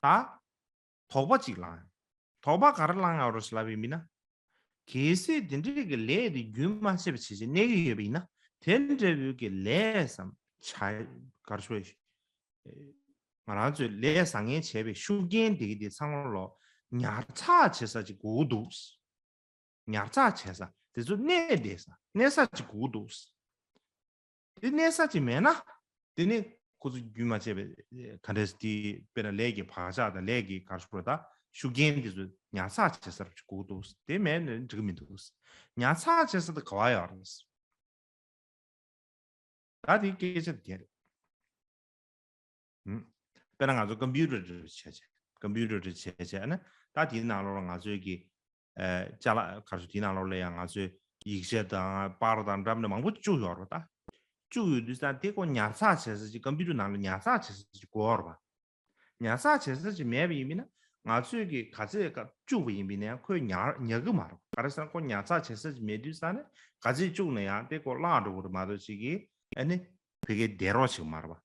ད། དོགས་པ་གཅིག་ལངས། དོགས་པ་ག་རེ་ལངས་ཡོད་རེད་ལབ་པ་ཡིན་ན། གལ་སྲིད་དེ་འདྲའི་གི་ལས་དེ་རྒྱུན་མ་ཆད་པ་བྱེད་བྱེད་གནས་ཀྱི་ཡོད་པ་ཡིན་ན། དེ་འདྲ་བོའི་གི་ལས་སམ་བྱ་གར་ཤོད། ང་རང་ཚོས་ལས་བཟང་ངན་བྱས་པའི་ཤུགས་རྐྱེན་དེ་གི་དེ་ཚང་མ་ལོ་ཉར་ཚགས་བྱེད་ས་ཅིག་དགོས་ཀྱི་འདུག་ཉར་ཚགས་བྱེད་ས་དེ་ཚོ་གནས་བསྡད་ས་གནས་ས་ཅིག་དགོས་ཀྱི་འདུག་དེ་གནས་ས་ཅིག་མེད་ན། དེ་ནི་ ཁོ་ཚོ་རྒྱུན་མ་ཆད་པའི་ག་འདྲས་དེ་དཔེར་ན་ལས་ཀྱི་བག་ཆགས་དང་ལས་ཀྱི་ག་རེ་ཞུ་དགོས་རེད། ད་ཤུགས་རྐྱེན་དེ་ཚོ་ཉར་ཚགས་བྱེད་ས་རུ་དགོས་འདུག་དེ་མེད་ན་འགྲིག་གི་མི་འདུག་ཉར་ཚགས་བྱེད་ས་དེ་ག་བ་ཡོད་རེད། ད་དེ་སྐད་ཆ་དེ་རེད། ཧུམ། དཔེར་ན་ང་ཚོ་ཀམ་པུ་ཊར་བྱས་བྱས། ཀམ་པུ་ཊར་བྱས་བྱས་ཨ་ནི་ད་དེའི་ནང་ལོགས་ལ་ང་ཚོའི་གི་ཨ་ཅ་ལག་ག་རེ་ཞུ། དེའི་ནང་ལོགས་ལ་ཡང་ང་ཚོའི་ཡིག་ཆ་དང་པར་དང་འདྲ་མི་འདྲ་མང་པོ་བཅུག་ཡོད་རེད་པ། ད་བཅུག་ཡོད་དུས་ཙང་དེ་ཁོ་ཉར་ཚགས་བྱེད་ས་ཅིག་ཀམ་པུ་ཊར་ནང་ལ་ཉར་ཚགས་བྱེད་ས་ཅིག་དགོས་རེད་པ། ཉར་ཚགས་བྱེད་ས་ཅིག་མེད་པ་ཡིན་པ་ན་ང་ཚོས་ཀྱི་ག་ཚད་བཅུག་པ་ཡིན་པ་ན་ཡང་ཁོས་ཉར་ཉར་གི་མ་རེད། ག་རེ་ཟེར་ན་ཁོ་ཉར་ཚགས་བྱེད་ས་ཅིག་མེད་དུས་ཙང་ནས་ག་ཚད་བཅུག་ན་ཡང་དེ་ཁོ་བརླག་འགྲོ་གི་རེད་མ་གཏོགས་ཅིག་གི་ཨ་ནི་བོད་སྐད་བདེ་རོགས་ཅིག་མ་རེད་པ།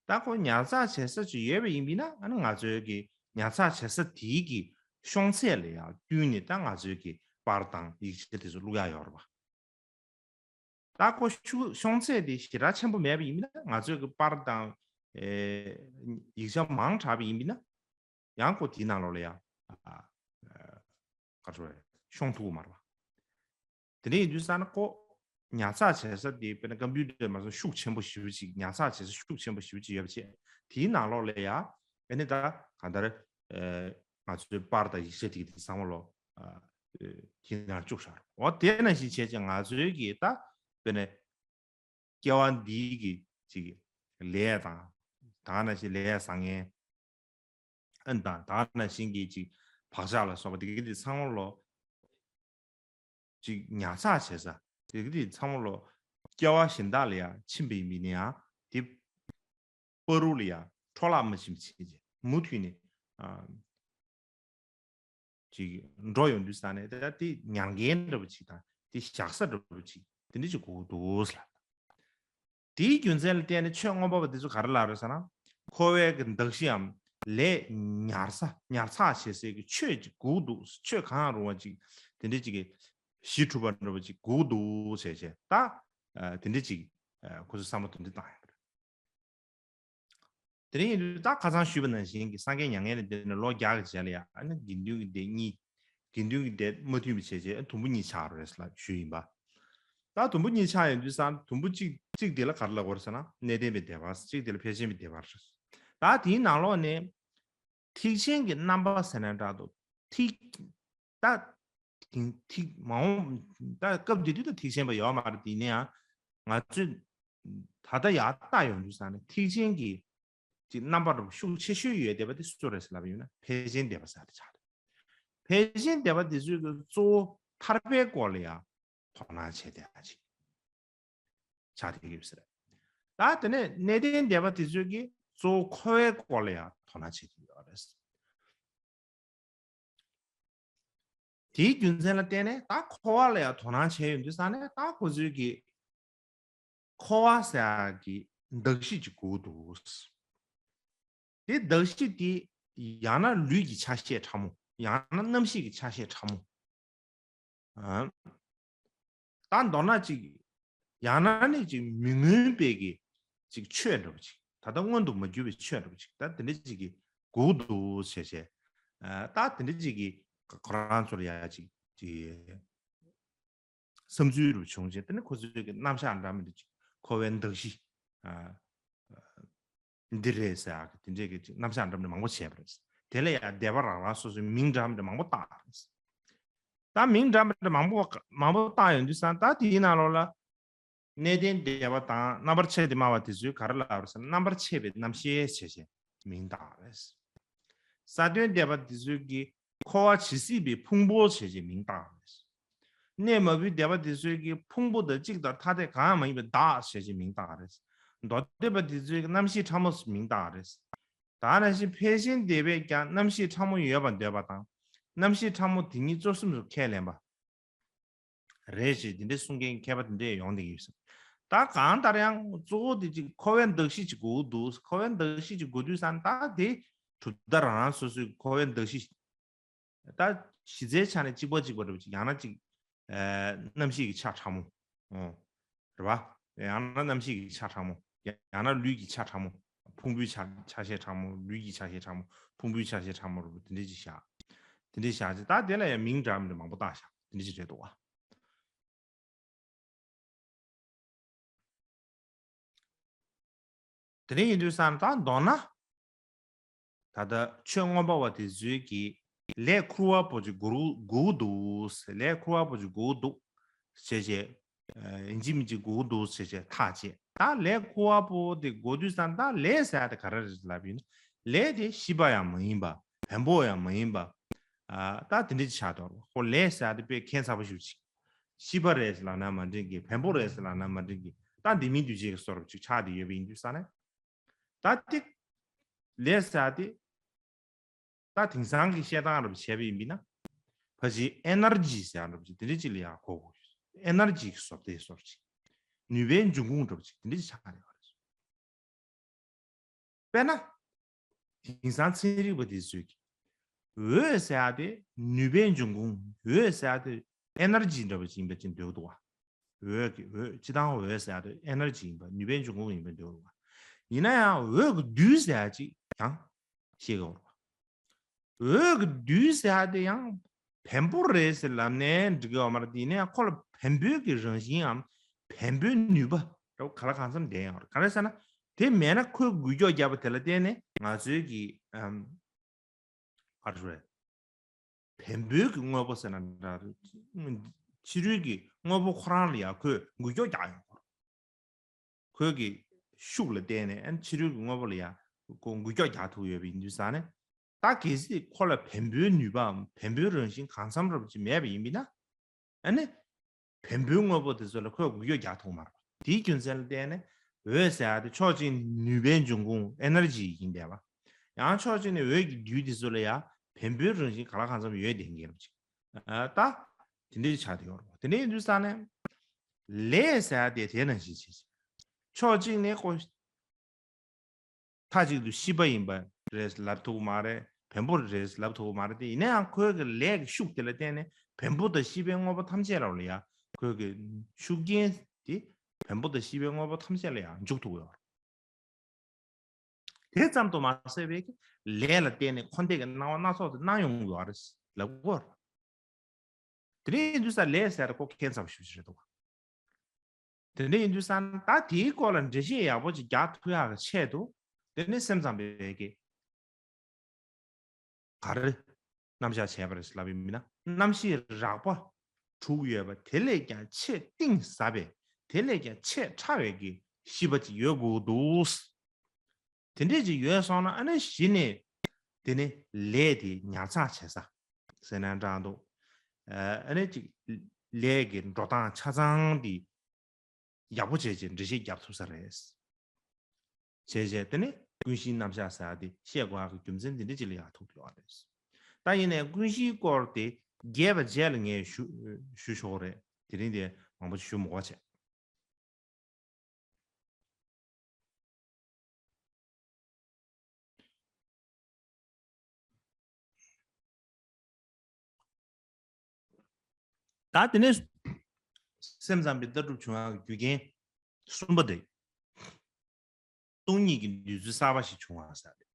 ད་ཁོ་ཉར་ཚགས་བྱེད་ས་ཅིག་ཡོད་པ་ཡིན་པ་ན་ཨ་ནི་ང་ཚོའི་གི་ཉར་ཚགས་བྱེད་ས་དེའི་གི་ཤོང་ཚད་ལ་ཡང་བསྟུན་ནས་ད་ང་ཚོའི་གི་པར་དང་ཡིག་ཆ་དེ་ཚོ་བླུག་ཡག་ཡོད་རེད་པ། ད་ཁོ་ཤུ་ཤོང་ཚད་དེ་ཞེ་དྲག་ཆེན་པོ་མེད་པ་ཡིན་ན་ང་ཚོའི་གི་པར་དང་ཨེ་ཡིག་ཆ་མང་དྲགས་པ་ཡིན་ན་ཡང་ཁོ་དེའི་ནང་ལོགས་ལ་ཡང་ཨ་ཨ་ག་རེ་ཞུ་དགོས་རེད། ཤོང་ཐུབ་ཀྱི་མ་རེད་པ། དེ་འདྲ་ཡིན་དུས་ཙང་ན་ཁོ་ཉར་ཚགས་བྱེད་ས་དེ་དཔེར་ན་ཀམ་པུ་ཊར་མ་སོང་ཤུགས་ཆེན་པོ་ཞེ་པོ་ཅིག་ཉར་ཚགས་བྱེད་ས་ཤུགས་ཆེན་པོ་ཞེ་པོ་ཅིག་ཡོད་པ་བྱས་དེའི་ནང་ལོགས་ལ་ཡང་ཨ་ནི་ད་གང་ལྟར་ཨེ་ང་ཚོའི་པར་དང་ཡིག་ཆ་དེ་གི་དེ་ཚང་མ་ལོ་ཨ་ཨེ་དེའི་ནང་བཅུག་བཞག་འོ་དེ་ནང་བཞིན་བྱས་ཙང་ང་ཚོའི་གི་ད་དཔེར་ན་སྐྱེ་བ་འདིའི་གི་ཅིག་ལས་དང་ད་ནང་བཞིན་ལས་བཟང་ངན་ཨ་ནི་དང་ད་ནང་བཞིན་གྱི་ཅིག་བག་ཆགས་ལ་སོགས་པ་དེ་གི་དེ་ཚང་མ་ལོ་ཅིག་ཉར་ཚགས་བྱེད་ས་དེ་གི་དེ་ཚང་མ་ལོ་སྐྱེ་བ་གཞན་དག་ལ་ཡང་ཕྱིན་པ་ཡིན་པ་ཡིན་ན་ཡང་དེ་བར་དུ་ལ་ཡང་འཕྲོ་བརླག་མ་ཕྱིན་པ་བྱེད་ཅིག་མུ་མཐུད་ནས་ཨ། ཅིག་འགྲོ་ཡོང་དུས་ཙང་ནས་ད་དེ་ཉར་མཁན་འདྲ་པོ་ཅིག་དང་དེ་བཞག་ས་འདྲ་པོ་ཅིག་དེ་འདྲ་ཅིག་དགོས་འདུག་ལ། དེའི་རྒྱུ་མཚན་ལ་བརྟེན་ནས་ཆོས་མངོན་པ་པ་དེ་ཚོ་ག་རེ་ལབ་རེད་ཟེར་ན། འཁོར་བའི་གི་གདགས་གཞིའམ་ལས་ཉར་ས་ཉར་ཚགས་བྱེད་སའི་གི་ཆོས་ཅིག་དགོས་འདུག་ཆོས་གང་རུང་བ་ཅིག་དེ་འདྲ་ཅིག་གི་གཞི་གྲུབ་པ་འདྲ་པོ་ཅིག་དགོས་འདུག་བྱས་བྱས་ད་དེ་འདྲ་ཅིག་ཁོ་ཚོས་བསམ་བློ་དེ་འདྲ་བཏང་ཡོད་པ་རེད། དེ་རིང་ཡིན་དུས་ད་ཁ་སང་ཞུས་པ་ནང་བཞིན་གྱི་སངས་རྒྱས་མྱ་ངན་ལས་འདས་ནས་ལོ་བརྒྱ་གི་རྗེས་ལ་ཡང་ཨ་ནི་དགེ་འདུན་གྱི་སྡེ་གཉིས། དགེ་འདུན་གྱི་སྡེ་མ་མཐུན་པ་བྱས་རྗེས་དུམ་བུ་གཉིས་ཆགས་རེད་ལ་ཞུས་ཡིན་པ། ད་དུམ་བུ་གཉིས་ཆགས་ཡོང་དུས་ཙང་དུམ་བུ་གཅིག་གཅིག་དེ་ལ་ག་རེ་ལབ་དགོས་རེད་ཟེར་ན་གནས་བརྟན་པའི་སྡེ་པ། གཅིག་དེ་ལ་ཐེག་ཆེན་པའི་སྡེ་པ་རེད། ད་དེའི་ནང་ལོགས་ནས་ཐེག་ཆེན་གྱི་རྣམ་པ་ཟེར་ན་འདྲ་འདུག་ཐེག་ད་ཐེག་ཐེག་མ་འོངས་ད་སྐབས་དེ་དུས་ད་ཐེག་ཆེན་པ་ཡོད་མ་རེད། དེ་ནས་ཡང་ང་ཚོས་ད་ལྟ་ཡར་ལྟ་ཡོང་དུས་ཙང་ནས་ཐེག་ཆེན་གྱི་ཅིག་རྣམ་པ་འདྲ་པོ་ཤུགས་ཆེ་ཤོས་ཡོད་བསྡད་པ་དེ་སུ་རེད་ཟེར་ལབ་པ་ཡིན་ན་ཕལ་ཆེན་སྡེ་པ་ཟེར་དེ་ཆགས་རེད། ཕལ་ཆེན་སྡེ་པ་དེ་ཚོས་ཀྱི་གཙོ་བོ་ཐར་པའི་སྐོར་ལ་ཡང་དོ་སྣང་བྱས་བསྡད་ཡ་ཅིག་ཆགས་བསྡད་ཀྱི་ཡོད་ཟེར། ད་དེ་ནས་གནས་བརྟན་སྡེ་པ་དེ་ཚོས་ཀྱི་གཙོ་བོ་འཁོར་བའི་སྐོར་ལ་ཡང་དོ་སྣང་བྱེད་ཀྱི་ཡོད་རེད། དེའི་རྒྱུ་མཚན་ལ་བརྟེན་ནས་ད་འཁོར་བ་ལ་ཡང་དོ་སྣང་བྱས་ཡོང་དུས་ཙང་ནས་ད་ཁོ་ཚོའི་གི་འཁོར་བ་ཟེར་ཡག་གི་གདགས་གཞི་ཅིག་དགོས་འདུག་དེ་གདགས་གཞི་དེ་ཡང་ན་ལུས་ཀྱི་ཆ་ཤས་ཕྲ་མོ། ཡང་ན་རྣམ་ཤེས་ཀྱི་ཆ་ཤས་ཕྲ་མོ། ཨ། ད་མདོར་ན་ཅིག་ཡང་ན་ནི་ཅིག་མི་མངོན་པའི་གི་ཅིག་ཆོས་འདྲ་པོ་ཅིག་ད་ལྟ་མངོན་དུ་མ་གྱུར་པའི་ཆོས་འདྲ་པོ་ཅིག་ད་དེ་འདྲ་ཅིག་གི་དགོས་འདུག་བྱས་བྱས། ཨ། ད་དེ་འདྲ་ཅིག་གི་ཁོ་རང་ཚོར་ཡ་ཅིག་ཅིག་བསམ་ཚུལ་རུ་བྱུང་རྗེས་དེ་ནི་ཁོ་ཚོའི་གི་རྣམ་གཞག་འདྲ་མི་འདྲ་ཅིག་འཁོར་བའི་གདགས་གཞི། ཨ། འདི་རེད་ཟེར་ཡག་གི་དེ་འདྲས་ཀྱི་ཅིག་རྣམ་གཞག་འདྲ་མི་འདྲ་མང་པོ་བྱས་པ་རེད། དེ་ལ་ཡང་སྡེ་པ་རང་རང་སོ་སོའི་མིང་འདྲ་མི་འདྲ་མང་པོ་བཏགས་པ་རེད། ད་མིང་འདྲ་མི་འདྲ་མང་པོ་མང་པོ་བཏགས་ཡོང་དུས་ཙང་ད་དེའི་ནང་ལོགས་ལ་གནས་བརྟན་སྡེ་པ་དང་རྣམ་པར་ཕྱེ་སྟེ་སྨྲ་བ་དེ་ཚོས་ག་རེ་ལབ་རེད་ཟེར་ན་རྣམ་པར་ཕྱེ་བའི་རྣམ་ཤེས་བྱས་བྱས་མིང་བཏགས་པ་རེད། ས་སྟོན་སྡེ་པ་དེ་ཚོས་ཀྱི་འཁོར་བ་ཇི་སྲིད་པའི་ཕུང་པོ་བྱས་བྱས་མིང་བཏགས་པ་རེད། གནས་མ་བུའི་སྡེ་པ་དེ་ཚོས་ཀྱི་ཕུང་པོ་དང་གཅིག་དང་ཐ་དད་གང་ཡང་མ་ཡིན་པའི་བདག་ཞེས་བྱས་མིང་བཏགས་པ་རེད། མདོ་སྡེ་པ་དེ་ཚོས་ཀྱི་རྣམ་ཤེས་ཕྲ་མོ་མིང་བཏགས་པ་རེད། ད་ནང་བཞིན་ཕལ་ཆེན་སྡེ་པས་ཀྱང་རྣམ་ཤེས་ཕྲ་མོ་ཡོད་པར་འདོད་པ་དང་། རྣམ་ཤེས་ཕྲ་མོ་དེ་ཉིད་གཙོ་སེམས་སུ་ཁས་ལེན་པ་རེད་ཅེས་དེ་འདྲའི་གསུང་མཁན་མཁས་པ་དེ་འདྲས་ཡོང་བསྡད་ཀྱི་ཡོད་ཟེར། ད་གང་ལྟར་ཡང་གཙོ་བོ་དེ་ཅིག་འཁོར་བའི་གདགས་གཞི་ཅིག་དགོས་འདུག་འཁོར་བའི་གདགས་གཞི་ཅིག་དགོས་དུས་ཙང་ད་དེ་གྲུབ་མཐའ་རང་རང་སོ་སོའི་འཁོར་བའི་གདགས་གཞི། ད་གཞི་རྩའི་ཆ་ནས་གཅིག་པ་གཅིག་པ་འདྲ་པོ་ཅིག་ཡང་ན་ཅིག་ཨ་རྣམ་ཤེས་ཀྱི་ཆ་ཕྲ་མོ། ཨོ། རེད་པ། ཡང་ན་རྣམ་ཤེས་ཀྱི་ཆ་ཕྲ་མོ། ཡང་ན་ལུས་ཀྱི་ཆ་ཕྲ་མོ། ཕུང་པོའི་ཆ་ཆ་ཤས་ཕྲ་མོ། ལུས་ཀྱི་ཆ་ཤས་ཕྲ་མོ། ཕུང་པོའི་ཆ་ཤས་ཕྲ་མོ་འདྲ་པོ་དེ་འདྲས་ཅིག་བཞག་དེ་འདྲས་བཞག་ཅིག་ད་དེ་ལ་ཡང་མིང་འདྲ་མི་འདྲ་མང་པོ་བཏགས་བཞག་དེ་འདྲས་ཅིག་རེད་འདུག་བ། དེ་འདྲ་ཡིན་དུས་ཙང་ད་མདོར་ན། ད་ལྟ་ཆོས་མངོན་པ་བ་དེ་ཚོའི་གི་ལས་ཁུར་བ་པོ་ཅིག་དགོས་དགོས་འདུག་ལས་ཁུར་བ་པོ་ཅིག་དགོས་འདུག་བྱས་བྱས། ཨ། ཡིན་གཅིག་མིན་གཅིག་དགོས་འདུག་བྱས་བྱས་ཐག་བཅད། ད་ལས་ཁུར་བ་པོ་དེ་དགོས་དུས་ཙང་ད་ལས་ཟེར་ཡ་དེ་ག་རེ་རེད་ལབ་ཡིན་ན། ལས་དེ་ཤི་བ་ཡང་མ་ཡིན་པ། བེམ་པོ་ཡང་མ་ཡིན་པ། ཨ། ད་དེ་འདྲ་ཅིག་ཆགས་འདུག་ཁོ་ལས་ཟེར་ཡ་དེ་དཔེ་ཁྱད་མཚར་པོ་ཞིག་ཅིག་ཤི་བ་རེད་ལབ་ན་མ་འགྲིག་གི། བེམ་པོ་རེད་ལབ་ན་མ་འགྲིག་གི། ད་འདི་མིན་འདུས་བྱས་ཀྱི་བཟོ་འདྲ་ཅིག་ཆགས་བསྡད་ཡོད་པ་ཡིན་དུས་ཙང་ནས། ད་དེ་ལས་ཟེར་ཡ་དེ། ད་དེང་སང་གི་བཤད་སྟངས་འདྲ་པོ་བྱས་པ་ཡིན་པས་ན། ཕལ་ཆེར་ཨེ་ནར་ཇི་ཟེར་ཡ་འདྲ་པོ་ཅིག་དེ་འདྲ་ཅིག་ལ་ཡང་གོ་དགོས་ཡོད། ཨེ་ནར་ཇི་གི་བཟོ་ལྟའི་བཟོ་འདྲ་ཅིག་ནུས་པའི་འབྱུང་ཁུངས་འདྲ་པོ་ཅིག་དེ་འདྲ་ཅིག་ཆགས་ཡོད་རེད། དཔེར་ན། དེང་སང་ཚན་རིག་པ་དེ་ཚོས་ཀྱིས། འོད་ཟེར་ཡ་དེ་ནུས་པའི་འབྱུང་ཁུངས། འོད་ཟེར་ཡ་དེ་ཨེ་ནར་ཇི་འདྲ་པོ་ཅིག་ཡིན་པ་ཅིག་འདོད་འདུག་བ། འོད་ཀྱི་འོད། སྤྱིར་བཏང་འོད་ཟེར་ཡ་དེ་ཨེ་ནར་ཇི་ཡིན་པ། ནུས་པའི་འབྱུང་ཁུངས་ཡིན་པ་འདོད་འདུག་བ། ཡིན་ན་ཡང་འོད་ཀྱི་རྡུལ་ཟེར་ཡ་ཅིག་ཡང་ཤེས་དགོས་རེད་བ། འོད་ཀྱི་རྡུལ་ཟེར་ཡ་དེ་ཡང་བེམ་པོ་རེད་ཟེར་ལབ་ནའི་འགྲིག་གི་ཡོད་མ་རེད། དེ་ཡིན་ན་ཡང་ཁོ་ལ་བེམ་པོའི་གི་རང་བཞིན་ནམ་བེམ་པོའི་ནུས་པ་འདྲ་པོ་ག་ལ་གང་འཚམ་ལྡན་ཡོད་རེད། ག་རེ་ཟེར་ན། དེ་མེད་ན་ཁོས་འགུལ་སྐྱོད་བརྒྱབ་པ་དེ་ལ་བརྟེན་ནས་ང་ཚོའི་གི་ཨམ། ག་རེ་ཟེར། བེམ་པོའི་གི་དངོས་པོ་ཟེར་ན་འདྲ། ཕྱི་རོལ་གྱི་དངོས་པོ་ཁོ་རང་ལ་ཡང་ཁོས་འགུལ་སྐྱོད་རྒྱག་ཡོང་གི་རེད། ཁོའི་གི་ཤུགས་ལ་བརྟེན་ནས་ཨ་ནི་ཕྱི་རོལ་གྱི་དངོས་པོ་ལ་ཡང་ཁོ་འགུལ་སྐྱོད་རྒྱག་ཐུབ་ཡོད་པ་ཡིན་དུས་ཙང་ནས། ད་གལ་སྲིད་ཁོ་ལ་བེམ་པོའི་ནུས་པའམ་བེམ་པོའི་རང་བཞིན་གང་འཚམ་རབ་ཅིག་མེད་པ་ཡིན་པས་ན། ཨ་ནི་བེམ་པོའི་དངོས་པོ་དེ་ཚོ་ལ་ཁོས་འགུལ་སྐྱོད་རྒྱག་ཐུབ་མ་རེད་པ། དེའི་རྒྱུ་མཚན་ལ་བརྟེན་ནས་འོད་ཟེར་ཡ་དེ་ཕྱོགས་གཅིག་ནས་ནུས་པའི་འབྱུང་ཁུངས་ཨེ་ནར་ཇི་ཡིན་བསྡད་པ། ཡང་ཕྱོགས་གཅིག་ནས་འོད་ཀྱི་རྡུལ་དེ་ཚོ་ལ་ཡང་བེམ་པོའི་རང་བཞིན་གང་ལ་གང་འཚམ་ཡོད་བསྡད་མཁན་རབ་ཅིག་ཨ། ད་དེ་འདྲའི་ཆགས་བསྡད་ཡོད་རེད་པ། དེ་འདྲ་ཡིན་དུས་ཙང་ནས་ལས་ཟེར་ཡ་དེ་དེ་ནང་བཞིན་བྱས་ཕྱོགས་གཅིག་ནས་ཁོ། མཐའ་གཅིག་ཏུ་ཤི་བ་ཡིན་པ་རེད་ལབ་ཐུབ་ཀྱི་མ་རེད། བེམ་པོ་རེད་ལབ་ཐུབ་ཀྱི་མ་རེད་དེ། ཡིན་ན་ཡང་ཁོའི་གི་ལས་ཀྱི་ཤུགས་དེ་ལ་བརྟེན་ནས་བེམ་པོ་དང་ཤི་བའི་དངོས་པོ་ཐམས་ཅད་ལ་ཡང་ཁོའི་གི་ཤུགས་རྐྱེན་དེ་བེམ་པོ་དང་ཤི་བའི་དངོས་པོ་ཐམས་ཅད་ལ་ཡང་འཇུག་ཐུབ་ཀྱི་ཡོད་རེད། དེ་ཙམ་དུ་མ་ཟད་པའི་གི་ལས་ལ་བརྟེན་ནས་འཁོར་འདས་ཀྱི་སྣང་བ་སྣ་ཚོགས་དེ་སྣང་ཡོང་གི་ཡོད་རེད་ལབ་དགོས་རེད། དེ་འདྲ་ཡིན་དུས་ཙང་ལས་ཟེར་ཁོ་ཁྱད་མཚར་པོ་ཞེ་པོ་ཅིག་རེད་འདུག་དེ་འདྲ་ཡིན་དུས་ཙང་ད་དེའི་སྐོར་ལ་འགྲེལ་བཤད་ཡག་པོ་ཅིག་རྒྱག་ཐུབ་ཡག་གི་ཆེད་དུ། དེ་ནི་སེམས་ཙམ་པས་ཀྱི་ག་རེ་རྣམ་གཞག་བྱས་པ་རེད་ལབ་ཡིན་ན། རྣམ་ཤེས་རགས་པ་དྲུག་ཡོད་པ་དེ་ལས་ཀྱང་ཆེས་གཏིང་ཟབ་པའི། དེ་ལས་ཀྱང་ཆེས་ཕྲ་བའི་གི་ཤེས་པ་ཅིག་ཡོད་དགོས་འདུག་དེ་འདྲས་ཅིག་ཡོད་སོང་ན་ཨ་ནི་གཞི་ནས་དེ་ནི་ལས་དེ་ཉར་ཚགས་བྱེད་ས་ཟེར་ན་འདྲ་འདུག་ཨ་ནི་ཅིག་ལས་ཀྱི་འགྲོ་སྟངས་ཆ་ཚང་དེ་ཡག་པོ་བྱས་བྱས་འགྲེལ་བཤད་རྒྱབ་ཐུབ་ས་རེད། བྱས་བྱས་དེ་ནི་ཀུན་གཞིའི་རྣམ་གཞག་ཟེར་ཡ་དེ་བཤད་དགོས་ཡག་གི་རྒྱུ་མཚན་དེ་འདྲ་ཅིག་ལ་ཡག་ཐུག་ཡོད་རེད། ད་ཡིན་ནའི་ཀུན་གཞིའི་སྐོར་དེ་རྒྱས་པ་རྗེས་ལ་ངས་ཞུ་ཞུ་ཆོག་རེད། དེ་རིང་དེ་མང་པོ་ཞུ་མི་དགོས་བྱས། ད་དེ་ནས་སེམས་ཙམ་པའི་ལྟ་གྲུབ་བྱུང་ཡག་གི་རྒྱུ་རྐྱེན་གསུམ་པ་དེ། སྟོང་ཉིད་ཀྱི་འདོད་ཚུལ་གསར་པ་ཞིག་བྱུང་བ་ཟེར་ཏེ།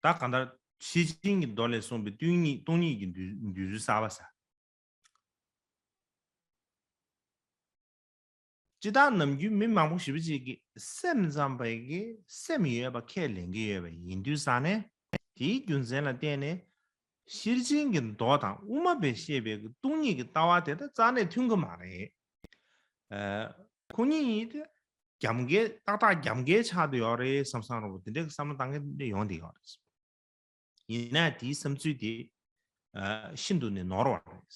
ད་གང་ལྟར་ཤེར་ཕྱིན་གྱི་མདོ་ལས་གསུངས་པའི་སྟོང་ཉིད་སྟོང་ཉིད་ཀྱི་འདོད་འདོད་ཚུལ་གསར་པ་ཟེར། སྤྱིར་བཏང་ནམ་རྒྱུན་མི་མང་པོ་ཞེ་པོ་ཅིག་གིས་སེམས་ཙམ་པའི་གི་སེམས་ཡོད་པ་ཁས་ལེན་གྱི་ཡོད་པ་ཡིན་དུས་ཙང་ནས། དེའི་རྒྱུ་མཚན་ལ་བརྟེན་ནས་ཤེར་ཕྱིན་གྱི་མདོ་དང་དབུ་མ་པས་བཤད་པའི་གི་སྟོང་ཉིད་ཀྱི་ལྟ་བ་དེ་དག་རྩ་ནས་མཐུན་གྱི་མ་རེད། ཨ། ཁོ་གཉིས་ཡིན་ཏེ་རྒྱབ་འགལ་ཏག་ཏག་རྒྱབ་འགལ་ཆགས་བསྡད་ཡོད་རེད་བསམ་བསམ་འདྲ་པོ་དེ་འདྲའི་བསམ་བློ་བཏང་མཁན་དེ་འདྲ་ཡོང་བསྡད་ཡོད་རེད། ཡིན་ན་དེའི་བསམ་ཚུལ་དེ་ཨ་ཤིན་ཏུ་ནས་ནོར་བ་རེད།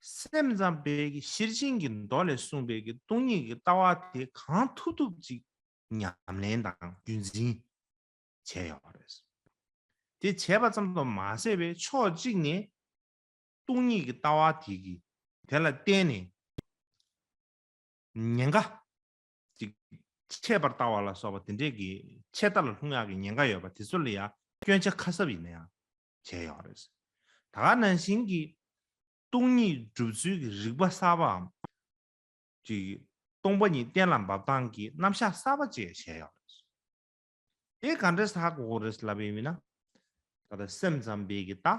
སེམས་ཙམ་པའི་གི་ཤེར་ཕྱིན་གྱི་མདོ་ལས་གསུངས་པའི་གི་སྟོང་ཉིད་ཀྱི་ལྟ་བ་དེ་གང་ཐུབ་ཐུབ་ཅིག་ཉམས་ལེན་དང་རྒྱུན་འཛིན་བྱས་ཡོད་རེད། དེ་བྱས་པ་ཙམ་དུ་མ་ཟད་པའི་ཕྱོགས་གཅིག་ནས་སྟོང་ཉིད་ཀྱི་ལྟ་བ་དེ་གི་དེ་ལ་བརྟེན་ནས་ཉེན་ཁ་ཅིག་ཆད་པར་ལྟ་བ་ལ་སོགས་པ་དེ་འདྲས་ཀྱི་ཆད་ལྟ་ལ་ལྷུང་ཡག་གི་ཉེན་ཁ་ཡོད་པ་དེ་ཚོ་ལ་ཡང་སྐྱོན་ཆ་ཁ་གསབ་ཡིན་ན་ཡང་བྱས་ཡོད་རེད། ད་ག་ནང་བཞིན་གྱི་སྟོང་ཉིད་སྒྲུབ་ཚུལ་གྱི་རིག་པ་གསར་པའམ། ཅིག་སྟོང་པ་ཉིད་གཏན་ལ་འབེབས་སྟངས་ཀྱི་རྣམ་གཞག་གསར་པ་ཅིག་བྱས་ཡོད་རེད། དེ་ག་འདྲས་ཧ་གོ་དགོས་རེད་ལབ་པ་ཡིན་ན། ད་ལྟ་སེམས་ཙམ་པའི་གི་ད་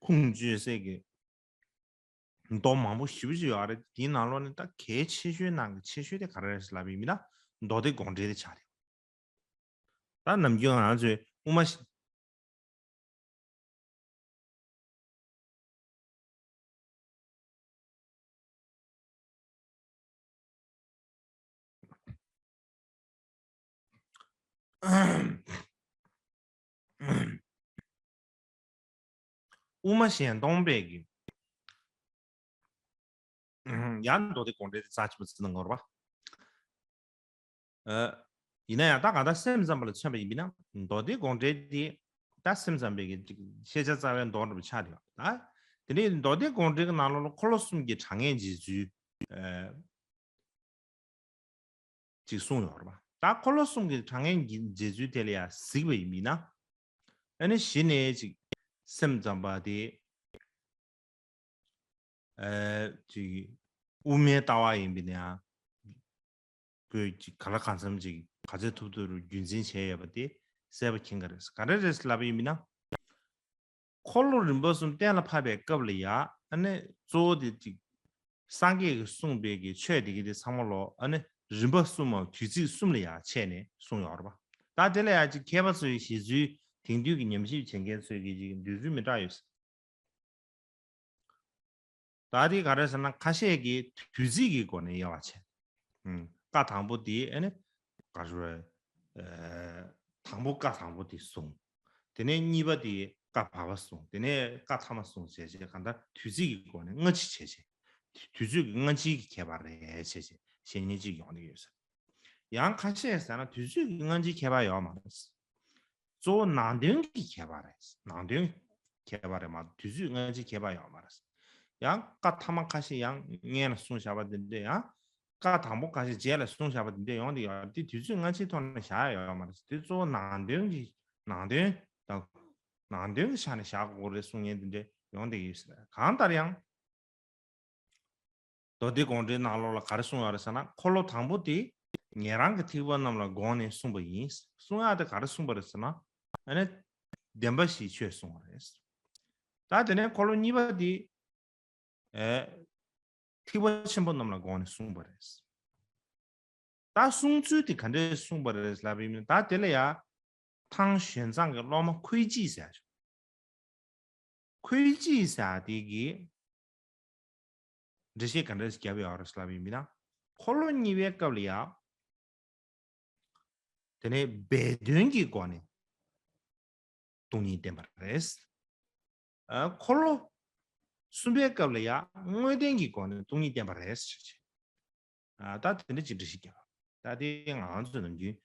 ཁུངས་བཅོལ་སའི་གི་ མདོ་མང་པོ་ཞེ་པོ་ཅིག་ཡོད་རེད། དེའི་ནང་ལོགས་ནས་ད་གལ་ཆེ་ཤོས་ནང་གི་ཆེ་ཤོས་དེ་ག་རེ་རེད་ལབ་ཡིན་ན། མདོ་སྡེ་དགོངས་འགྲེལ་དེ་ཆགས་རེད། ད་ནམ་རྒྱུན་ང་ཚོས་དབུ་མ་ཤ- དབུ་མ་གཞན་སྟོང་པས་ཀྱི། ཡང་མདོ་སྡེ་དགོངས་འགྲེལ་དེ་རྩ་ཆེན་པོ་བརྩི་ན་ངོ་ར་བ། ཡིན་ན་ཡང་ད་གང་ལྟར་སེམས་ཙམ་པ་ལ་མཚོན་པ་ཡིན་ན། མདོ་སྡེ་དགོངས་འགྲེལ་དེ་ད་སེམས་ཙམ་པའི་གི་ཤེས་བྱ་རྩ་བའི་མདོ་འདྲ་པོ་ཆགས་ཡོད། ད་དེ་ནས་མདོ་སྡེ་དགོངས་འགྲེལ་གྱི་ནང་ལོགས་ལ་འཁོར་ལོ་གསུམ་གྱི་གྲངས་ངེས་འབྱེད་ཚུལ། ཅིག་གསུངས་ཡོད་རེད་པ། ད་འཁོར་ལོ་གསུམ་གྱི་གྲངས་ངེས་ཀྱི་འབྱེད་ཚུལ་དེ་ལ་ཡང་གཟིགས་པ་ཡིན་ན། ཨ་ནི་གཞི་ནས་ཅིག་སེམས་ཙམ་པ་དེ། ཨ་ཅིག་དབུ་མའི་ལྟ་བ་ཡིན་པ་ཡིན་ན་ཡང་། ཁོས་ཅིག་ག་ལ་གང་འཚམ་ཅིག་ག་ཚོད་ཐུབ་ཐུབ་རུ་རྒྱུན་འཛིན་བྱས་ཡོད་པ་དེ་གསལ་པོ་མཁྱེན་གྱི་རེད། ག་རེ་རེད་ལབ་པ་ཡིན་ན། འཁོར་ལོ་རིམ་པ་གསུམ་གཏན་ལ་ཕབ་པའི་སྐབས་ལ་ཡ། ཨ་ནི་གཙོ་བོ་དེ་ཅིག་སངས་རྒྱས་ཀྱིས་གསུངས་པའི་གི་ཆོས་དེ་གི་དེ་ཚང་མ་ལོ། ཨ་ནི་རིམ་པ་གསུམ་མམ་དུས་ཚིགས་གསུམ་ལ་ཡ་ཕྱེ་ནས་གསུངས་ཡོད་རེད་པ། ད་དེ་ལ་ཡ་ཅིག་མཁས་པ་ཚོའི་བཞེད་ཚུལ། དེང་དུས་ཀྱི་ཉམས་ཞིབ་བྱེད་མཁན་ཚོའི་གི་ཅིག་འདོད་ཚུལ་མི་འདྲ་ཡོད། ད་དེ་ག་རེ་ཟེར་ན། ཁ་ཤས་ཀྱིས་དུས་ཚིགས་ཀྱི་སྒོ་ནས་དབྱེ་བ་ཕྱེ། ཨུམ། བཀའ་དང་པོ་དེ་ཨ་ནི་ག་རེ་ཟེར། ཨ་དང་པོ་བཀའ་དང་པོ་དེ་གསུངས། དེ་ནས་གཉིས་པ་དེ་བཀའ་བར་པ་གསུངས། དེ་ནས་བཀའ་ཐ་མ་གསུངས་བྱས་བྱས། གང་ལྟར་དུས་ཚིགས་ཀྱི་སྒོ་ནས་སྔ་ཕྱི་བྱས་བྱས། དུས་ཚོད་ཀྱི་སྔ་ཕྱིའི་གི་ཁྱད་པར་རེད་བྱས་བྱས་བཤད་མཁན་ཅིག་ཡོང་གི་ཡོད་ཟེར། ཡང་ཁ་ཤས་ཟེར་ན་དུས་ཚོད་ཀྱི་སྔ་ཕྱི་ཁྱད་པར་ཡོད་མ་རེད། གཙོ་བོ་ནང་དོན་གྱི་ཁྱད་པར་རེད། ནང་དོན་ཁྱད་པར་རེད་མ་གཏོགས་དུས་ཚོད་སྔ་ཕྱི་ཁྱད་པར་ཡོད་མ་རེད། ཡང་བཀའ་ཐ་མ་ཁ་ཤས་ཡང་སྔོན་ལ་གསུངས་བཞག་པ་དེ་འདྲ། ཡང་བཀའ་དང་པོ་ཁ་ཤས་རྗེས་ལ་གསུངས་བཞག་པ་དེ་འདྲ་ཡོང་གི་ཡོད་རེད། དེ་དུས་ཚོད་སྔ་ཕྱིའི་ཐོག་ནས་བཞག་ཡ་ཡོད་མ་རེད། དེ་གཙོ་བོ་ནང་དོན་གྱི་ནང་དོན་དང་། ནང་དོན་གྱི་ཆ་ནས་བཞག་དགོས་རེད་གསུང་མཁན་དེ་འདྲ་ཡོང་བསྡད་ཀྱི་ཡོད་ཟེར། གང་ལྟར་ཡང་། མདོ་སྡེ་དགོངས་འགྲེལ་ནང་ལོགས་ལ་ག་རེ་གསུངས་ཡོད་རེད་ཟེར་ན། འཁོར་ལོ་དང་པོ་དེ་ཉན་རང་གི་ཐེག་པ་རྣམས་ལ་དགོངས་ནས་གསུངས་པ་ཡིན། གསུང་ཡག་དེ་ག་རེ་གསུངས་པ་རེད་ཟེར་ན། ཨ་ནི་བདེན་པ་བཞིའི་ཆོས་གསུངས་པ་རེད། ད་དེ་ནས་འཁོར་ལོ་གཉིས་པ་དེ་ཨེ་ཐེག་པ་ཆེན་པོ་རྣམས་ལ་དགོངས་ནས་གསུངས་པ་རེད། ད་གསུང་ཚུལ་དེ་ག་འདྲས་གསུངས་པ་རེད་ལབ་པ་ཡིན་ན། ད་དེ་ལ་ཡ། ཐང་ཞོན་ཙང་གི་སློབ་མ་ཁོའི་ཅི་ཟེར། ཁོའི་ཅི་ཟེར་དེ་གི་འགྲེལ་བཤད་ག་འདྲས་བརྒྱབ་ཡོད་རེད་ལབ་པ་ཡིན་ན། འཁོར་ལོ་གཉིས་པའི་སྐབས་ལ་ཡ། དེ་ནས་སྦས་དོན་གྱི་སྒོ་ནས་སྟོང་ཉིད་བསྟན་པ་རེད། ཨ་འཁོར་ལོ་གསུམ་པའི་སྐབས་ལ་ཡང་དངོས་བསྟན་གྱི་སྒོ་ནས་སྟོང་ཉིད་བསྟན་པ་རེད་ཟེར་བྱས། ཨ་ད་དེ་འདྲ་ཅིག་འགྲེལ་བཤད་བརྒྱབ། ད་དེ་ང་ཚོ་ནམ་རྒྱུན་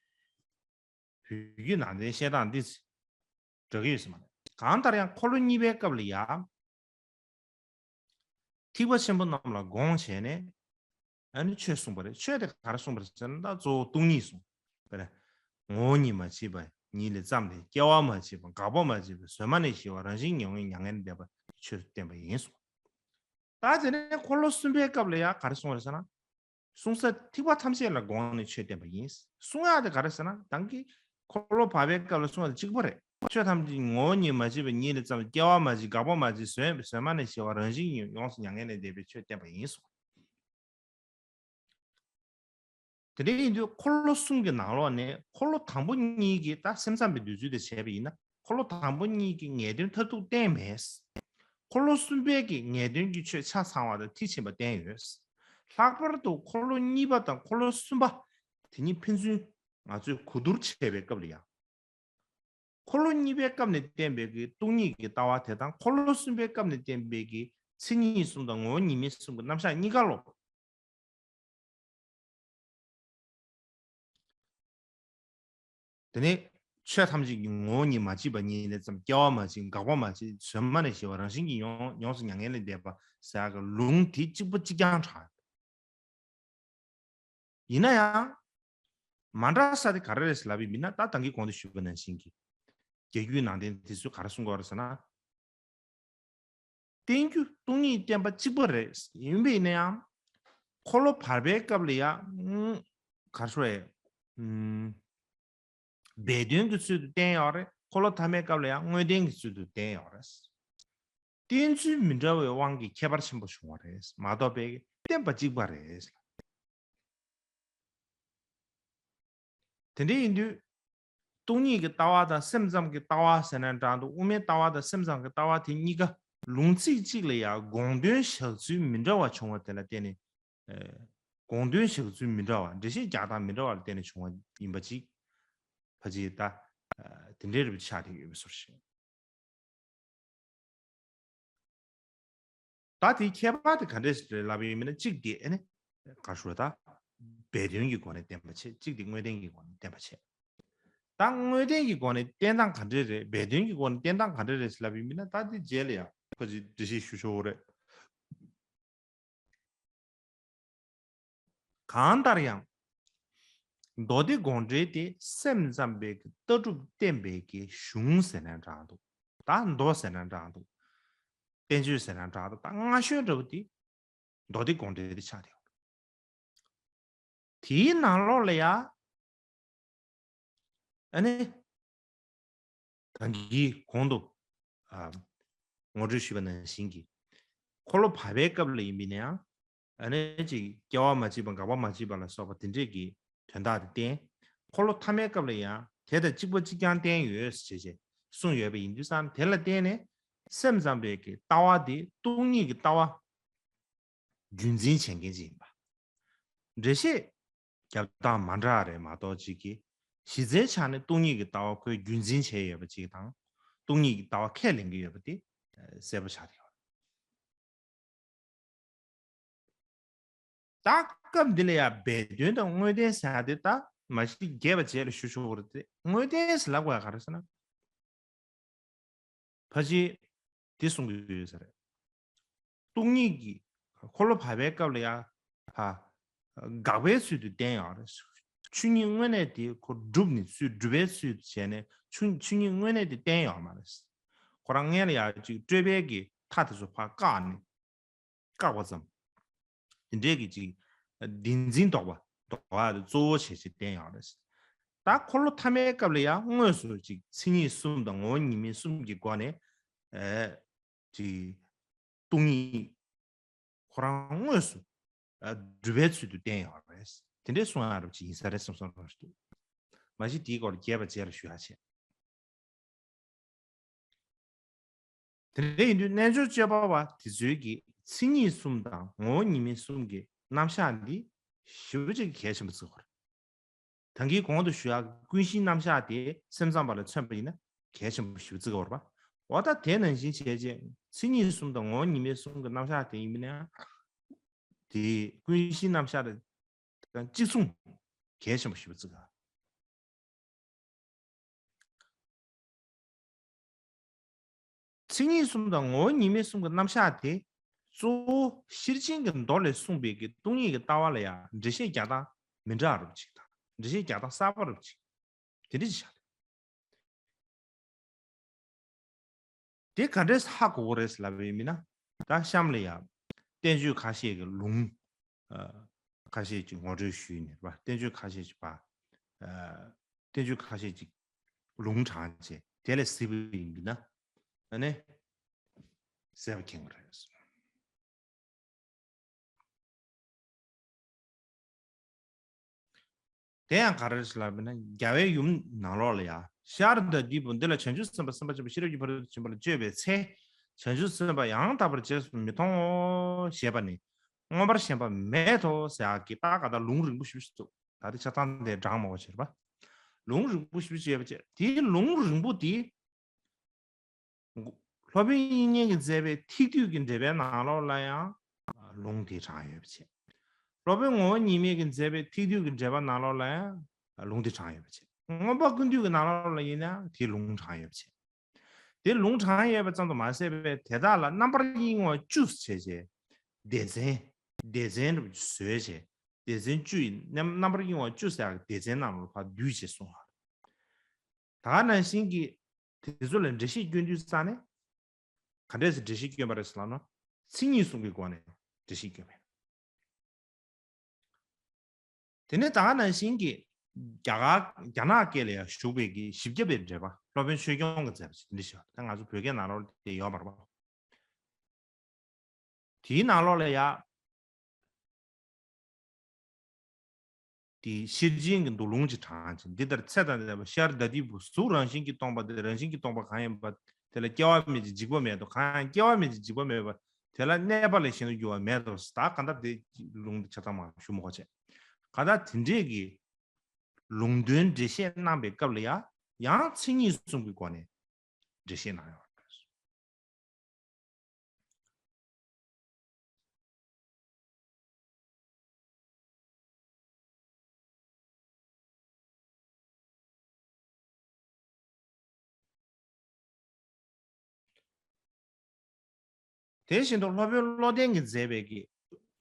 བོད་བརྒྱུད་ནང་བསྟན་བཤད་སྟངས་འདི་འདྲ་གི་ཡོད་ས་མ་རེད། གང་ལྟར་ཡང་འཁོར་ལོ་གཉིས་པའི་སྐབས་ལ་ཡང་། ཐེག་པ་ཆེན་པོ་རྣམས་ལ་དགོངས་བྱས་ནས། ཨ་ནི་ཆོས་གསུངས་པ་རེད། ཆོས་དེ་ག་རེ་གསུངས་པ་རེད་ཟེར་ན། ད་གཙོ་བོ་སྟོང་ཉིད་གསུངས་པ་རེད། ངོ་བོ་ཉིད་མ་མཆིས་པ་ཉིད་ལས་བརྩམས་ཏེ། སྐྱེ་བ་མ་མཆིས་པ་འགག་པ་མ་མཆིས་པ་གཟོད་མ་ནས་ཞི་བ་རང་བཞིན་མྱ་ངན་མྱ་ངན་ལས་འདས་པ་ཆོས་བསྟན་པ་ཡིན་གསུངས། ད་དེ་ནས་འཁོར་ལོ་གསུམ་པའི་སྐབས་ལ་ཡང་ག་རེ་གསུངས་པ་རེད་ཟེར་ན། གསུང་ས་ཐེག་པ་ཐམས་ཅད་ལ་དགོངས་ནས་ཆོས་བསྟན་པ་ཡིན། གསུང་ཡག་དེ་ག་རེ་ཟེར་ན། ད་གིན་འཁོར་ལོ་བར་པའི་སྐབས་ལ་གསུང་ཡག་དེ་གཅིག་པ་རེད། ཆོས་ཐམས་ཅད་ངོ་བོ་ཉིད་མ་མཆིས་པ་ཉིད་ལས་བརྩམས། སྐྱེ་བ་མ་མཆིས་འགག་པ་མ་མཆིས་གཟོད་གཟོད་མ་ནས་ཞི་བ་རང་བཞིན་གྱིས་ཡོངས་སུ་མྱ་ངན་ལས་འདས་པའི་ཆོས་བསྟན་པ་ཡིན་གསུངས། དེ་འདྲ་ཡིན་དུས་འཁོར་ལོ་གསུམ་གྱི་ནང་ལོགས་ནས་འཁོར་ལོ་དང་པོ་གཉིས་ཀྱིས་ད་སེམས་ཙམ་པའི་འདོད་ཚུལ་དེ་བྱས་པ་ཡིན་ན། འཁོར་ལོ་དང་པོ་གཉིས་ཀྱིས་ངེས་དོན་མཐར་ཐུག་བསྟན་མེད། འཁོར་ལོ་གསུམ་པའི་གི་ངེས་དོན་གྱི་ཆོས་ཆ་ཚང་བ་དང་མཐིལ་ཕྱིན་པ་བསྟན་ཡོད། ལྷག་པར་དུ་འཁོར་ལོ་གཉིས་པ་དང་འཁོར་ལོ་གསུམ་པ་དེ་གཉིས་ཕན་ཚུན་ང་ཚོས་གོ་བསྡུར་བྱས་པའི་སྐབས་ལ་ཡང་། འཁོར་ལོ་གཉིས་པའི་སྐབས་ནས་བསྟན་པའི་གི་སྟོང་ཉིད་ཀྱི་ལྟ་བ་དེ་དང་། འཁོར་ལོ་གསུམ་པའི་སྐབས་ནས་བསྟན་པའི་གི་མཚན་ཉིད་གསུམ་དང་ངོ་བོ་ཉིད་མེད་གསུམ་གྱི་རྣམ་གཞག་གཉིས་ཀ་ལོ། དེ་ནས་ཆོས་ཐམས་ཅད་ཀྱི་ངོ་བོ་ཉིད་མ་མཆིས་པ་ཉིད་ལས་བརྩམས། སྐྱེ་བ་མ་མཆིས་འགག་པ་མ་མཆིས་གཟོད་མ་ནས་ཞི་བ་རང་བཞིན་གྱིས་ཡོངས་ཡོངས་སུ་མྱ་ངན་ལས་འདས་པ་ཟེར་གྱི་ལུང་དེ་གཅིག་པ་གཅིག་རྐྱང་དྲངས། ཡིན་ན་ཡང་། མ་འདྲ་ས་དེ་ག་རེ་རེད་ལབ་པ་ཡིན་ན། ད་ད་གིན་གོང་དུ་ཞུས་པ་ནང་བཞིན་གྱི་རྒྱ་བརྒྱུད་ནང་བསྟན་དེ་ཚོས་ག་རེ་གསུང་གི་ཡོད་རེད་ཟེར་ན། བསྟན་རྒྱུ་སྟོང་ཉིད་བསྟན་པ་གཅིག་པ་རེད། ཡིན་པ་ཡིན་ན་ཡང་། འཁོར་ལོ་བར་པའི་སྐབས་ལ་ཡང་། ག་རེ་ཟེར། སྦས་དོན་གྱི་ཚུལ་དུ་བསྟན་ཡོད་རེད། འཁོར་ལོ་ཐ་མའི་སྐབས་ལ་ཡང་དངོས་བསྟན་གྱི་ཚུལ་དུ་བསྟན་ཡོད་རེད། བསྟན་ཚུལ་མི་འདྲ་བའི་དབང་གིས་ཁྱད་པར་ཆེན་པོ་བྱུང་བ་རེད་མ་གཏོགས་པའི་བསྟན་པ་གཅིག་པ་རེད། དེ་འདྲ་ཡིན་དུས། སྟོང་ཉིད་ཀྱི་ལྟ་བ་དང་སེམས་ཙམ་གྱི་ལྟ་བ་ཟེར་ན་འདྲ་འདུག་དབུ་མའི་ལྟ་བ་དང་སེམས་ཙམ་གྱི་ལྟ་བ་དེ་གཉིས་ཀ་ལུང་ཚིག་གཅིག་ལ་ཡང་དགོངས་དོན་བཞག་ཚུལ་མི་འདྲ་བ་བྱུང་བ་དེ་ལ་བརྟེན་ནས། ཨ། དགོངས་དོན་བཞག་ཚུལ་མི་འདྲ་བ། འགྲེལ་བཤད་རྒྱག་སྟངས་མི་འདྲ་བ་ལ་བརྟེན་ནས་བྱུང་བ་ཡིན་པ་ཅིག་ཕལ་ཆེར་ད། ཨ། དེ་འདྲའི་རིགས་ཆགས་བསྡད་ཡོད་པའི་བཟོ་ཞིག་ད་དེའི་ཁྱད་པར་དེ་ག་འདྲས་རེད་ལབ་ཡོད་མིན་ན། གཅིག་དེ་ཨ་ནི་ག་ཞུ་ད་སྦས་དོན་གྱི་སྒོ་ནས་བསྟན་པ་བྱས། གཅིག་དེ་དངོས་བསྟན་གྱི་སྒོ་ནས་བསྟན་པ་བྱས། ད་དངོས་བསྟན་གྱི་སྒོ་ནས་བསྟན་སྟངས་ག་འདྲས་རེད། སྦས་དོན་གྱི་སྒོ་ནས་བསྟན་སྟངས་ག་འདྲས་རེད་ལབ་ཡོད་མིན་ན། ད་དེ་རྗེས་ལ་ཡང་ཁོ་ཚོས་འགྲེལ་བཤད་ཞུ་ཆོག་གི་རེད། གང་ལྟར་ཡང་། མདོ་སྡེ་དགོངས་འགྲེལ་དེ་སེམས་ཙམ་པའི་གི་ལྟ་གྲུབ་བསྟན་པའི་གི་གཞུང་ཟེར་ན་འདྲ་འདུག་ད་མདོ་ཟེར་ན་འདྲ་འདུག་བསྟན་བཅོས་ཟེར་ན་འདྲ་འདུག་ད་སྔ་ཤོས་འདྲ་བོ་དེ་མདོ་སྡེ་དགོངས་འགྲེལ་དེ་ཆགས་བསྡད་ཡོད། དེའི་ནང་ལོགས་ལ་ཡ། ཨ་ནི། ད་གིན་གོང་དུ། ཨ། ངོ་སྤྲོད་ཞུས་པ་ནང་བཞིན་གྱི། འཁོར་ལོ་བར་པའི་སྐབས་ལ་ཡིན་པ་ཡིན་ན་ཡང་། ཨ་ནི་ཅིག་སྐྱེ་བ་མ་མཆིས་པ་འགག་པ་མ་མཆིས་པ་ལ་སོགས་པ་དེ་འདྲས་ཀྱི་དོན་དག་དེ་བསྟན། འཁོར་ལོ་ཐ་མའི་སྐབས་ལ་ཡང་དེ་དང་གཅིག་པ་གཅིག་རྐྱང་བསྟན་ཡོད་ཅེས་བྱས་གསུངས་ཡོད་པ་ཡིན་དུས་ཙང་། དེ་ལ་བརྟེན་ནས་སེམས་ཙམ་པའི་གི་ལྟ་བ་དེ་སྟོང་ཉིད་ཀྱི་ལྟ་བ་རྒྱུན་འཛིན་བྱེད་མཁན་ཅིག་ཡིན་པ། འགྲེལ་བཤད་རྒྱབ་སྟངས་མ་འདྲ་རེད་མ་གཏོགས་ཅིག་གི། གཞི་རྩའི་ཆ་ནས་སྟོང་ཉིད་ཀྱི་ལྟ་བ་ཁོས་རྒྱུན་འཛིན་བྱས་ཡོད་པ་ཅིག་དང་། སྟོང་ཉིད་ཀྱི་ལྟ་བ་ཁས་ལེན་གྱི་ཡོད་པ་དེ་གསལ་པོ་ཆགས་ཡོད། ད་སྐབས་འདི་ལ་ཡང་སྦས་དོན་དང་དངོས་བསྟན་ཟེར་ཡ་དེ། ད་མ་གཞི་རྒྱས་པ་བྱས་ལ་ཞུ་ཆོག་གི་རེད་དེ། དངོས་བསྟན་ཟེར་ལབ་དགོས་ཡ་ག་རེ་ཟེར་ན། ཕལ་ཆེར་དེ་གསུང་གི་ཡོད་ས་རེད། སྟོང་ཉིད་ཀྱི་འཁོར་ལོ་བར་པའི་སྐབས་ལ་ཡང་ཕ་དགག་པའི་ཚུལ་དུ་བསྟན་ཡོད་རེད། ཆོས་ཉིད་དངོས་གནས་དེ་ཁོ་སྒྲུབ་ནས་ཚུལ་སྒྲུབ་པའི་ཚུལ་དུ་བྱས་ནས་ཆོས་ཆོས་ཉིད་དངོས་གནས་དེ་བསྟན་ཡོད་མ་རེད། ཁོ་རང་སྔོན་ལ་ཡང་ཅིག་སྤྲོས་པའི་གི་མཐའ་དེ་ཚོ་ཕར་བཀག་ནས། བཀག་པ་ཙམ། དེ་འདྲའི་གི་ཅིག་བདེན་འཛིན་ལྡོག་པ་ལྡོག་པ་དེ་གཙོ་བོ་བྱས་བྱས་བསྟན་ཡོད་རེད། ད་འཁོར་ལོ་ཐ་མའི་སྐབས་ལ་ཡང་དངོས་སུ་ཅིག་མཚན་ཉིད་གསུམ་དང་ངོ་བོ་ཉིད་མེད་གསུམ་གྱི་སྒོ་ནས། ཨེ། ཅིག་སྟོང་ཉིད་ཁོ་རང་དངོས་སུ། ཨ། སྒྲུབ་པའི་ཚུལ་དུ་བསྟན་ཡོད་རེད། དེ་འདྲའི་གསུང་ཡག་རབ་ཅིག་ཡིན་ས་རེད་བསམ་བསམ་རེད་འདུག་མ་གཞི་དེའི་སྐོར་རྒྱས་པ་བྱས་ལ་ཞུ་ཡག་བྱས། དེ་འདྲ་ཡིན་དུས་རྣལ་འབྱོར་སྤྱོད་པ་བ་དེ་ཚོའི་གི་མཚན་ཉིད་གསུམ་དང་ངོ་བོ་ཉིད་མེད་གསུམ་གྱི་རྣམ་གཞག་འདི་ཞེ་པོ་ཅིག་གལ་ཆེན་པོ་བརྩི་དགོས་རེད། ད་གིན་གོང་དུ་ཞུ་ཡག་ཀུན་གཞིའི་རྣམ་གཞག་དེ་སེམས་ཙམ་པ་ལ་མཚོན་པ་ཡིན་ན་གལ་ཆེན་པོ་ཞེ་པོ་བརྩི་དགོས་རེད་པ། འོ་ད་དེ་ནང་བཞིན་བྱས་རྗེས་མཚན་ཉིད་གསུམ་དང་ངོ་བོ་ཉིད་མེད་གསུམ་གྱི་རྣམ་གཞག་དེ་ཡིན་པ་ན་ཡང་། དེ་ཀུན་གཞིའི་རྣམ་གཞག་དང་གཅིག་མཚུངས་གལ་ཆེན་པོ་ཞེ་པོ་བརྩི་དགོས། མཚན་ཉིད་གསུམ་དང་ངོ་བོ་ཉིད་མེད་གསུམ་གྱི་རྣམ་གཞག་དེ་གཙོ་བོ་ཤེར་ཕྱིན་གྱི་མདོ་ལས་གསུངས་པའི་གི་སྟོང་ཉིད་ཀྱི་ལྟ་བ་ལ་ཡང་འགྲེལ་བཤད་རྒྱག་སྟངས་མི་འདྲ་བ་རབ་ཅིག་དང་། འགྲེལ་བཤད་རྒྱག་སྟངས་གསར་པ་རབ་ཅིག་དེ་འདྲ་ཅིག་ཆགས་ཏེ། དེ་ག་འདྲས་ཧ་གོ་དགོས་རེད་ལབ་པ་ཡིན་ན། ད་གཤམ་ལ་ཡང་བསྟན་བཅོས་ཁ་ཤས་ཀྱི་ལུང་། ཨ། ཁ་ཤས་ཅིག་ངོ་སྤྲོད་ཞུས་ནས་རེད་པ། བསྟན་བཅོས་ཁ་ཤས་ཅིག་པ། ཨ། བསྟན་བཅོས་ཁ་ཤས་ཅིག་ལུང་དྲངས་བྱས་དེ་ལས་གཟིགས་པ་ཡིན་ན། ཨ་ནི། གསལ་པོ་མཁྱེན་གྱི་རེད། དེ་ཡང་ག་རེ་ཞིག་ལབ་ན། རྒྱལ་བའི་ཡུམ་ནང་ལོགས་ལ་ཡང་། ཤར་དང་འདི་པོ་འདི་ལ་བྱང་ཆུབ་སེམས་དཔའ་སེམས་དཔའ་ཆེན་པོ་ཤེས་རབ་ཀྱི་ཕ་རོལ་ཏུ་ཕྱིན་པ་ལ་སྤྱོད་པའི་ཚེ། བྱང་ཆུབ་སེམས་དཔའ་ཡང་དག་པར་རྗེས་སུ་མི་མཐོང་ངོ་ཞེས་པ་ནི། མངོན་པར་ཞེན་པ་མེད་དོ་ཟེར་ཡག་གི་ད་ག་ད་ལུང་རིང་པོ་ཞིག་འདུག་ད་དེ་ཆ་ཚང་དེ་བགྲང་མ་དགོས་བྱེད་པ། ལུང་རིང་པོ་ཞིག་ཡོད་པ་བྱས། དེའི་ལུང་རིང་པོ་དེ། སློབ་དཔོན་དབྱིག་གཉེན་གྱིས་མཛད་པའི་ཐིག་བསྡུས་ཀྱི་འགྲེལ་པའི་ནང་ལོགས་ལ་ཡང་ལུང་དེ་དྲངས་ཡོད་པ་བྱས། སློབ་དཔོན་ངོ་བོ་ཉིད་མེད་ཀྱིས་མཛད་པའི་ཐིག་བསྡུས་ཀྱི་འགྲེལ་པ་ནང་ལོགས་ལ་ཡང་ལུང་དེ་དྲངས་ཡོད་པ་བྱས། མངོན་པ་ཀུན་བཏུས་ཀྱི་ནང་ལོགས་ལ་ཡིན་ན་ཡང་དེ་ལུང་དྲངས་ཡོད་པ་བྱས། དེ་ལུང་དྲངས་ཡོད་པ་ཙམ་དུ་མ་ཟད་པའི་དེ་དག་ལ་རྣམ་པར་གཡེང་བ་བཅུ་བྱས་བྱས། སྡེ་ཚན། སྡེ་ཚན་རུ་བཟོས་བྱས། སྡེ་ཚན་བཅུ་ཡི་རྣམ་རྣམ་པར་གཡེང་བ་བཅུ་ཟེར་ཡག་སྡེ་ཚན་ནང་ལ་ཕར་བསྡུས་བྱས་གསུངས་པ། ད་ག་ནང་བཞིན་གྱི་དེ་ཚོ་ལ་འགྲེལ་བཤད་སྐྱོན་དུས་ཙང་ནས། ག་འདྲས་སེ་འགྲེལ་བཤད་སྐྱོན་པ་རེད་ཟེར་ལབ་ན། མཚན་ཉིད་གསུམ་གྱི་སྒོ་ནས་འགྲེལ་བཤད་སྐྱོན་པ་རེད། དེ་ནས་ད་ག་ནང་བཞིན་གྱི་རྒྱ་གར་རྒྱ་ནག་སྐད་ལ་ཡང་བཞུགས་པའི་གི་བཞི་བརྒྱ་པའི་འགྲེལ་པ་སློབ་དཔོན་ཆོས་སྐྱོང་གིས་མཛད་པ་ཞིག་འདི་ཞིག་ད་ང་ཚོ་བོད་སྐད་ནང་ལོགས་དེ་ཡོད་མ་རེད་པ། དེའི་ནང་ལོགས་ལ་ཡ། དེ་ཤེར་ཕྱིན་གྱི་མདོ་ལུང་གཅིག་དྲངས་ཅིང་། འདི་ལྟར་ཚེ་དང་ལྡན་པ་ཤར་ད་ལྟའི་བུ། གཟུགས་རང་བཞིན་གྱིས་སྟོང་པ་སྟེ། རང་བཞིན་གྱིས་སྟོང་པ་གང་ཡིན་པ། དེ་ལ་སྐྱེ་བ་མེད་ཅིང་འཇིག་པ་མེད་དོ། གང་ཡང་སྐྱེ་བ་མེད་ཅིང་འཇིག་པ་མེད་པ། དེ་ལ་གནས་པ་ལས་གཞན་དུ་འགྱུར་བ་མེད་དོ། ད་གང་ལྟར་དེ་ལུང་འདི་ཆ་ཚང་མ་ཞུ་མི་དགོས་བྱས། གང་ལྟར་དེ་འདྲས་ཀྱི་ལུང་དོན་འགྲེལ་བཤད་གནང་པའི་སྐབས་ལ་ཡང་ཡང་མཚན་ཉིད་གསུམ་གྱི་སྒོ་ནས་འགྲེལ་བཤད་གནང་ཡོད་པ་རེད། དེ་བཞིན་དུ་སློབ་དཔོན་བློ་ལྡན་གྱིས་མཛད་པའི་གི་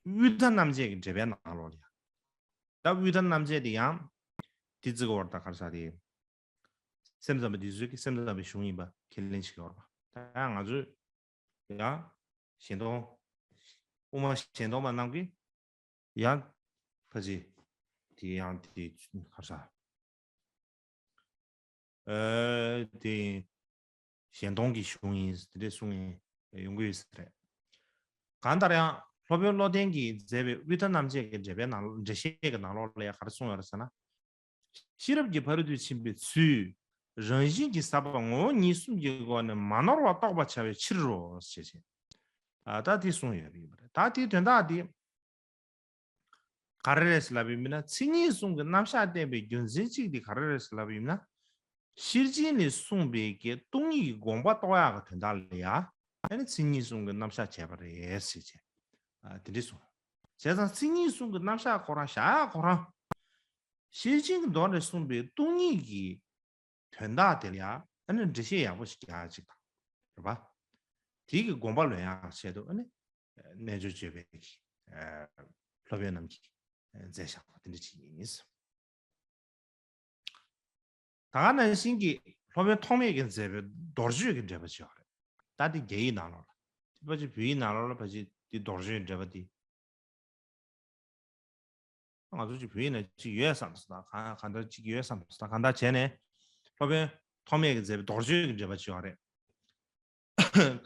དབུས་མཐའ་རྣམ་འབྱེད་ཀྱི་འགྲེལ་པའི་ནང་ལོགས་ལ་ཡང་། ད་དབུས་མཐའ་རྣམ་འབྱེད་དེ་ཡང་དེ་བརྩི་གི་བར་ད་གར་ས་དེ། སེམས་ཙམ་པ་འདི་ཚོས་ཀྱི་སེམས་ཙམ་པའི་གཞུང་ཡིན་པ་ཁས་ལེན་བྱེད་ཀྱི་ཡོད་རེད་པ། ད་ཡང་ང་ཚོས་ཡང་གཞན་སྟོང་། དབུ་མ་གཞན་སྟོང་པ་རྣམས་ཀྱིས་ཡང་ཕ་ཅི་དེ་ཡང་དེ་གར་ས་ཨ་དེ་གཞན་སྟོང་གི་གཞུང་ཡིན་དེ་འདྲས་གསུང་ཡིན་ཡོང་གི་ཡོད་ས་རེད། གང་ལྟར་ཡང་སློབ་དཔོན་བློ་ལྡན་གྱིས་མཛད་པའི་དབུས་མཐའ་རྣམ་འབྱེད་ཀྱི་འགྲེལ་པའི་ནང་འགྲེལ་བཤད་ཀྱི་ནང་ལོགས་ལ་ཡང་ག་རེ་གསུངས་ཡོད་རེད་ཟེར་ན། ཤེས་རབ་ཀྱི་ཕ་རོལ་ཏུ་ཕྱིན་པའི་ཚུལ། རང་བཞིན་གྱིས་ཟབ་པ་ངོ་བོ་ཉིད་གསུམ་གྱི་སྒོ་ནས་མ་ནོར་བར་རྟོགས་པར་བྱ་བའི་ཕྱིར་རོ་ཞེས་བྱས། ཨ་ད་དེ་གསུངས་ཡོད་པ་ཡིན་པ་རེད། ད་དེའི་དོན་དག་དེ་ག་རེ་རེད་ཟེར་ལབ་པ་ཡིན་ན། མཚན་ཉིད་གསུམ་གྱི་རྣམ་གཞག་བསྟན་པའི་རྒྱུ་མཚན་གཅིག་དེ་ག་རེ་རེད་ཟེར་ལབ་པ་ཡིན་ན། ཤེར་ཕྱིན་ལས་གསུངས་པའི་གི་སྟོང་ཉིད་ཀྱི་དགོངས་པ་རྟོགས་ཡག་གི་དོན་དག་ལ་ཡ། ཨ་ནི་མཚན་ཉིད་གསུམ་གྱི་རྣམ་གཞག་བྱས་པ་རེད་ཟེར་བྱས། ཨ་དེ་འདྲས་གསུངས། བྱས་ཙང་མཚན་ཉིད་གསུམ་གྱི་རྣམ་གཞག་ཁོ་རང་བཞག་ཡག་ཁོ་རང་། ཤེར་ཕྱིན་གྱི་མདོ་ནས་གསུངས་པའི་སྟོང་ཉིད་ཀྱི་དོན་དག་དེ་ལ་ཡང་ཨ་ནི་འགྲེལ་བཤད་ཡག་པོ་ཞིག་རྒྱག་ཅིག་དང་། རེད་པ། དེའི་གི་དགོངས་པ་ལོན་ཡག་ཆེད་དུ་ཨ་ནི་རྣལ་འབྱོར་སྤྱོད་པའི་གི་སློབ་དཔོན་རྣམས་ཀྱིས་མཛད་བཞག་པ་དེ་འདྲ་ཅིག་ཡིན། ད་ག་ནང་བཞིན་གྱི་སློབ་དཔོན་ཐོགས་མེད་ཀྱིས་མཛད་པའི་རྡོ་རྗེ་གི་འགྲེལ་པ་ཅིག་ཡོད་རེད། ད་དེ་རྒྱ་ཡིག་ནང་ལོགས་ལ། དེ་ཕལ་ཆེར་བོད་ཡིག་ནང་ལོགས་ལ་ཕལ་ཆེར་དེ་རྡོ་རྗེ་གི་འགྲེལ་པ་དེ། ང་ཚོ་ཅིག་བོད་ཡིག་ནང་ཅིག་ཡོད་བསམ་སོང་། ད་གང་གང་ལྟར་ཅིག་ཡོད་བསམ་སོང་། ད་གང་ལྟར་བྱས་ནས་སློབ་དཔོན་ཐོགས་མེད་ཀྱིས་མཛད་པའི་རྡོ་རྗེ་གི་འགྲེལ་པ་ཅིག་ཡོད་རེད།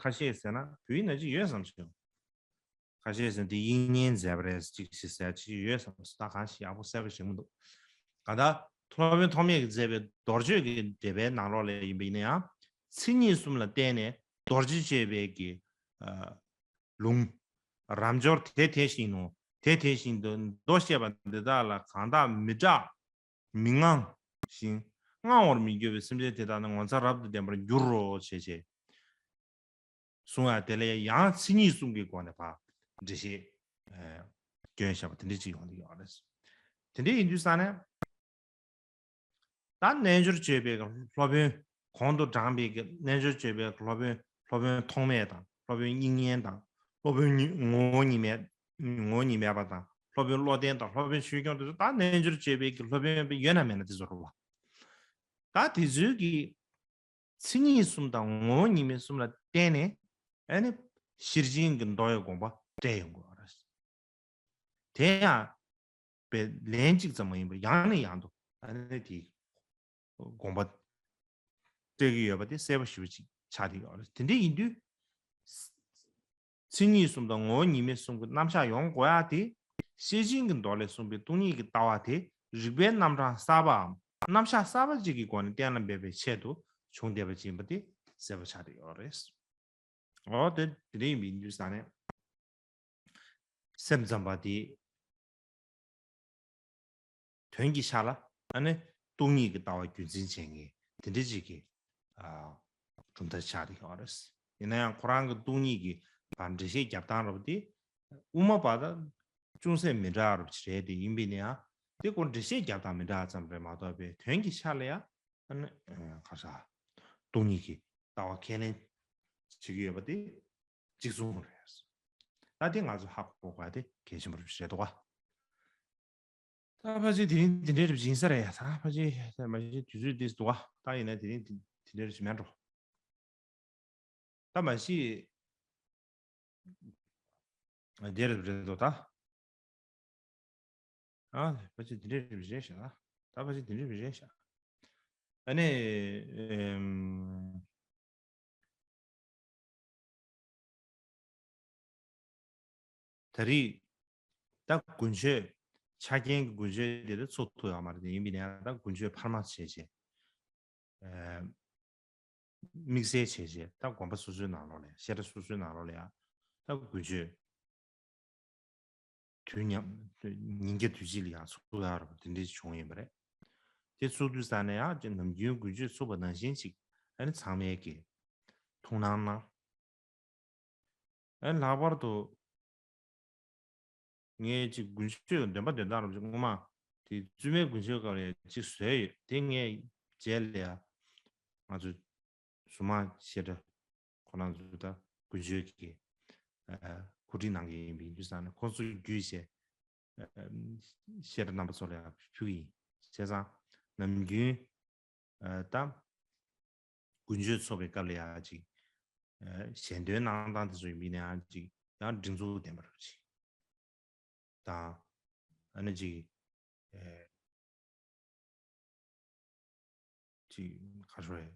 ཁ་ཤས་ཟེར་ན་བོད་ཡིག་ནང་ཅིག་ཡོད་བསམ་བྱུང་། ཁ་ཤས་ཟེར་ན་དེ་དབྱིག་གཉེན་མཛད་པ་རེད་ཅིག་ཞིག་ཟེར་ཅིག་ཡོད་བསམ་སོང་། ད་གང་ཞིག་ཡག་པོ་གསལ་པོ་ཞིག་མི་འདུག། གང་ལྟར་སློབ་དཔོན་ཐོགས་མེད་ཀྱིས་མཛད་པའི་རྡོ་རྗེ་གི་འགྲེལ་པའི་ནང་ལོགས་ལ་ཡིན་པ་ཡིན་ན་ཡང་མཚན་ཉིད་གསུམ་ལ་བརྟེན་ནས་རྡོ་རྗེ་སྤྱོད་པའི་གི་ལུང་། རབ་འབྱོར་དེ་དེ་བཞིན་ནོ། དེ་དེ་བཞིན་དུ་མདོ་བཤད་པ་འདི་དག་ལ་གང་དག་མི་སྐྲག་མི་དངང་ཞིང་དངང་བར་མི་འགྱུར་བའི་སེམས་ཅན་དེ་དག་ནི་ངོ་མཚར་རབ་ཏུ་ལྡན་པར་འགྱུར་རོ་ཞེས་བྱས། གསུང་ཡ་དེ་ལས་ཡང་མཚན་ཉིད་གསུམ་གྱི་སྒོ་ནས་ཕར་འགྲེལ་བཤད་སྐྱོན་བཞག་པ་དེ་འདྲ་ཅིག་ཡོང་གི་ཡོད་རེད། དེ་འདྲ་ཡིན་དུས་ཙང་ནས། ད་རྣལ་འབྱོར་སྤྱོད་པའི་སློབ་དཔོན་གོང་དུ་དྲངས་པའི་གི་རྣལ་འབྱོར་སྤྱོད་པའི་སློབ་དཔོན་སློབ་དཔོན་ཐོགས་མེད་དང་སློབ་དཔོན་དབྱིག་གཉེན་དང་སློབ་དཔོན་ངོ་བོ་ཉིད་མེད་ངོ་བོ་ཉིད་མེད་པ་དང་སློབ་དཔོན་བློ་ལྡན་དང་སློབ་དཔོན་ཆོས་སྐྱོང་དེ་ཚོ་ད་རྣལ་འབྱོར་སྤྱོད་པའི་གི་སློབ་དཔོན་ཡོད་ན་མེད་ན་དེ་ཚོ་རེད་བ། ད་དེ་ཚོའི་གི་མཚན་ཉིད་གསུམ་དང་ངོ་བོ་ཉིད་མེད་གསུམ་ལ་བརྟེན་ནས་ཨ་ནི་ཤེར་ཕྱིན་གྱི་མདོ་ཡི་དགོངས་པ་སྤྲད་ཡོང་དགོས་པ་རེད། དེ་ཡང་པའི་ལན་གཅིག་ཙམ་མ་ཡིན་པར་ཡང་ནས་ཡང་དུ་ཨ་ནི་དེའི་དགོངས་པ་སྤྲད་ཀྱི་ཡོད་པ་དེ་གསལ་པོ་ཞེ་པོ་ཅིག་ཆགས་བསྡད་ཡོད་རེད། དེ་འདྲ་ཡིན་དུས། མཚན་ཉིད་གསུམ་དང་ངོ་བོ་ཉིད་མེད་གསུམ་གྱི་རྣམ་གཞག་ཡོང་དགོས་ཡ་དེ། ཤེར་ཕྱིན་གྱི་མདོ་ལས་གསུངས་པའི་སྟོང་ཉིད་ཀྱི་ལྟ་བ་དེ་རིགས་པའི་རྣམ་གྲངས་གསར་པའམ་རྣམ་གཞག་གསར་པ་ཅིག་གི་སྒོ་ནས་གཏན་ལ་འབེབས་པའི་ཆེད་དུ་བྱུང་བསྡད་པ་ཅིག་ཡིན་པ་དེ་གསལ་པོ་ཆགས་བསྡད་ཡོད་རེད། འོ་དེ་དེ་འདྲ་ཡིན་པའི་དུས་ཙང་ནས་སེམས་ཙམ་པ་དེ། དོན་གྱི་ཆ་ལ་ཨ་ནི་སྟོང་ཉིད་ཀྱི་ལྟ་བ་རྒྱུ་མཚན་ཅན་གྱི་དེ་འདྲ་ཅིག་གི་ཨ་གྲུབ་མཐའ་ཆགས་ཀྱི་ཡོད་རེད། ཡིན་ན་ཡང་ཁོ་རང་གི་སྟོང་ཉིད་ཀྱི་བར་འགྲེལ་བཤད་རྒྱབ་སྟངས་རབ་དེ་དབུ་མ་པ་དང་ཅུང་ཟད་མི་འདྲ་རབ་ཅིག་རེད་དེ། ཡིན་པས་ན་ཡང་དེ་ཁོ་འགྲེལ་བཤད་རྒྱབ་སྟངས་མི་འདྲ་ཙམ་རེད་མ་གཏོགས་པའི་དོན་གྱི་ཆ་ལ་ཡང་ཨ་ནི་ཁ་ས་སྟོང་ཉིད་ཀྱི་ལྟ་བ་ཁས་ལེན་བྱེད་ཀྱི་ཡོད་པ་དེ། གཅིག་མཚུངས་རེད། ད་དེ་ང་ཚོ་ཧ་གོ་དགོས་དེ་གལ་ཆེན་པོ་རེད་འདུག་ག། ད་ཕལ་ཆེར་དེ་རིང་དེ་འདྲའི་རིགས་ཡིན་ས་རེད། ད་ཕལ་ཆེར་མ་གཞི་དུས་ཚོད་འདི་འདུག་ག། ད་ཡིན་ན་དེ་རིང་དེ་འདྲའི་རིགས་མེད་འགྲོ། ད་མ་གཞི་དེ་རེད་འདུག་ད། ཨ་ཕལ་ཆེར་དེ་འདྲའི་རིགས་རེད་ཤག། ད་ཕལ་ཆེར་དེ་འདྲའི་རིགས་རེད་ཤག། ཨ་ནི། ཨེམ། ད་རེས་ད་དགུན་ཆོས་ཆ་རྐྱེན་གྱི་དགུན་ཆོས་དེ་ཚོགས་ཐུབ་ཡོད་མ་རེད། དེ་ཡིན་པའི་ནས་ད་དགུན་ཆོས་འཕར་མ་བྱས་བྱས། དམིགས་བསལ་བྱས་བྱས་ད་དགོན་པ་སོ་སོའི་ནང་ལོགས་ལ་ཡང་བཤད་གྲྭ་སོ་སོའི་ནང་ལོགས་ལ་ཡང་ད་དགུན་ཆོས་དུས་མཉམ་ཉིན་བརྒྱ་དུས་གཅིག་ལ་ཡང་ཚོགས་ཡག་རེད་པ། དེ་འདྲ་བྱུང་ཡིན་པ་རེད། དེ་ཚོགས་དུས་ཙ་ནས་ཡང་ནམ་རྒྱུན་དགུན་ཆོས་ཚོགས་པ་ནང་བཞིན་ཅིག་ཨ་ནི་ཚང་མས་ཀྱི་ཐུགས་སྣང་གནང་། ཨ་ནི་ལྷག་པར་དུ་ངས་ཅིག་དགུན་ཆོས་འདོན་པ་འདོན་སྟངས་རབ་ཅིག་སྔོན་མ་དེ་བཙུན་མའི་དགུན་ཆོས་སྐབས་ལ་ཅིག་བཟོས་ཡོད། དེ་ངས་རྗེས་ལ་ཡ་ང་ཚོ་གཟུངས་མ་བཤད་གྲྭ་ཁོ་རང་ཚོ་ད་དགུན་ཆོས་ཀྱི་གོ་སྒྲིག་གནང་མཁན་ཡིན་པ་ཡིན་དུས་ཙང་ནས་ཁོང་ཚོ་བརྒྱུད་བྱས་བཤད་གྲྭ་རྣམ་པ་ཚོ་ལ་ཡང་ཕུལ་གྱི་ཡིན། བྱས་ཙང་ནམ་རྒྱུན་ད་དགུན་ཆོས་ཚོགས་པའི་སྐབས་ལ་ཡང་ཅིག་ཞལ་འདོན་གནང་སྟངས་དེ་ཚོ་ཡིན་པ་ཡིན་ན་ཡང་ཅིག་ཡང་སྒྲིག་འཛུགས་ལྡན་པ་རེད་ཅིག་དང་། ཨ་ནི་ཅིག་ཨེ་ཅིག་ག་རེ་ཟེར།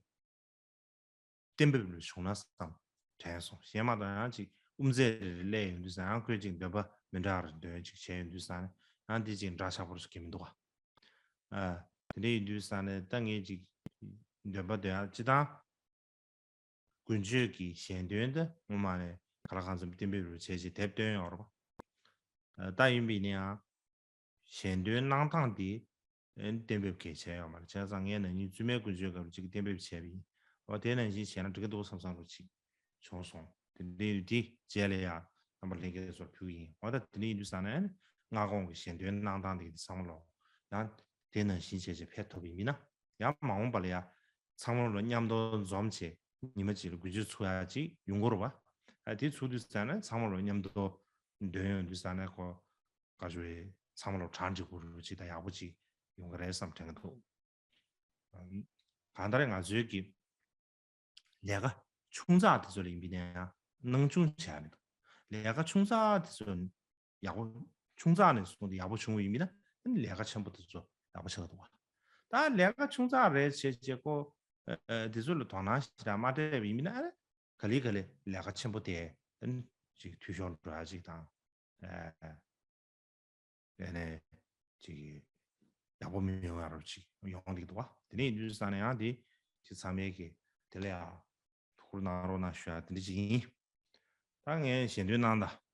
གཏན་འབེབས་ལ་བྱུང་ན་བསམ་དྲན་སོང་། གཞན་མ་གཏོགས་ཡང་ཅིག་དབུ་མཛད་རེ་རེ་སླེབས་ཡོང་དུས་ཙང་ཡང་ཁོས་ཅིག་འདོན་པ་མི་འདྲ་བ་རེ་འདོན་ཅིག་བྱས་ཡོང་དུས་ཙང་ནས་ཡང་འདི་ཅིག་འདྲ་ཆགས་པོ་རེ་ཞིག་གི་མི་འདུག་ག་ཨ། དེ་འདྲ་ཡིན་དུས་ཙང་ནས་ད་ངས་ཅིག་འདོན་པ་འདོན་ཡག་སྤྱི་བཏང་དགུན་ཆོས་ཀྱི་ཞལ་འདོན་འདི་སྔོན་མ་ནས་ག་ལ་གང་འཚམ་གཏན་འབེབས་རུ་བྱས་རྗེས་དེབ་བཏོན་ཡོད་རེད་པ། ད་ཡིན་པས་ན་ཡང་ཞལ་འདོན་གནང་སྟངས་འདི་གཏན་འབེབས་གལ་ཆེ་ཡོད་མ་རེད། བྱས་ཙང་ངས་ན་ནིང་བཙུན་མའི་དགུན་ཆོས་སྐབས་ཅིག་གཏན་འབེབས་བྱས་པ་ཡིན། འོ་དེ་ནང་བཞིན་བྱས་ན་འགྲིག་གི་འདུག་བསམ་བསམ་རུ་ཅིག་བྱུང་སོང་། དེ་འདྲའི་དེ་རྗེས་ལ་ཡང་རྣམ་པ་ལྷན་རྒྱས་ཚོར་ཕུལ་གྱི་ཡིན། འོ་ད་དེ་འདྲ་ཡིན་དུས་ཙང་ནས་སྔ་དགོང་གི་ཞལ་འདོན་གནང་སྟངས་དེ་གི་ཚང་མ་ལོ་ཡང་དེ་ནང་བཞིན་བྱས་བྱས་ཕེབས་ཐུབ་པ་ཡིན་ན་ཡང་མ་འོངས་པ་ལ་ཡང་ཚང་མ་ལོ་མཉམ་དུ་འཛོམས་བྱས་ཉི་མ་གཅིག་ལ་དགུན་ཆོས་ཚུགས་ཡག་ཅིག་ཡོང་གི་རེད་པ། ཨ་དེ་ཚུགས་དུས་ཙང་ནས་ཚང་མ་ལོ་མཉམ་དུ་འདོན་ཡོང་དུས་ཙང་ནས་ཁོ་ག་ཞུ་རེད། ཚང་མ་ལོ་གྲ་འགྲིག་པོ་རུ་ཅིག་དང་ཡག་པོ་ཅིག་ཡོང་གི་རེད་བསམ་དྲན་གི་འདུག་གང་ལྟར་ང་ཚོའི་གི་ལས་ཀ་ཆུང་ཙག་དེ་ཚོ་ལ་ཡིན་པའི་ནས་ཡང་སྣང་ཆུང་བྱས་མི་འདུག་ལས་ཀ་ཆུང་ཙག་དེ་ཚོ་ཡག་པོ་ཆུང་ཙག་ནས་བཟུང་སྟེ་ཡག་པོ་བྱུང་བ་ཡིན་པས་ན་ལས་ཀ་ཆེན་པོ་དེ་ཚོ་ཡག་པོ་ཆགས་འདུག་བ། ད་ལས་ཀ་ཆུང་ཙག་རེད་བྱས་བྱས་ཁོ་དེ་ཚོ་ལ་དོ་སྣང་ཞེ་དྲག་མ་སྤྲད་པ་ཡིན་པས་ན་ག་ལེ་ག་ལེ་ལས་ཀ་ཆེན་པོ་དེ་ཅིག་འཐུས་ཤོར་འགྲོ་ཡ་ཅིག་དང་། ཨ་ནས་ཅིག་ཡག་པོ་མི་ཡོང་ཡ་རོ་ཅིག་ཡོང་འདུག་བ། དེ་ནས་ཡིན་དུས་ཙང་ནས་ཡང་དེ་ཅིག་ཚང་མས་ཀྱི་དེ་ལ་ཡང་ཐུགས་ཁུར་གནང་རོགས་གནང་ཞུ་ཡ་དེ་འདྲ་ཅིག་ཡིན། ད་ངས་ཞལ་འདོན་གནང་དང་།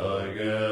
ལ་གོས་